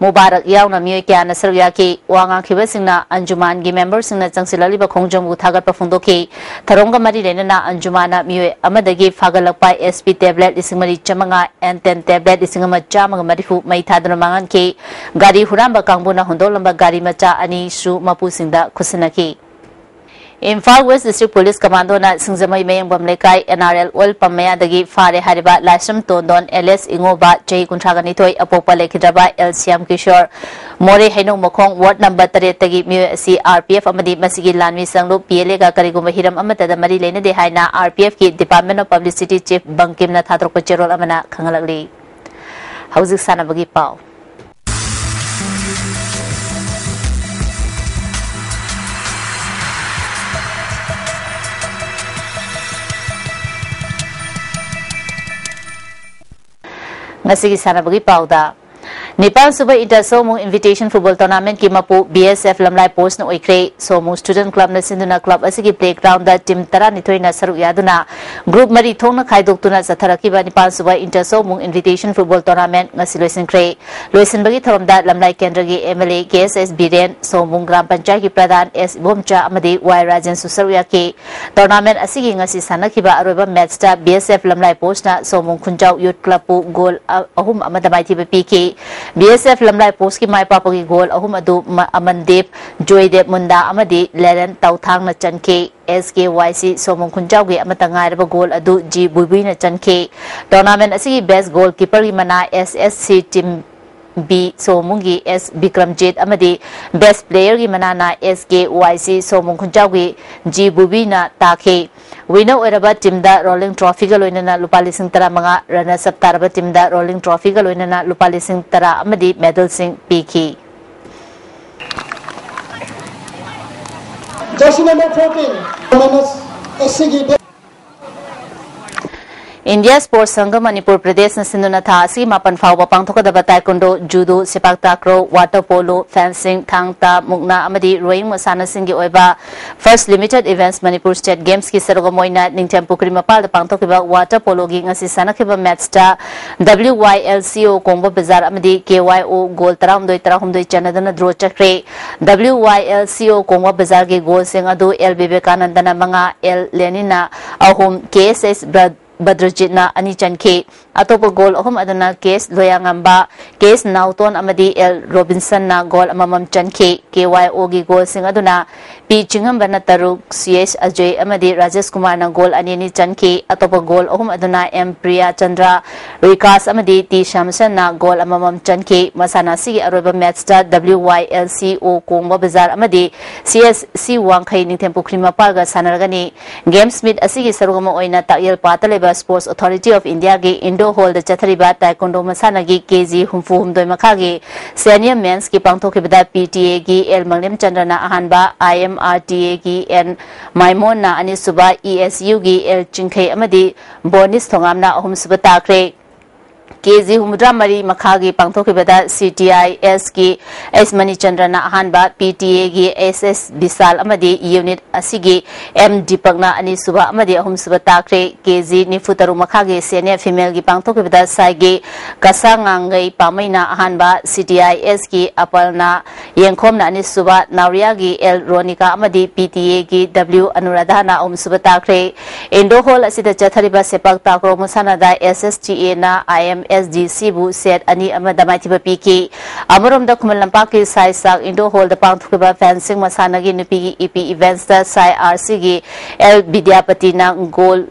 ꯃꯨꯕꯥꯔꯛ ꯌꯥꯎꯅ ꯃꯤꯑꯣꯏ ꯀꯌꯥꯅ ꯁꯔꯨꯛ ꯌꯥꯈꯤ꯫ ꯋꯥ ꯉꯥꯡꯈꯤꯕꯁꯤꯡꯅ ꯑꯟꯖꯨꯃꯥꯟꯒꯤ memberꯁꯤꯡꯅ ꯆꯪꯁꯤꯜꯂꯛꯂꯤꯕ ꯈꯣꯡꯖꯪꯕꯨ ꯊꯥꯒꯠꯄ ꯐꯣꯡꯗꯣꯛꯈꯤ꯫ ꯊꯧꯔꯝꯒ ꯃꯔꯤ ꯂꯩꯅꯅ ꯑꯟꯖꯨꯃꯥꯟꯅ ꯃꯤꯑꯣꯏ ꯑꯃꯗꯒꯤ ꯐꯥꯒꯠꯂꯛꯄ S P tablet ꯂꯤꯁꯤꯡ ꯃꯔꯤ ꯆꯥꯃꯉꯥ, N ten tablet ꯂꯤꯁꯤꯡ ꯑꯃ ꯆꯥꯝꯃꯒ ꯃꯔꯤꯐꯨ ꯃꯩ ꯊꯥꯗꯨꯅ ꯃꯥꯡꯍꯟꯈꯤ꯫ ꯒꯥꯔꯤ ꯍꯨꯔꯥꯟꯕ ꯀꯥꯡꯕꯨꯅ ꯍꯨꯟꯗꯣꯛꯂꯝꯕ ꯒꯥꯔꯤ ꯃꯆꯥ ꯑꯅꯤꯁꯨ ꯃꯄꯨꯁꯤꯡꯗ ꯈꯨꯠꯁꯤꯟꯅꯈꯤ꯫ ꯏꯝꯐꯥꯜ West District Police Commandoꯅ ꯁꯤꯡꯖꯃꯩ ꯃꯌꯥꯡꯕꯝ ꯂꯩꯀꯥꯏ N R L oil pump ꯃꯌꯥꯗꯒꯤ ꯐꯥꯔꯦ ꯍꯥꯏꯔꯤꯕ ꯂꯥꯏꯁ꯭ꯔꯝ ꯇꯣꯟꯗꯣꯟ alias ꯏꯉꯣꯕ, ꯆꯍꯤ ꯀꯨꯟꯊ꯭ꯔꯥꯒ ꯅꯤꯊꯣꯏ, ꯑꯄꯣꯛꯄ ꯂꯩꯈꯤꯗ꯭ꯔꯕ ꯑꯦꯜ ꯁ꯭ꯌꯥꯝ ꯀꯤꯁꯣꯔ, ꯃꯣꯔꯦ ꯍꯩꯅꯧ ꯃꯈꯣꯡ ward number ꯇꯔꯦꯠꯇꯒꯤ ꯃꯤꯑꯣꯏ ꯑꯁꯤ R P F ꯑꯃꯗꯤ ꯃꯁꯤꯒꯤ ꯂꯥꯟꯃꯤ ꯁꯪꯂꯨꯞ P L Aꯒ ꯀꯔꯤꯒꯨꯝꯕ ꯍꯤꯔꯝ ꯑꯃꯠꯇꯗ ꯃꯔꯤ ꯂꯩꯅꯗꯦ ꯍꯥꯏꯅ R P Fꯀꯤ Department of Publicity Chief ꯕꯪꯀꯤꯝꯅ ꯊꯥꯗꯣꯔꯛꯄ ꯆꯦꯔꯣꯜ ꯑꯃꯅ ꯈꯪꯍꯜꯂꯛꯂꯤ꯫ ꯍꯧꯖꯤꯛ ꯁꯥꯟꯅꯕꯒꯤ ꯄꯥꯎ꯫ ꯉꯁꯤꯒꯤ ꯁꯥꯟꯅꯕꯒꯤ ꯄꯥꯎꯗ, ꯅꯤꯄꯥꯟ ꯁꯨꯕ Inter Somung Invitation Football Tournamentꯀꯤ ꯃꯄꯨ B S F ꯂꯝꯂꯥꯏ Postꯅ ꯑꯣꯏꯈ꯭ꯔꯦ꯫ Somung Student Clubꯅ ꯁꯤꯟꯗꯨꯅ club ꯑꯁꯤꯒꯤ playgroundꯗ team ꯇꯔꯥꯅꯤꯊꯣꯏꯅ ꯁꯔꯨꯛ ꯌꯥꯗꯨꯅ group ꯃꯔꯤ ꯊꯣꯛꯅ ꯈꯥꯏꯗꯣꯛꯇꯨꯅ ꯆꯠꯊꯔꯛꯈꯤꯕ ꯅꯤꯄꯥꯟ ꯁꯨꯕ Inter Somung Invitation Football Tournament ꯉꯁꯤ ꯂꯣꯏꯁꯤꯟꯈ꯭ꯔꯦ꯫ ꯂꯣꯏꯁꯤꯟꯕꯒꯤ ꯊꯧꯔꯝꯗ ꯂꯝꯂꯥꯏ ꯀꯦꯟꯗ꯭ꯔꯒꯤ M L A K S S Biren, Somung gram ꯄꯟꯆꯥꯌꯠꯀꯤ ꯄ꯭ꯔꯙꯥꯟ S ꯏꯕꯣꯝꯆꯥ ꯑꯃꯗꯤ Y ꯔꯥꯖꯦꯟꯁꯨ ꯁꯔꯨꯛ ꯌꯥꯈꯤ꯫ Tournament ꯑꯁꯤꯒꯤ ꯉꯁꯤ ꯁꯥꯟꯅꯈꯤꯕ ꯑꯔꯣꯏꯕ matchꯇ B S F ꯂꯝꯂꯥꯏ Postꯅ Somung ꯈꯨꯟꯖꯥꯎ Youth Clubꯄꯨ goal ꯑ-, ꯑꯍꯨꯝ ꯑꯃꯗ ꯃꯥꯏꯊꯤꯕ ꯄꯤꯈꯤ꯫ B S F ꯂꯝꯂꯥꯏ Postꯀꯤ ꯃꯥꯏ ꯄꯥꯛꯄꯒꯤ goal ꯑꯍꯨꯝ ꯑꯗꯨ ꯃ-, ꯑꯃꯟꯗꯤꯞ, ꯖꯣꯏꯗꯦꯕ ꯃꯨꯟꯗꯥ ꯑꯃꯗꯤ ꯂꯦꯂꯦꯟ ꯇꯧꯊꯥꯡꯅ ꯆꯟꯈꯤ꯫ S K Y C Somung ꯈꯨꯟꯖꯥꯎꯒꯤ ꯑꯃꯠꯇ ꯉꯥꯏꯔꯕ goal ꯑꯗꯨ G ꯕꯨꯏꯕꯨꯏꯅ ꯆꯟꯈꯤ꯫ Tournament ꯑꯁꯤꯒꯤ best goalkeeperꯒꯤ ꯃꯅꯥ S S C team B Somungꯒꯤ S Bikramjit ꯑꯃꯗꯤ best playerꯒꯤ ꯃꯅꯥꯅ S K Y C Somung ꯈꯨꯟꯖꯥꯎꯒꯤ G ꯕꯨꯏꯕꯨꯏꯅ ꯇꯥꯈꯤ꯫ Winner ꯑꯣꯏꯔꯕ teamꯗ rolling trophyꯒ ꯂꯣꯏꯅꯅ ꯂꯨꯄꯥ ꯂꯤꯁꯤꯡ ꯇꯔꯥꯃꯉꯥ, runners up ꯇꯥꯔꯕ teamꯗ rolling trophyꯒ ꯂꯣꯏꯅꯅ ꯂꯨꯄꯥ ꯂꯤꯁꯤꯡ ꯇꯔꯥ ꯑꯃꯗꯤ medalꯁꯤꯡ ꯄꯤꯈꯤ꯫ Jersey number fourteen, Thomas ꯑꯁꯤꯒꯤ India Sports ꯁꯪꯘ ꯃꯅꯤꯄꯨꯔ ꯄ꯭ꯔꯗꯦꯁꯅ ꯁꯤꯟꯗꯨꯅ ꯊꯥ ꯑꯁꯤꯒꯤ ꯃꯥꯄꯟ ꯐꯥꯎꯕ ꯄꯥꯡꯊꯣꯛꯀꯗꯕ taekwondo, judo, ꯁꯦꯄꯥꯛ takraw, water polo, fencing, ꯊꯥꯡ ꯇꯥ, ꯃꯨꯛꯅꯥ ꯑꯃꯗꯤ rowing ꯃꯁꯥꯟꯅꯁꯤꯡꯒꯤ ꯑꯣꯏꯕ First Limited Events Manipur State Gamesꯀꯤ ꯁꯔꯨꯛ ꯑꯃ ꯑꯣꯏꯅ ꯅꯤꯡꯊꯦꯝ ꯄꯨꯈ꯭ꯔꯤ ꯃꯄꯥꯜꯗ ꯄꯥꯡꯊꯣꯛꯈꯤꯕ water poloꯒꯤ ꯉꯁꯤ ꯁꯥꯟꯅꯈꯤꯕ matchꯇ W Y L C O ꯀꯣꯡꯕ ꯕꯖꯥꯔ ꯑꯃꯗꯤ K Y O goal ꯇꯔꯥꯍꯨꯝꯗꯣꯏ ꯇꯔꯥꯍꯨꯝꯗꯣꯏ ꯆꯟꯅꯗꯨꯅ draw ꯆꯠꯈ꯭ꯔꯦ꯫ W Y L C O ꯀꯣꯡꯕ ꯕꯖꯥꯔꯒꯤ goalꯁꯤꯡ ꯑꯗꯨ L ꯕꯤꯕꯦꯀꯥꯅꯟꯗꯅ ꯃꯉꯥ, L ꯂꯦꯅꯤꯟꯅ ꯑꯍꯨꯝ, K S S ꯕ꯭ꯔ-, ꯕꯗ꯭ꯔꯖꯤꯠꯅ ꯑꯅꯤ ꯆꯟꯈꯤ꯫ ꯑꯇꯣꯞꯄ goal ꯑꯍꯨꯝ ꯑꯗꯨꯅ K S ꯂꯣꯌꯥꯉꯝꯕ, K S ꯅꯥꯎꯇꯣꯟ ꯑꯃꯗꯤ L ꯔꯣꯕꯤꯟꯁꯟꯅ goal ꯑꯃꯃꯝ ꯆꯟꯈꯤ꯫ K Y Oꯒꯤ goalꯁꯤꯡ ꯑꯗꯨꯅ P ꯆꯤꯡꯉꯝꯕꯅ ꯇꯔꯨꯛ, C H ꯑꯖꯣꯏ ꯑꯃꯗꯤ ꯔꯥꯖꯦꯁ ꯀꯨꯃꯥꯔꯅ goal ꯑꯅꯤ ꯑꯅꯤ ꯆꯟꯈꯤ꯫ ꯑꯇꯣꯞꯄ goal ꯑꯍꯨꯝ ꯑꯗꯨꯅ M ꯄ꯭ꯔꯤꯌꯥ ꯆꯟꯗ꯭ꯔ, ꯔꯤꯀꯥꯁ ꯑꯃꯗꯤ T ꯁ꯭ꯌꯥꯝꯁꯟꯅ goal ꯑꯃꯃꯝ ꯆꯟꯈꯤ꯫ ꯃꯁꯥꯟꯅ ꯑꯁꯤꯒꯤ ꯑꯔꯣꯏꯕ matchꯇ W Y L C O ꯀꯣꯡꯕ ꯕꯖꯥꯔ ꯑꯃꯗꯤ C S C ꯋꯥꯡꯈꯩ ꯅꯤꯡꯊꯦꯝ ꯄꯨꯈ꯭ꯔꯤ ꯃꯄꯥꯜꯒ ꯁꯥꯟꯅꯔꯒꯅꯤ꯫ Games meet ꯑꯁꯤꯒꯤ ꯁꯔꯨꯛ ꯑꯃ ꯑꯣꯏꯅ ꯇꯥꯛꯌꯦꯜ ꯄꯥꯠꯇ ꯂꯩꯕ Sports Authority of Indiaꯒꯤ indoor hallꯗ ꯆꯠꯊꯔꯤꯕ taekwondo ꯃꯁꯥꯟꯅꯒꯤ K G ꯍꯨꯝꯐꯨ ꯍꯨꯝꯗꯣꯏ ꯃꯈꯥꯒꯤ senior mensꯀꯤ ꯄꯥꯡꯊꯣꯛꯈꯤꯕꯗ P T Aꯒꯤ L ꯃꯪꯂꯦꯝ ꯆꯟꯗ꯭ꯔꯅ ꯑꯍꯥꯟꯕ, I M R T Aꯒꯤ N ꯃꯥꯏꯃꯣꯟꯅ ꯑꯅꯤꯁꯨꯕ, E S Uꯒꯤ L ꯆꯤꯡꯈꯩ ꯑꯃꯗꯤ ꯕꯣꯅꯤꯁ ꯊꯣꯉꯥꯝꯅ ꯑꯍꯨꯝꯁꯨꯕ ꯇꯥꯈ꯭ꯔꯦ꯫ ꯀꯦ ꯖꯤ ꯍꯨꯝꯐꯨꯇꯔꯥ ꯃꯔꯤ ꯃꯈꯥꯒꯤ ꯄꯥꯡꯊꯣꯛꯈꯤꯕꯗ ꯁꯤ ꯇꯤ ꯑꯥꯏ ꯑꯦꯁꯀꯤ ꯑꯦꯁ ꯃꯅꯤꯆꯟꯗ꯭ꯔꯅ ꯑꯍꯥꯟꯕ, ꯄꯤ ꯇꯤ ꯑꯦꯒꯤ ꯑꯦꯁ ꯑꯦꯁ ꯕꯤꯁꯥꯜ ꯑꯃꯗꯤ ꯌꯨꯅꯤꯠ ꯑꯁꯤꯒꯤ ꯑꯦꯝ ꯗꯤꯄꯛꯅ ꯑꯅꯤꯁꯨꯕ ꯑꯃꯗꯤ ꯑꯍꯨꯝꯁꯨꯕ ꯇꯥꯈ꯭ꯔꯦ꯫ ꯀꯦ ꯖꯤ ꯅꯤꯐꯨ ꯇꯔꯨꯛ ꯃꯈꯥꯒꯤ ꯁꯦꯅꯤꯌꯔ ꯐꯤꯃꯦꯜꯒꯤ ꯄꯥꯡꯊꯣꯛꯈꯤꯕꯗ ꯁꯥꯏꯒꯤ ꯀꯁꯥ ꯉꯥꯡꯒꯩ ꯄꯥꯃꯩꯅ ꯑꯍꯥꯟꯕ, ꯁꯤ ꯇꯤ ꯑꯥꯏ ꯑꯦꯁꯀꯤ ꯑꯄꯜꯅ ꯌꯦꯡꯈꯣꯝꯅ ꯑꯅꯤꯁꯨꯕ, ꯅꯥꯎꯔꯤꯌꯥꯒꯤ ꯑꯦꯜ ꯔꯣꯅꯤꯀꯥ ꯑꯃꯗꯤ ꯄꯤ ꯇꯤ ꯑꯦꯒꯤ ꯗꯕ꯭ꯂꯤꯎ ꯑꯅꯨꯔꯥꯙꯥꯅ ꯑꯍꯨꯝꯁꯨꯕ ꯇꯥꯈ꯭ꯔꯦ꯫ ꯏꯟꯗꯣ ꯍꯣꯜ ꯑꯁꯤꯗ ꯆꯠꯊꯔꯤꯕ ꯁꯦꯄꯥꯛ ꯇꯥꯀ꯭ꯔꯣ ꯃꯁꯥꯟꯅꯗ ꯑꯦꯁ ꯑꯦꯁ ꯇꯤ ꯑꯦꯅ ꯑꯥꯏ ꯑꯦꯝ ꯑꯦꯁ ꯗꯤ ꯁꯤꯕꯨ ꯁꯦꯠ ꯑꯅꯤ ꯑꯃꯗ ꯃꯥꯏꯊꯤꯕ ꯄꯤꯈꯤ꯫ ꯑꯃꯔꯣꯝꯗ ꯈꯨꯃꯟ ꯂꯝꯄꯥꯛꯀꯤ ꯁꯥꯏ ꯁꯥꯛ ꯏꯟꯗꯣ ꯍꯣꯜꯗ ꯄꯥꯡꯊꯣꯛꯈꯤꯕ ꯐꯦꯟꯁꯤꯡ ꯃꯁꯥꯟꯅꯒꯤ ꯅꯨꯄꯤꯒꯤ ꯏ ꯄꯤ ꯏꯚꯦꯟꯠꯁꯇ ꯁꯥꯏ ꯑꯥꯔ ꯁꯤꯒꯤ ꯑꯦꯜ ꯕꯤꯗ꯭ꯌꯥꯄꯇꯤꯅ ꯒꯣꯜ,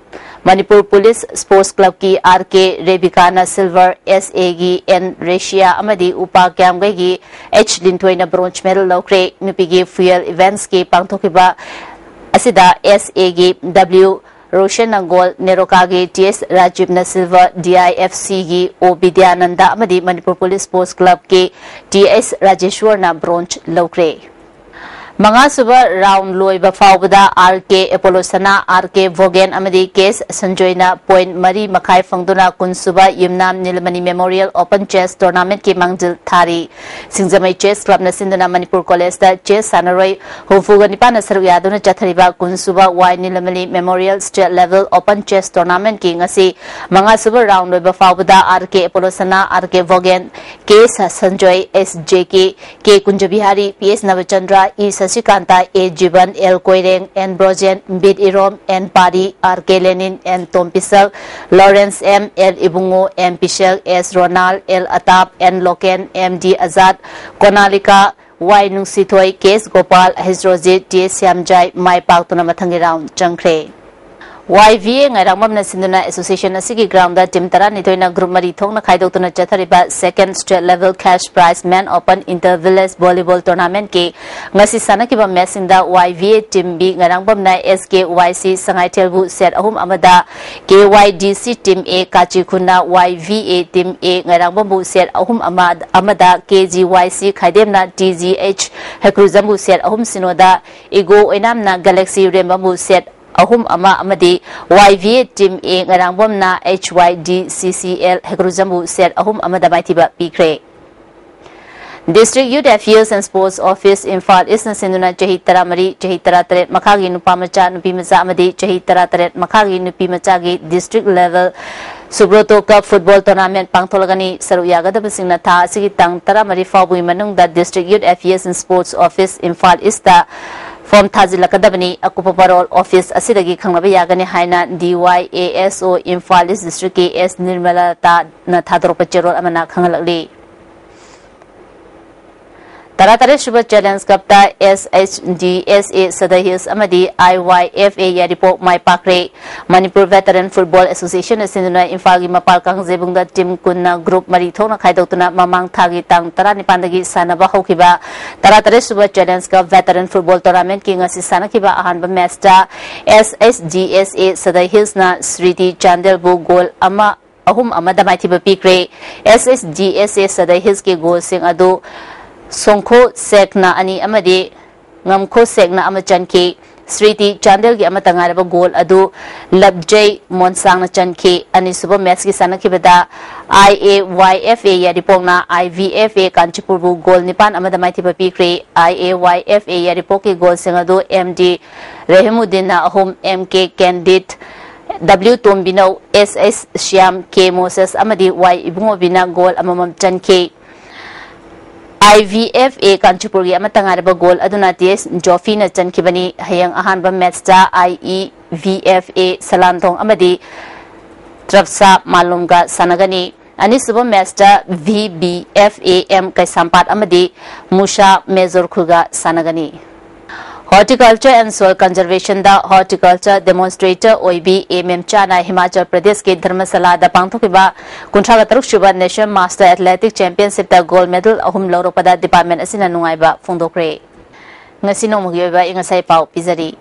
ꯃꯅꯤꯄꯨꯔ ꯄꯨꯂꯤꯁ ꯁ꯭ꯄꯣꯔꯠꯁ ꯀ꯭ꯂꯕꯀꯤ ꯑꯥꯔ ꯀꯦ ꯔꯦꯕꯤꯀꯥꯅ ꯁꯤꯜꯚꯔ, ꯑꯦꯁ ꯑꯦꯒꯤ ꯑꯦꯟ ꯔꯦꯁꯤꯌꯥ ꯑꯃꯗꯤ ꯎꯄꯥ ꯀ꯭ꯌꯥꯝꯒꯩꯒꯤ ꯑꯩꯆ ꯂꯤꯟꯊꯣꯏꯅ ꯕ꯭ꯔꯣꯟꯖ ꯃꯦꯗꯜ ꯂꯧꯈ꯭ꯔꯦ꯫ ꯅꯨꯄꯤꯒꯤ ꯐꯨꯌꯦꯜ ꯏꯚꯦꯟꯠꯁꯀꯤ ꯄꯥꯡꯊꯣꯛꯈꯤꯕ ꯑꯁꯤꯗ ꯑꯦꯁ ꯑꯦꯒꯤ ꯗꯕ꯭ꯂꯤꯎ ꯔꯣꯁꯟꯅ ꯒꯣꯜ, ꯅꯦꯔꯣꯀꯥꯒꯤ ꯇꯤ ꯑꯦꯁ ꯔꯥꯖꯤꯕꯅ ꯁꯤꯜꯚꯔ, ꯗꯤ ꯑꯥꯏ ꯑꯦꯐ ꯁꯤꯒꯤ ꯑꯣ ꯕꯤꯗ꯭ꯌꯥꯅꯟꯗ ꯑꯃꯗꯤ ꯃꯅꯤꯄꯨꯔ ꯄꯨꯂꯤꯁ ꯁ꯭ꯄꯣꯔꯠꯁ ꯀ꯭ꯂꯕꯀꯤ ꯇꯤ ꯑꯦꯁ ꯔꯥꯖꯦꯁ꯭ꯋꯔꯅ ꯕ꯭ꯔꯣꯟꯖ ꯂꯧꯈ꯭ꯔꯦ꯫ ꯃꯉꯥꯁꯨꯕ ꯔꯥꯎꯟ ꯂꯣꯏꯕ ꯐꯥꯎꯕꯗ ꯑꯥꯔ ꯀꯦ ꯑꯦꯄꯣꯂꯣ ꯁꯅꯥ, ꯑꯥꯔ ꯀꯦ ꯚꯣꯒꯦꯟ ꯑꯃꯗꯤ ꯀꯦ ꯑꯦꯁ ꯁꯟꯖꯣꯏꯅ ꯄꯣꯏꯟꯠ ꯃꯔꯤ ꯃꯈꯥꯏ ꯐꯪꯗꯨꯅ ꯀꯨꯟꯁꯨꯕ ꯌꯨꯝꯅꯥꯝ ꯅꯤꯂꯃꯅꯤ ꯃꯦꯃꯣꯔꯤꯌꯦꯜ ꯑꯣꯄꯟ ꯆꯦꯁ ꯇꯣꯔꯅꯥꯃꯦꯟꯠꯀꯤ ꯃꯥꯡꯖꯤꯜ ꯊꯥꯔꯤ꯫ ꯁꯤꯡꯖꯃꯩ ꯆꯦꯁ ꯀ꯭ꯂꯕꯅ ꯁꯤꯟꯗꯨꯅ ꯃꯅꯤꯄꯨꯔ ꯀꯣꯂꯦꯖꯇ ꯆꯦꯁ ꯁꯥꯟꯅꯔꯣꯏ ꯍꯨꯝꯐꯨꯒ ꯅꯤꯄꯥꯟꯅ ꯁꯔꯨꯛ ꯌꯥꯗꯨꯅ ꯆꯠꯊꯔꯤꯕ ꯀꯨꯟꯁꯨꯕ Y Nilamani memorial state level open chess ꯇꯣꯔꯅꯥꯃꯦꯟꯠꯀꯤ ꯉꯁꯤ ꯃꯉꯥꯁꯨꯕ ꯔꯥꯎꯟ ꯂꯣꯏꯕ ꯐꯥꯎꯕꯗ ꯑꯥꯔ ꯀꯦ ꯑꯦꯄꯣꯂꯣ ꯁꯅꯥ, ꯑꯥꯔ ꯀꯦ ꯚꯣꯒꯦꯟ, ꯀꯦ ꯁ-, Sanjoy, S J K, K Kunjabihari, P S Nabachandra, E Sashikanta, A Jiban, L Koireng, N Brojen, ꯕꯤꯠ Irom, N Pari, R K Lenin, N Tompisak, Lawrence M, L Ibungo, M Pisak, S Ronald, L Atap, N Loken, M D Azad, Konalika, ꯋꯥꯏ ꯅꯨꯡꯁꯤꯊꯣꯏ, ꯀꯦ ꯑꯦꯁ Gopal, H Rojit, T ꯑꯦꯁ ꯁ꯭ꯌꯥꯝꯖꯥꯏ ꯃꯥꯏ ꯄꯥꯛꯇꯨꯅ ꯃꯊꯪꯒꯤ round ꯆꯪꯈ꯭ꯔꯦ꯫ ꯋꯥꯏ V ꯑꯦ ꯉꯥꯏꯔꯥꯡꯕꯝꯅ ꯁꯤꯟꯗꯨꯅ association ꯑꯁꯤꯒꯤ ground team ꯇꯔꯥꯅꯤꯊꯣꯏꯅ group ꯃꯔꯤ ꯊꯣꯛꯅ ꯈꯥꯏꯗꯣꯛꯇꯨꯅ ꯆꯠꯊꯔꯤꯕ second state level cash prize men open inter village volleyball ꯇꯣꯔꯅꯥꯃꯦꯟꯠꯀꯤ ꯉꯁꯤ ꯁꯥꯟꯅꯈꯤꯕ ꯃꯦꯆꯁꯤꯡꯗ Y V A team B ꯉꯥꯏꯔꯥꯡꯕꯝꯅ ꯑꯦꯁ ꯀꯦ ꯋꯥꯏ ꯁꯤ ꯁꯉꯥꯏꯊꯦꯜꯕꯨ ꯁꯦꯠ ꯑꯍꯨꯝ ꯑꯃꯗ, K Y D C team A ꯀꯥꯆꯤꯈꯨꯟꯅ Y V A team A ꯉꯥꯏꯔꯥꯡꯕꯝꯕꯨ ꯁꯦꯠ ꯑꯍꯨꯝ ꯑꯃ, ꯑꯃꯗ, ꯀꯦ ꯖꯤ ꯋꯥꯏ ꯁꯤ ꯈꯥꯏꯗꯦꯝꯅ ꯇꯤ ꯖꯤ ꯑꯩꯆ ꯍꯩꯀ꯭ꯔꯨꯖꯝꯕꯨ ꯁꯦꯠ ꯑꯍꯨꯝ ꯁꯤꯅꯣꯗ, ꯏꯒꯣ ꯑꯣꯏꯅꯥꯝꯅ ꯒꯦꯂꯦꯛꯁꯤ ꯔꯦꯝꯕꯝꯕꯨ ꯁꯦꯠ ꯑꯍꯨꯝ ꯑꯃ ꯑꯃꯗꯤ Y V A Team A ꯉꯔꯥꯡꯕꯣꯝꯅ H Y D C C L ꯍꯩꯀ꯭ꯔꯨꯖꯝꯕꯨ set ꯑꯍꯨꯝ ꯑꯃꯗ ꯃꯥꯏꯊꯤꯕ ꯄꯤꯈ꯭ꯔꯦ꯫ District Youth Affairs and Sports Office, Imphal East ꯅ ꯁꯤꯟꯗꯨꯅ ꯆꯍꯤ ꯇꯔꯥꯃꯔꯤ, ꯆꯍꯤ ꯇꯔꯥꯇꯔꯦꯠ ꯃꯈꯥꯒꯤ ꯅꯨꯄꯥ ꯃꯆꯥ, ꯅꯨꯄꯤ ꯃꯆꯥ ꯑꯃꯗꯤ ꯆꯍꯤ ꯇꯔꯥꯇꯔꯦꯠ ꯃꯈꯥꯒꯤ ꯅꯨꯄꯤ ꯃꯆꯥꯒꯤ District Level Subroto Cup Football Tournament ꯄꯥꯡꯊꯣꯛꯂꯒꯅꯤ꯫ ꯁꯔꯨꯛ ꯌꯥꯒꯗꯕꯁꯤꯡꯅ ꯊꯥ ꯑꯁꯤꯒꯤ ꯇꯥꯡ ꯇꯔꯥꯃꯔꯤ ꯐꯥꯎꯕꯒꯤ ꯃꯅꯨꯡꯗ District Youth Affairs and Sports Office, Imphal East ꯇ form ꯊꯥꯖꯤꯜꯂꯛꯀꯗꯕꯅꯤ꯫ ꯑꯀꯨꯞꯄ ꯃꯔꯣꯜ office ꯑꯁꯤꯗꯒꯤ ꯈꯪꯅꯕ ꯌꯥꯒꯅꯤ ꯍꯥꯏꯅ D Y A S O Imphal East District ꯀꯤ S ꯅꯤꯔꯃꯂꯥꯇꯥꯅ ꯊꯥꯗꯣꯔꯛꯄ ꯆꯦꯔꯣꯜ ꯑꯃꯅ ꯈꯪꯍꯜꯂꯛꯂꯤ꯫ ꯇꯔꯥꯇꯔꯦꯠ ꯁꯨꯕ Challenge Cup ꯇ S H D S A Sadar Hills ꯑꯃꯗꯤ I Y F A Yairipok my ꯄꯥꯛꯈ꯭ꯔꯦ꯫ Manipur Veteran Football Association ꯅ ꯁꯤꯟꯗꯨꯅ ꯏꯝꯐꯥꯜꯒꯤ ꯃꯄꯥꯜ ꯀꯥꯡꯖꯩꯕꯨꯡꯗ team ꯀꯨꯟꯅ group ꯃꯔꯤ ꯊꯣꯛꯅ ꯈꯥꯏꯗꯣꯛꯇꯨꯅ ꯃꯃꯥꯡ ꯊꯥꯒꯤ ꯇꯥꯡ ꯇꯔꯥꯅꯤꯄꯥꯟꯗꯒꯤ ꯁꯥꯟꯅꯕ ꯍꯧꯈꯤꯕ ꯇꯔꯥꯇꯔꯦꯠ ꯁꯨꯕ Challenge Cup Veteran Football Tournament ꯀꯤ ꯉꯁꯤ ꯁꯥꯟꯅꯈꯤꯕ ꯑꯍꯥꯟꯕ match ꯇ S H D S A Sadar Hills ꯅ Sriti Chandel ꯕꯨ goal ꯑꯃ ꯑꯍꯨꯝ ꯑꯃꯗ ꯃꯥꯏꯊꯤꯕ ꯄꯤꯈ꯭ꯔꯦ꯫ S H D S A Sadar Hills ꯀꯤ goal ꯁꯤꯡ ꯑꯗꯨ ꯁꯣꯡꯈꯣ ꯁꯦꯛꯅ ꯑꯅꯤ ꯑꯃꯗꯤ ꯉꯝꯈꯣ ꯁꯦꯛꯅ ꯑꯃ ꯆꯟꯈꯤ꯫ Sriti Chandel ꯒꯤ ꯑꯃꯠꯇ ꯉꯥꯏꯔꯕ goal ꯑꯗꯨ ꯂꯞꯖꯩ ꯃꯣꯟꯁꯥꯡꯅ ꯆꯟꯈꯤ꯫ ꯑꯅꯤꯁꯨꯕ match ꯀꯤ ꯁꯥꯟꯅꯈꯤꯕꯗ I A Y F A ꯌꯥꯏꯔꯤꯄꯣꯛꯅ I V F A ꯀꯥꯟꯆꯤꯄꯨꯔꯕꯨ goal ꯅꯤꯄꯥꯟ ꯑꯃꯗ ꯃꯥꯏꯊꯤꯕ ꯄꯤꯈ꯭ꯔꯦ꯫ I A Y F A ꯌꯥꯏꯔꯤꯄꯣꯛꯀꯤ goal ꯁꯤꯡ ꯑꯗꯨ M D ꯔꯦꯍꯤꯃꯨꯗꯤꯟꯅ ꯑꯍꯨꯝ, M K Candid, W ꯇꯣꯝꯕꯤꯅꯧ, S S Shyam, K ꯃꯣꯁꯦꯁ ꯑꯃꯗꯤ Y ꯏꯕꯨꯡꯉꯣꯕꯤꯅ goal ꯑꯃꯃꯝ ꯆꯟꯈꯤ꯫ I V F A ꯀꯥꯟꯆꯤꯄꯨꯔꯒꯤ ꯑꯃꯠꯇ ꯉꯥꯏꯔꯕ goal ꯑꯗꯨꯅ T S ꯖꯣꯐꯤꯅ ꯆꯟꯈꯤꯕꯅꯤ꯫ ꯍꯌꯦꯡ ꯑꯍꯥꯟꯕ match ꯇ I E V F A ꯁꯂꯥꯟꯊꯣꯡ ꯑꯃꯗꯤ ꯇ꯭ꯔꯞꯁꯥ ꯃꯥꯂꯨꯝꯒ ꯁꯥꯟꯅꯒꯅꯤ꯫ ꯑꯅꯤꯁꯨꯕ match ꯇ V B F A M ꯀꯩꯁꯥꯝꯄꯥꯠ ꯑꯃꯗꯤ ꯃꯨꯁꯥ ꯃꯦꯖꯣꯔꯈꯨꯜꯒ ꯁꯥꯟꯅꯒꯅꯤ꯫ Horticulture and Soil Conservation the horticulture demonstrator ꯑꯣꯏꯕꯤ A ꯃꯦꯝꯆꯥꯅ Himachal ꯄ꯭ꯔꯗꯦꯁꯀꯤ ꯙꯔꯃꯁꯥꯂꯥꯗ ꯄꯥꯡꯊꯣꯛꯈꯤꯕ ꯀꯨꯟꯊ꯭ꯔꯥꯒ ꯇꯔꯨꯛ ꯁꯨꯕ National Master Athletic Championship ꯇ gold medal ꯑꯍꯨꯝ ꯂꯧꯔꯛꯄꯗ department ꯑꯁꯤꯅ ꯅꯨꯡꯉꯥꯏꯕ ꯐꯣꯡꯗꯣꯛꯈ꯭ꯔꯦ꯫ ꯉꯁꯤ ꯅꯣꯡꯃꯒꯤ ꯑꯣꯏꯕ ꯑꯌꯤꯡ ꯑꯁꯥꯒꯤ ꯄꯥꯎ ꯄꯤꯖꯔꯤ꯫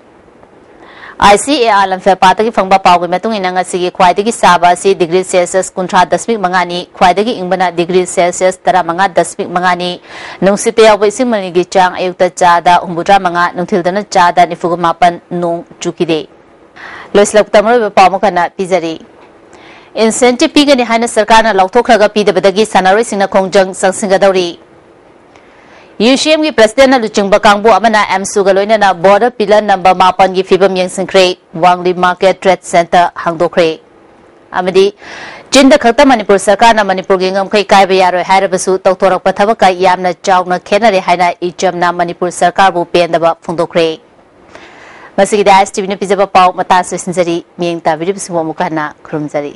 I C A R ꯂꯝꯐꯦꯜꯄꯥꯠꯇꯒꯤ ꯐꯪꯕ ꯄꯥꯎꯒꯤ ꯃꯇꯨꯡ ꯏꯟꯅ ꯉꯁꯤꯒꯤ ꯈ꯭ꯋꯥꯏꯗꯒꯤ ꯁꯥꯕ ꯑꯁꯤ degree Celsius ꯀꯨꯟꯊ꯭ꯔꯥ ꯗꯁꯃꯤꯛ ꯃꯉꯥꯅꯤ, ꯈ꯭ꯋꯥꯏꯗꯒꯤ ꯏꯪꯕꯅ degree Celsius ꯇꯔꯥꯃꯉꯥ ꯗꯁꯃꯤꯛ ꯃꯉꯥꯅꯤ꯫ ꯅꯨꯡꯁꯤꯠꯇ ꯌꯥꯎꯕ ꯏꯁꯤꯡ ꯃꯅꯤꯜꯒꯤ ꯆꯥꯡ ꯑꯌꯨꯛꯇ ꯆꯥꯗ ꯍꯨꯝꯐꯨꯇꯔꯥ ꯃꯉꯥ, ꯅꯨꯡꯊꯤꯜꯗꯅ ꯆꯥꯗ ꯅꯤꯐꯨꯒ ꯃꯥꯄꯟ, ꯅꯣꯡ ꯆꯨꯈꯤꯗꯦ꯫ ꯂꯣꯏꯁꯤꯜꯂꯛꯄꯗ ꯃꯔꯨꯑꯣꯏꯕ ꯄꯥꯎ ꯑꯃꯈꯛ ꯍꯟꯅ ꯄꯤꯖꯔꯤ꯫ Incentive ꯄꯤꯒꯅꯤ ꯍꯥꯏꯅ ꯁꯔꯀꯥꯔꯅ ꯂꯧꯊꯣꯛꯈ꯭ꯔꯒ ꯄꯤꯗꯕꯗꯒꯤ ꯁꯥꯟꯅꯔꯣꯏꯁꯤꯡꯅ ꯈꯣꯡꯖꯪ ꯆꯪꯁꯤꯟꯒꯗꯧꯔꯤ꯫ UCMꯒꯤ presidentꯅ ꯂꯨꯆꯤꯡꯕ ꯀꯥꯡꯕꯨ ꯑꯃꯅ AMSUꯒ ꯂꯣꯏꯅꯅ border pillar number ꯃꯥꯄꯟꯒꯤ ꯐꯤꯕꯝ ꯌꯦꯡꯁꯤꯟꯈ꯭ꯔꯦ꯫ ꯋꯥꯡꯂꯤ market trade centre ꯍꯥꯡꯗꯣꯛꯈ꯭ꯔꯦ꯫ ꯑꯃꯗꯤ ꯆꯤꯟꯗ ꯈꯛꯇ ꯃꯅꯤꯄꯨꯔ ꯁꯔꯀꯥꯔꯅ ꯃꯅꯤꯄꯨꯔꯒꯤ ꯉꯝꯈꯩ ꯀꯥꯏꯕ ꯌꯥꯔꯣꯏ ꯍꯥꯏꯔꯕꯁꯨ ꯇꯧꯊꯣꯔꯛꯄ ꯊꯕꯛꯀ ꯌꯥꯝꯅ ꯆꯥꯎꯅ ꯈꯦꯠꯅꯔꯦ ꯍꯥꯏꯅ ꯏꯆꯝꯅ ꯃꯅꯤꯄꯨꯔ ꯁꯔꯀꯥꯔꯕꯨ ꯄꯦꯟꯗꯕ ꯐꯣꯡꯗꯣꯛꯈ꯭ꯔꯦ꯫ ꯉꯁꯤꯒꯤꯗꯤ ISTVꯅ ꯄꯤꯖꯕ ꯄꯥꯎ ꯃꯇꯥꯡ ꯑꯁꯤꯗ ꯂꯣꯏꯁꯤꯟꯖꯔꯤ꯫ ꯃꯤꯠꯌꯦꯡ ꯇꯥꯕꯤꯔꯤꯕꯁꯤꯡꯕꯨ ꯑꯃꯨꯛꯀ ꯍꯟꯅ ꯈꯨꯔꯨꯝꯖꯔꯤ꯫